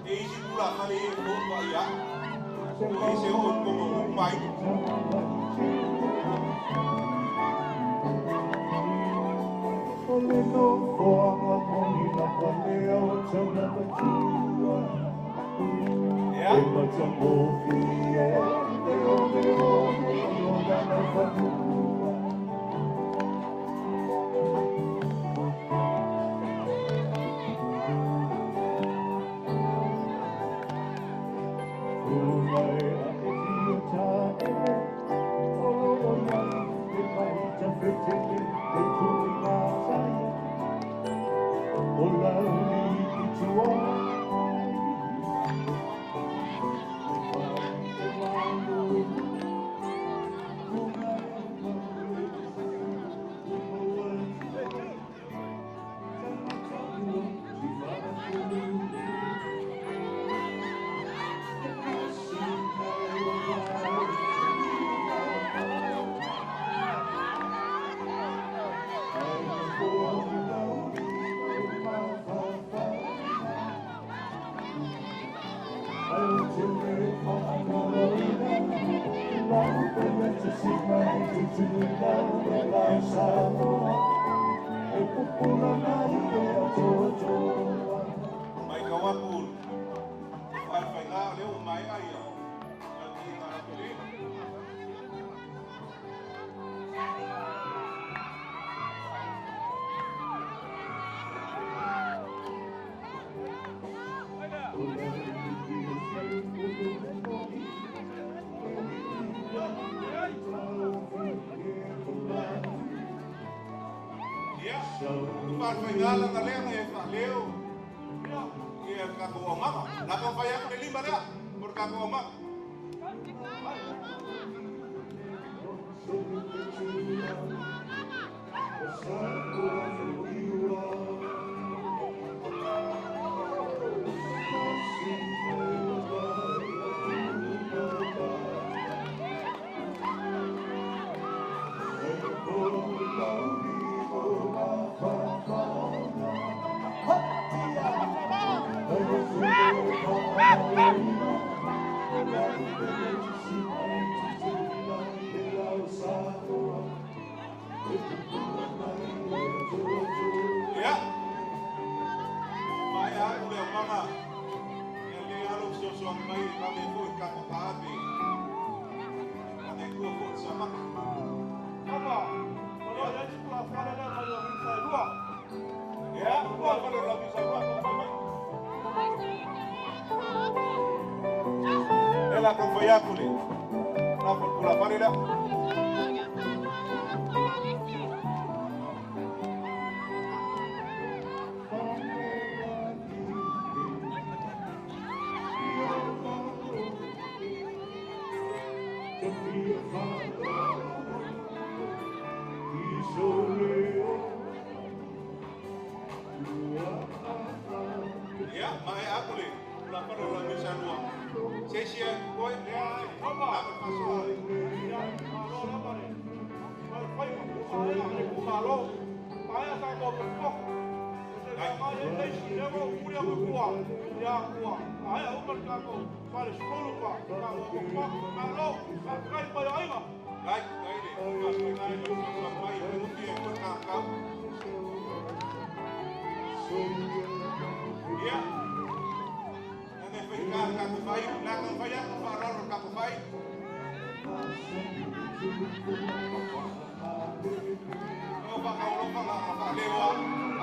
E isi kura whale ia kōtua ia. E isi o kongo umai. Ia. Mai kawaku whaiwhainga leo mai ai a ki ngā pere. Ia, whaiwhainga langa lea ngai e whaleo. Ia ka ko mama. La ko fai aku le lima lea. Por ka ko mama. Ia. Mai aku le mama. Ia le alo so so mai ka me foi ka ko ka be. Ka me ko ko sa ma. Ama, o le ai ku la fale le mai o sa lua. Ia, ku la fale la mi sa lua ko mai. Ela ko foi aku le. La ku la fale la. Ia, mai aku le. La fale la mi sa lua. Se se ko le ai. Ama, La ko faso. ia, malo la mare. Mai fai ko ai a le ku malo. Mai a sa ko ko. Se ka mai e le si le mo ku le ku ia ku. Ai a uma ka ko fale skolu pa. Ka ko ko malo. Ka kai pa ai ma. Ai, ai le. Ka fai ngai le so mai e mo ki e ko ka ka. Ia. Ane fai ka ka ko fai, la ko fai aku fa roro ka ko fai. O fa ka o fa ka fa le wa,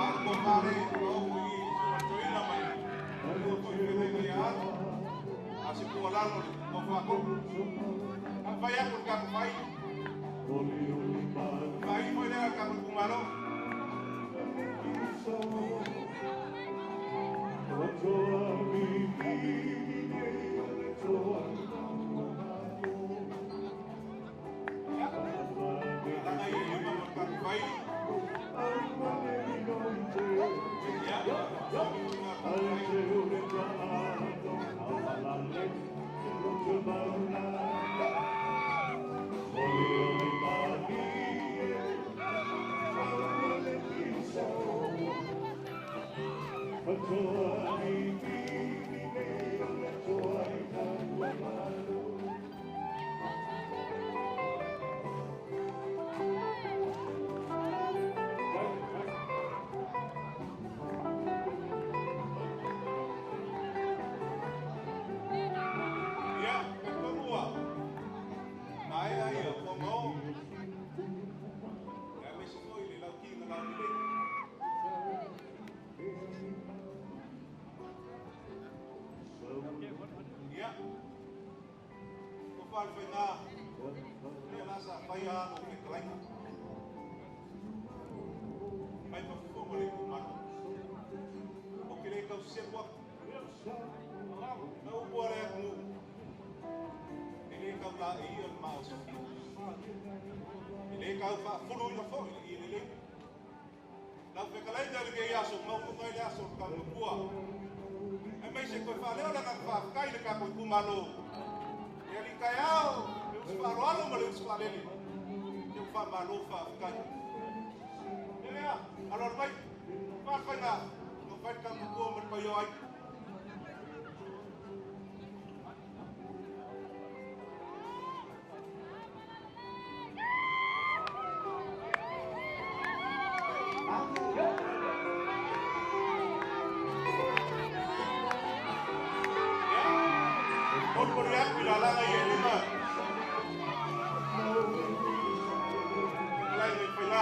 a ko fa le o ku i so ina mai. O ko i le ngai a. A se ku la no ko fa ko. Ka fai aku ka ko fai. Fai foi le ka ko malo. La ngai e lima mo ka ko fai. Ia. Ia, ka tonua. Mai ai o ko mo. Ia me se foi le lau ki na lau le. Ia. Ko fal fai na. Le la sa fai a no ke klai. Mai pa fu mo le ku malo. sepu atu. Na upu a le atunuu, e lē taulāʻeia le maosofia, e lē tau faafuluina foʻi le ie lelei. Lau fetalaiga i lenei aso, maualuga ai le aso o le Taumatua, aemaise toe faaleo le agaga faafetai i le tatou itumalo, le alii taeao, le usi faaaloalo ma le usi faalele, se ua faamalo faafetai. Le mea lea, aloalo mai, faalefaiga, taumafai le Taumatua ma le paia o aiga. Molimoli atu i lalaga ia e lima. Fetalaiga i Faiga.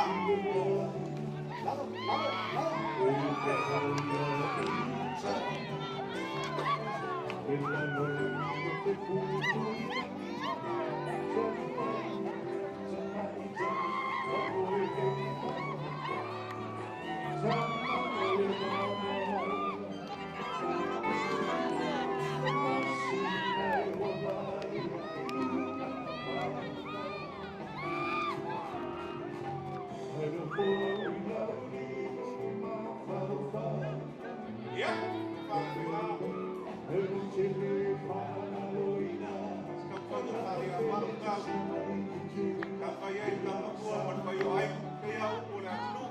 Ia, faafaigā. Se taumafaiga faaleaoa taumafai ai le taumatua ma le paia o aiga, peia upu o le atunuu.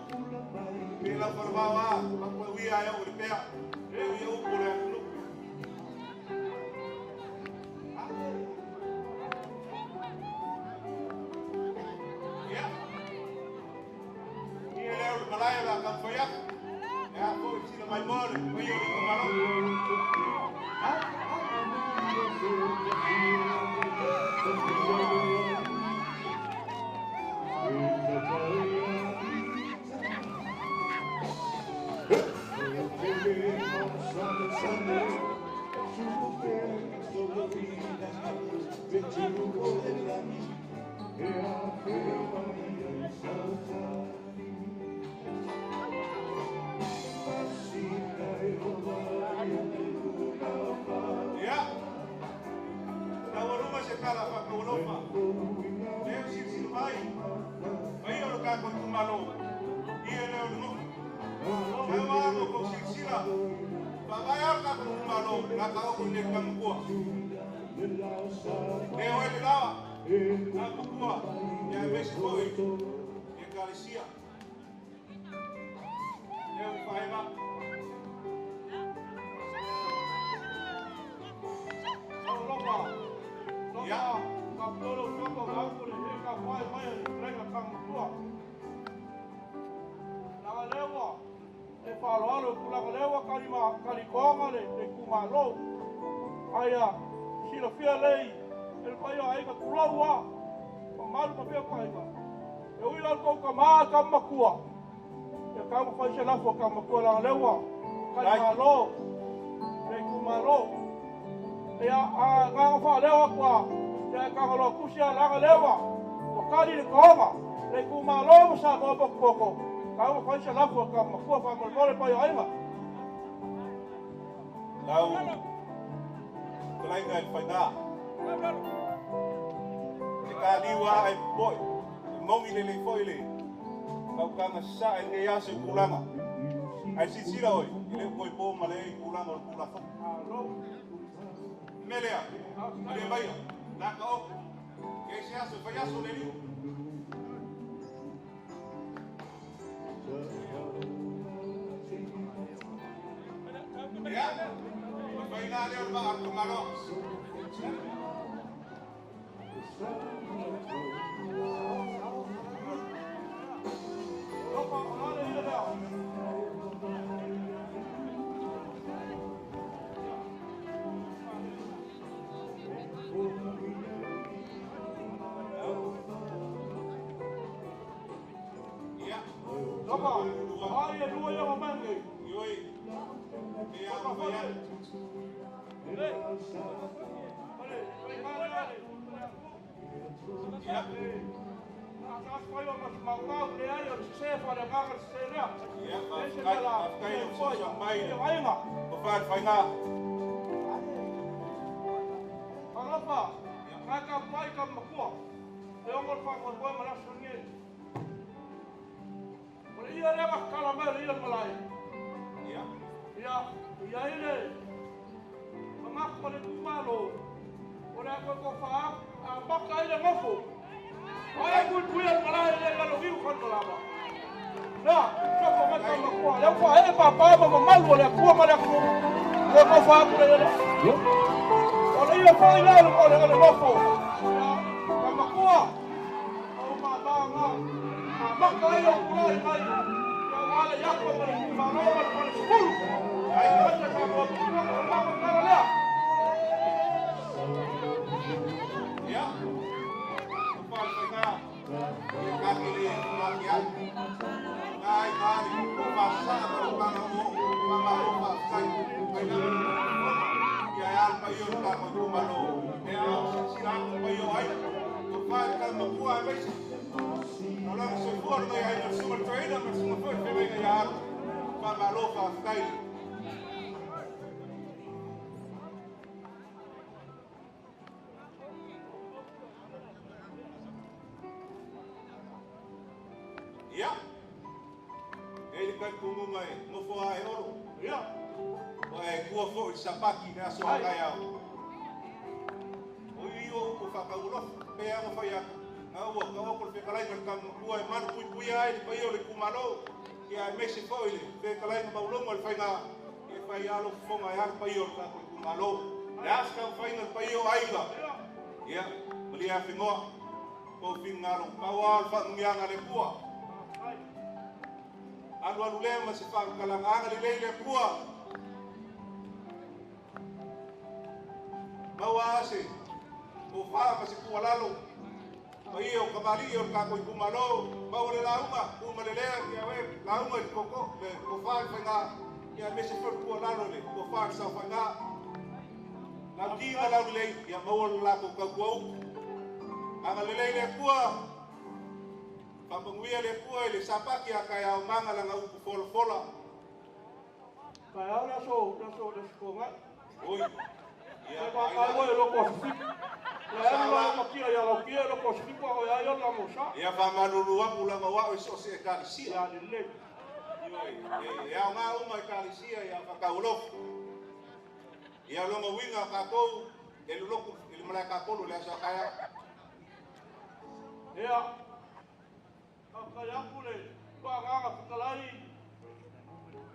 Pe lau falavao a, papuauia ai oo i le pea, lea ia upu o le atunuu. Ia, ia lea o le malae o le a taumafai atu. E a foi sila mai moa le paia o le itumalo. Ia, taualuga se tala faataualofa. Lea ua silasila mai, paia o le tatou itumalo, ia lea o le nuu. Sau a ma tou silasila, faavae a le tatou itumalo, la taoto i nei le Taumatua. Lea oe le laoa, Taumatua, ia aemaise foi i Ekalesia. Lea ua faema. Alofa, lofa, ka polo kapa maupu le he ka whai mai a le fetalaiga Kamatua. Laga lewa, e faaaloalo i tulaga lewa kalima kalikoaga le le itumalo. Aia silafia lei e le paia o aiga tulou a, mamalu ma fia paaiga. E ui la le tou tama tama matua, ia taumafai se lafo a tama matua laga lewa kalimalo le itumalo. Ia a agaga faaleo atu a ia e tagaloa tusi a laga lewa ua kali le toaga le itumalo ma Samoa potopoto taumafai se lafo a tama matua faamolemole paia o aiga. Lau fetalaiga i le faiga. E taliu lava e popoe, e moni lelei foi le fautuaga sasae i lenei aso i tulaga. Ae silasila oe, e le o toe po ma le i tulaga o le Tulafono. O le mea lea, malie maia, laka oku, e ai se aso e fai aso le alii. Ia, o le faiga lea o le vaa o le tamaloa. Lofa, o le a le ia lea? Ia, Lofa, o ai e lua ia ma mai nei? Ioe, e a Lofa, mafai foi atu. le. Le. O le faiga lea le. Ia. Ia, faafetai, faafetai le fesoasoani mai i le tofa i le faiga. Alofa, na tapuai ka makua. E ongo le faamoemoe ma le aso lenei. O le ia lea na tatala mai o le ia le malae. Ia. Ia, i ai le manatu o le itumalo, o le a toe tofa amata ai le nofo. O ai puipuia le malae le laloviu falemalama. Lea, sofo mai ka makua. Lea ua faaee papa ma mamalu o le Atua ma le atunuu. Toe tofa atu le ia lea. O le ia foi lea o le nofo. Ia, ka makua. O mamanga. Amata ai o tulai mai. Ia ua ale iako ma le itumalo ma le falesefulu. Ai, ai, sa mo o le tala lea. Ia, tofa i le faiga. Ia kake le maki ai. Ngai mari, o whasaa ma le panga o, whamalo whaaftai, ai nā ia e ala pai o le tākou itumalo. E ao silasila atu pai o ai. Tofa i le kalamakua e maise. O lana soifua le mai ai na le susuga le toeaina ma le susuga foi le feagaiga ia Alo. Faamalo faafetai. Ia, e le talitonuga e nofo lava e olo. Ia. O e tua foi i le sapati i le aso a taeao. O i o upu faataualofa, pe a ona fai atu, na ua taoto le fetalaiga i le Tamatua e malupuipuia ai le paia o le itumalo, ia aemaise foi le fetalaiga maualuga o le faiga e fai lava lou fofoga e a le paia o le tatou itumalo. Le a se taumafaiga le paia o aiga, ia, malie afenoa, tou finagalo, pau lava o le faamanuiaga a le Atua. Alualu lea ma se faamatalaga agalelei le Atua. Maua lava se tofa ma se tuualalo, paia o tamalii o le tatou itumalo, maua le lauga, tu ma le lea, ia oe lauga i le toto, le tofa i le faiga, ia aemaise foi le tuualalo i le tofa i le saofaiga. Lauti ma laulelei, ia maua le latou tautua utu. Agalelei le Atua, faamanuia le Atua i le sapati a taeao maga lana upu folafola. Taeao le aso, le aso, le aso Toonai. Oi. Ia, ai e loko aso fitu. Le alu la matia ia lautia e loko aso fitu a o ia ia la mosa. Ia faamalulu atu lava o au i so o se ekalesia. Ia lelei. Ioe, e aoga uma ekalesia ia faataualofa. Ia lona uiga tatou e lolotu i le malae kakolo i le aso a taeao. Ia, faafetai atu le Agaga Fetalai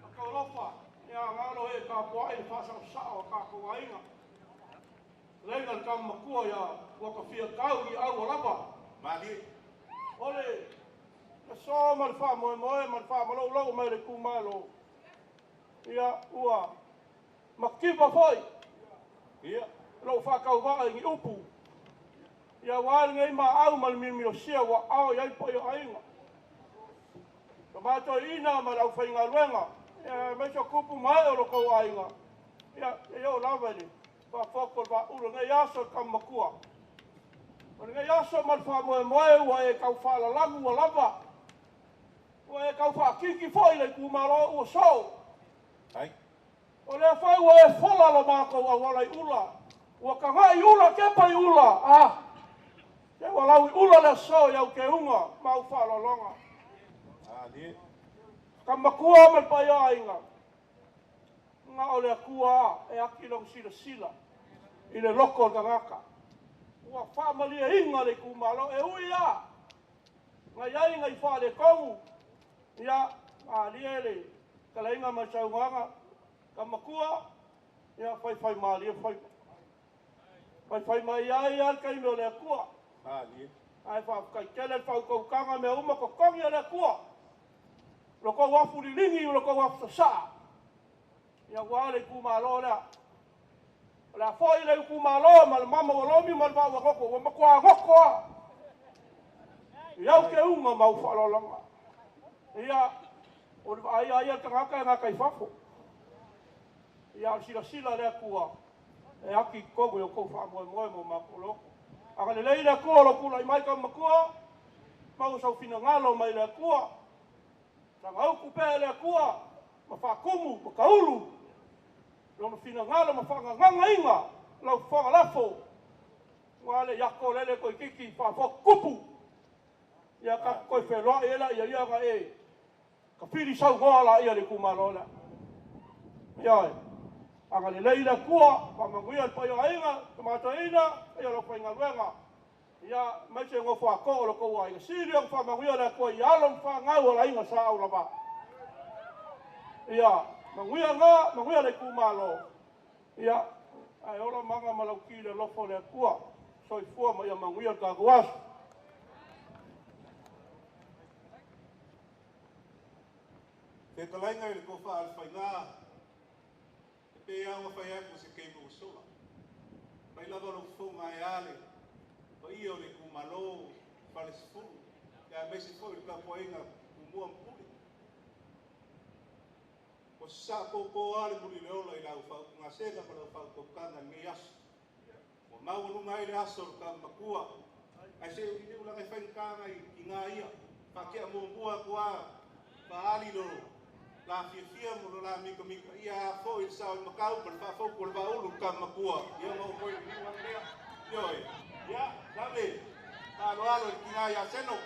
a Taualofa, ia galo e tapuai le faasaosao a tatou aiga. Leiga le tama matua ia ua tafia tau i aua lava. Malie. O le aso ma le faamoemoe ma le faamaloulou mai le itumalo, ia ua mativa foi. Ia. Lou faatauvaa i ni upu. Ia aua lenei maau ma le miomiosia ua ao i ai paia o aiga. Ka matoiina ma le aufaigaluega, ia aemaise o tupu ma ee o lo tou aiga. Ia, e oo lava i le faafoto o le vaaulu lenei aso i le tama matua. O lenei aso ma le faamoemoe ua e tau faalalagu ua lava. Ua e tau faakiki foi le itumalo ua soo. Ai. O lea foi ua e fola lo matou auala i ula. Ua tagai ula kepa i ula. Ah, se ua lau i ula le aso i au keuga ma au faaaloaloga. Malie. Ka matua ma le paia o aiga. Na o le Atua e aki lona silasila i le loko o le tagata. Ua faamalieina le itumalo e ui lava na i ai nai faaletonu, ia malie le talaiga ma le saunoaga ka matua, ia faifai malie faiva. Faifai mai ai lava le taimi o le Atua. Malie. Ae faafetai tele le faautautaga mea uma totogi a le Atua. Lo tou afu liligi ma lo tou afu sasaa. Ia ua le itumalo lea. O le a foi le itumalo ma le mama ua lomi ma le vaa ua goto, ua matua goto lava. I au keuga ma au faaaloaloga. Ia, o le vaaia ia le tagata e gata i fafo. Ia, o le silasila a le Atua, e aki i totonu i o tou faamoemoe mo matou loto. Agalelei le Atua o lo tulai mai tau matua. Maua sou finagalo mai le Atua. Saga upu pea e le Atua ma faakumu ma taulu Lona finagalo ma faagagagaina lau fofoga lafo, aua le iako lele toeitiiti faafotutupu, ia tatou toe feloai ai laia ia ona e tafili saunoa laia i le itumalo lea. Ioe. Agalelei le Atua, faamanuia le paia o aiga, tama toeaina, paia o le aufaigaluega. Ia, aemaise nofo a too o lo outou aiga. Sili ona faamanuia le Atua i alo ma fanau a le aiga Sa Aulava. Ia, manuia na, manuia le itumalo. Ia, ae ola maga ma lauti i le alofa o le Atua. Soifua ma ia manuia le tatou aso. Fetalaiga i le Tofa a le Faiga, E pei lava ona fai atu i se taimi ua sola, mai lava lou fofoga ae a le paia o le itumalo Falesefulu aemaise foi le tapuaiga Tumua ma Pule. Ua sasaa popo lava le muli o le ola i lau faautugasega ma lau faautautaga i lenei aso. Ua maualuga ai le aso o le tama matua, ae se i liliu leaga e faigata nai tina ia, faatea muamua atu lava faaali lo la fiafia ma lo la mitamita, ia a foi le sao i Matau ma le faafoutu o le Vaaulu le tama matua, ia ona oo foi i le liliu ane lea. Ioe, ia, lave, faaaloalo i le tina ia Seno.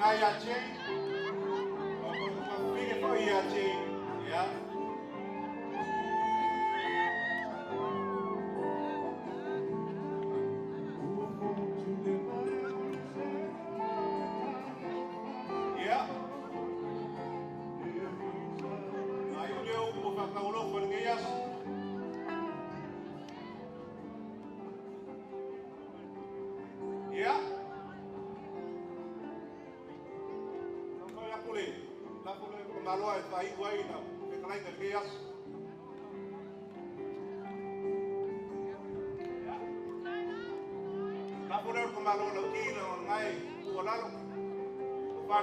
Ina ia Jane, o foi ia Jane, ia. Ia. Ai o lea upu faataualofa i lenei aso. Ia. Taumafai atu le lafo lea i Tamaloa e faaiu ai lau fetalaiga i lenei aso. Lafo lea o le tamaloa lauti na o lena e tuualalo. O Fā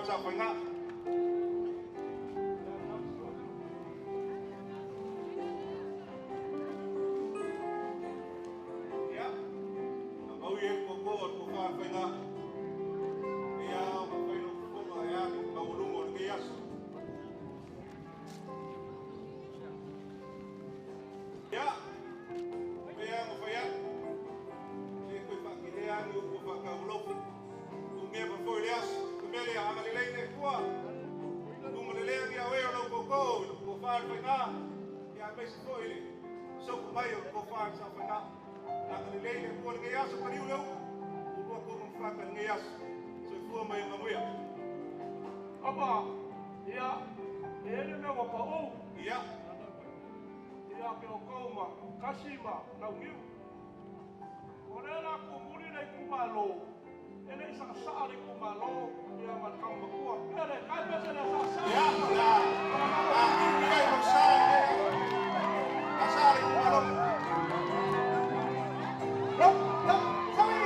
Ia, au i e koko o le tofa le faiga. Ia, o ka fai lou fofoga e a le maualuga o lenei aso. Ia, pei lava ona fai atu, e le toe faatelea lava ni upu e faataualofa. Tumea mai foi le aso, le mea lea, agalelei le Atua. Tumalelea ni au e o lau tootoo i le tofa le faiga, ia aemaise foi le sofu mai o le tofa i le saofaiga. Agalelei le Atua i lenei aso, paliu le upu, ulua tonu ma fata i lenei aso. Soifua ma ia manuia. Apa, ia, e i ai le mea ua pau. Ia. Ia ke o kou ma kasi ma launiu. O lea la tumuli le itumalo, e le i saasaa le itumalo ia ma le tama matua. Pea le kai pea se le saasaa. Ia, la, la kiu ai mo sa i le, la sa le itumalo. Lo, lo, sawi!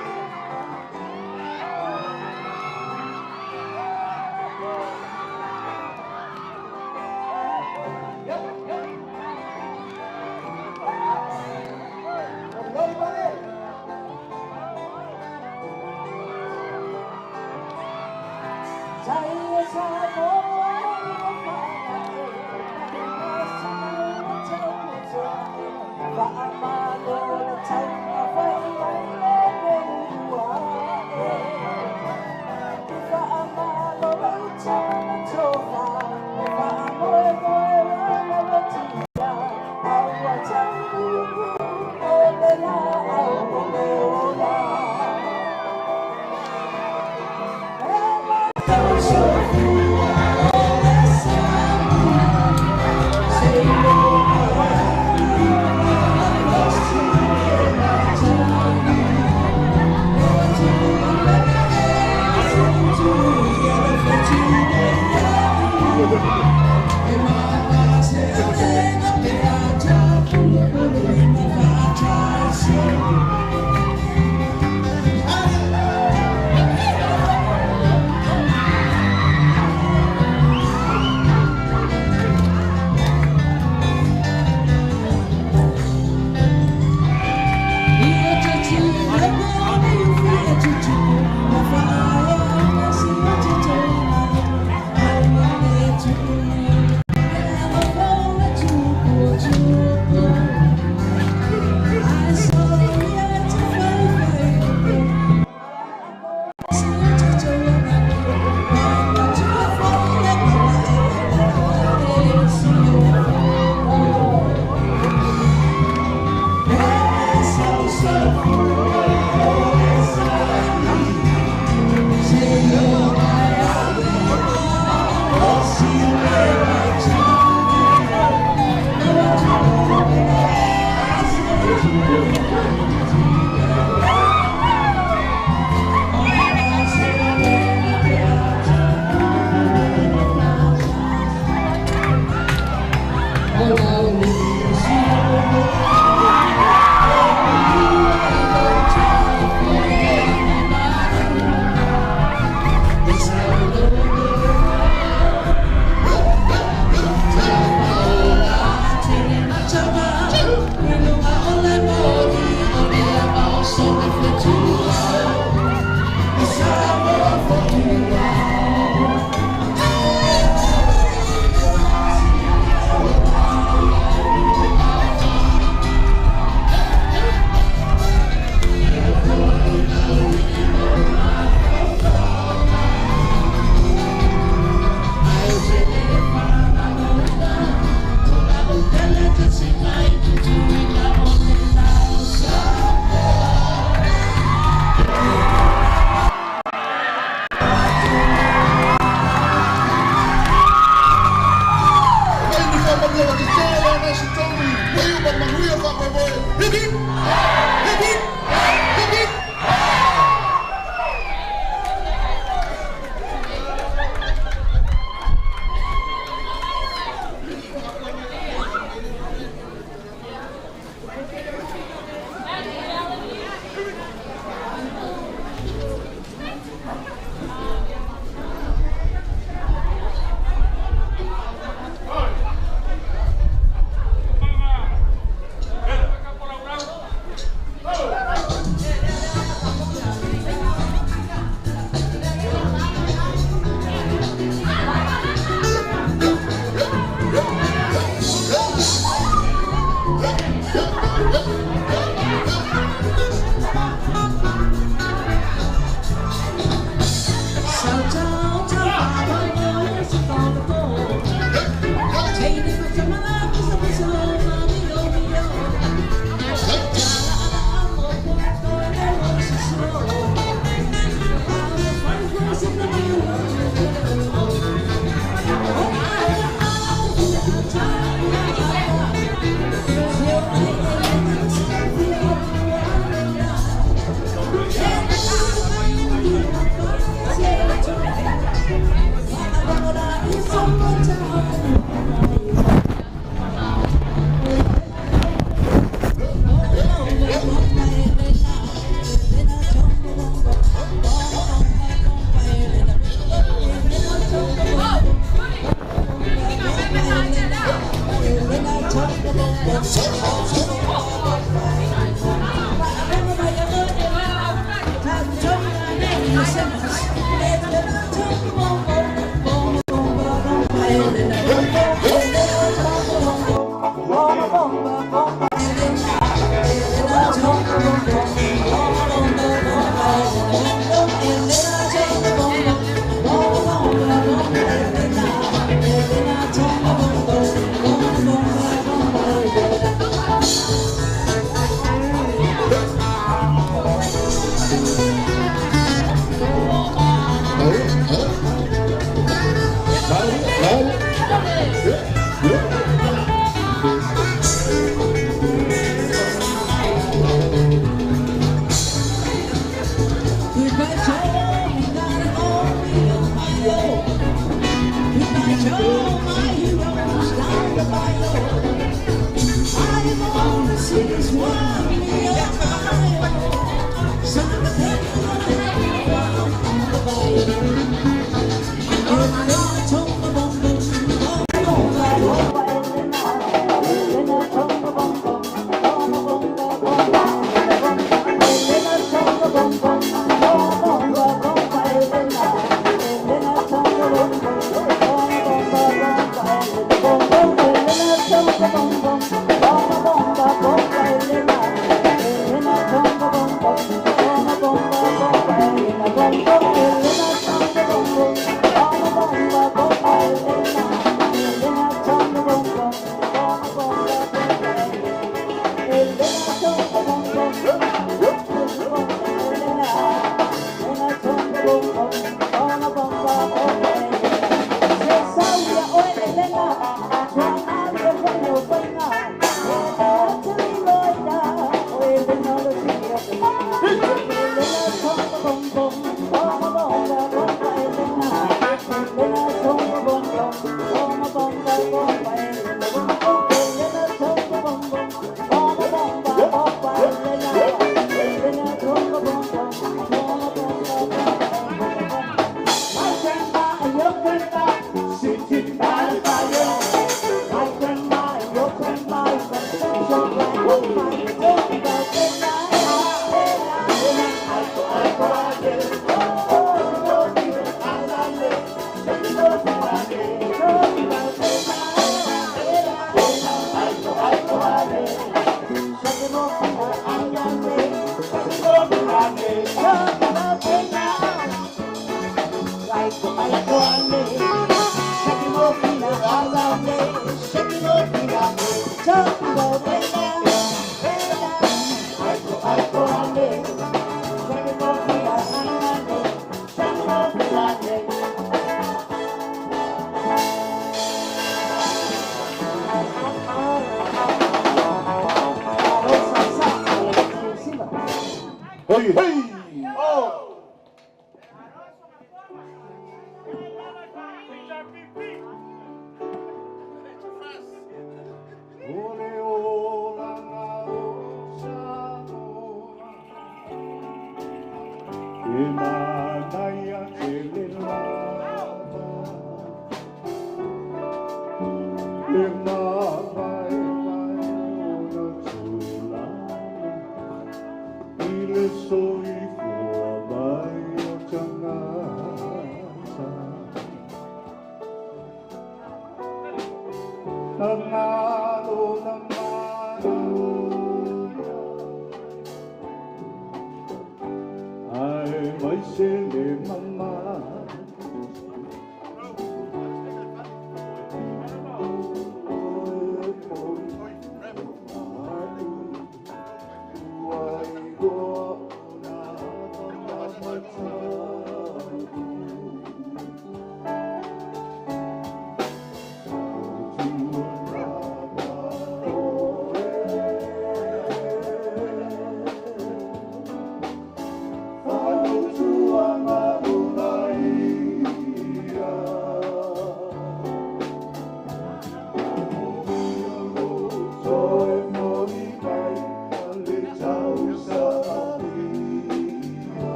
Thank you.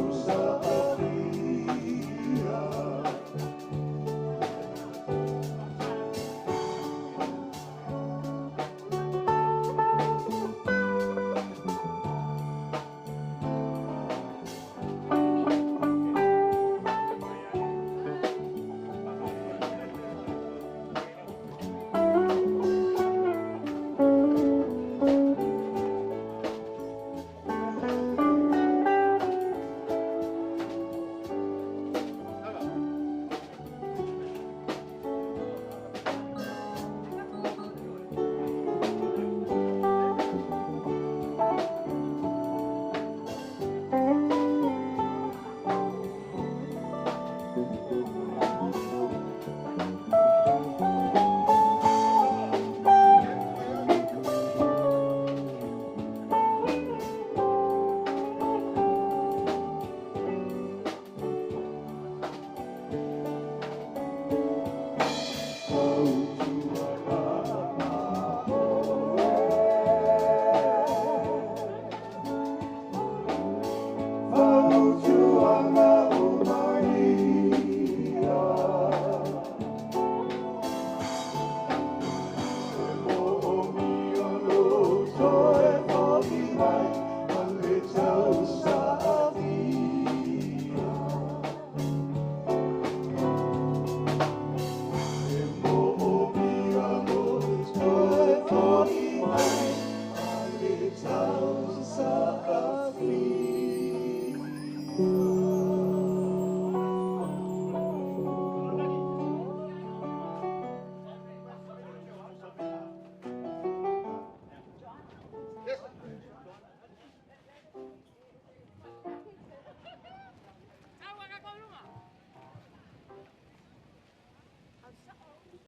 Jerusalem.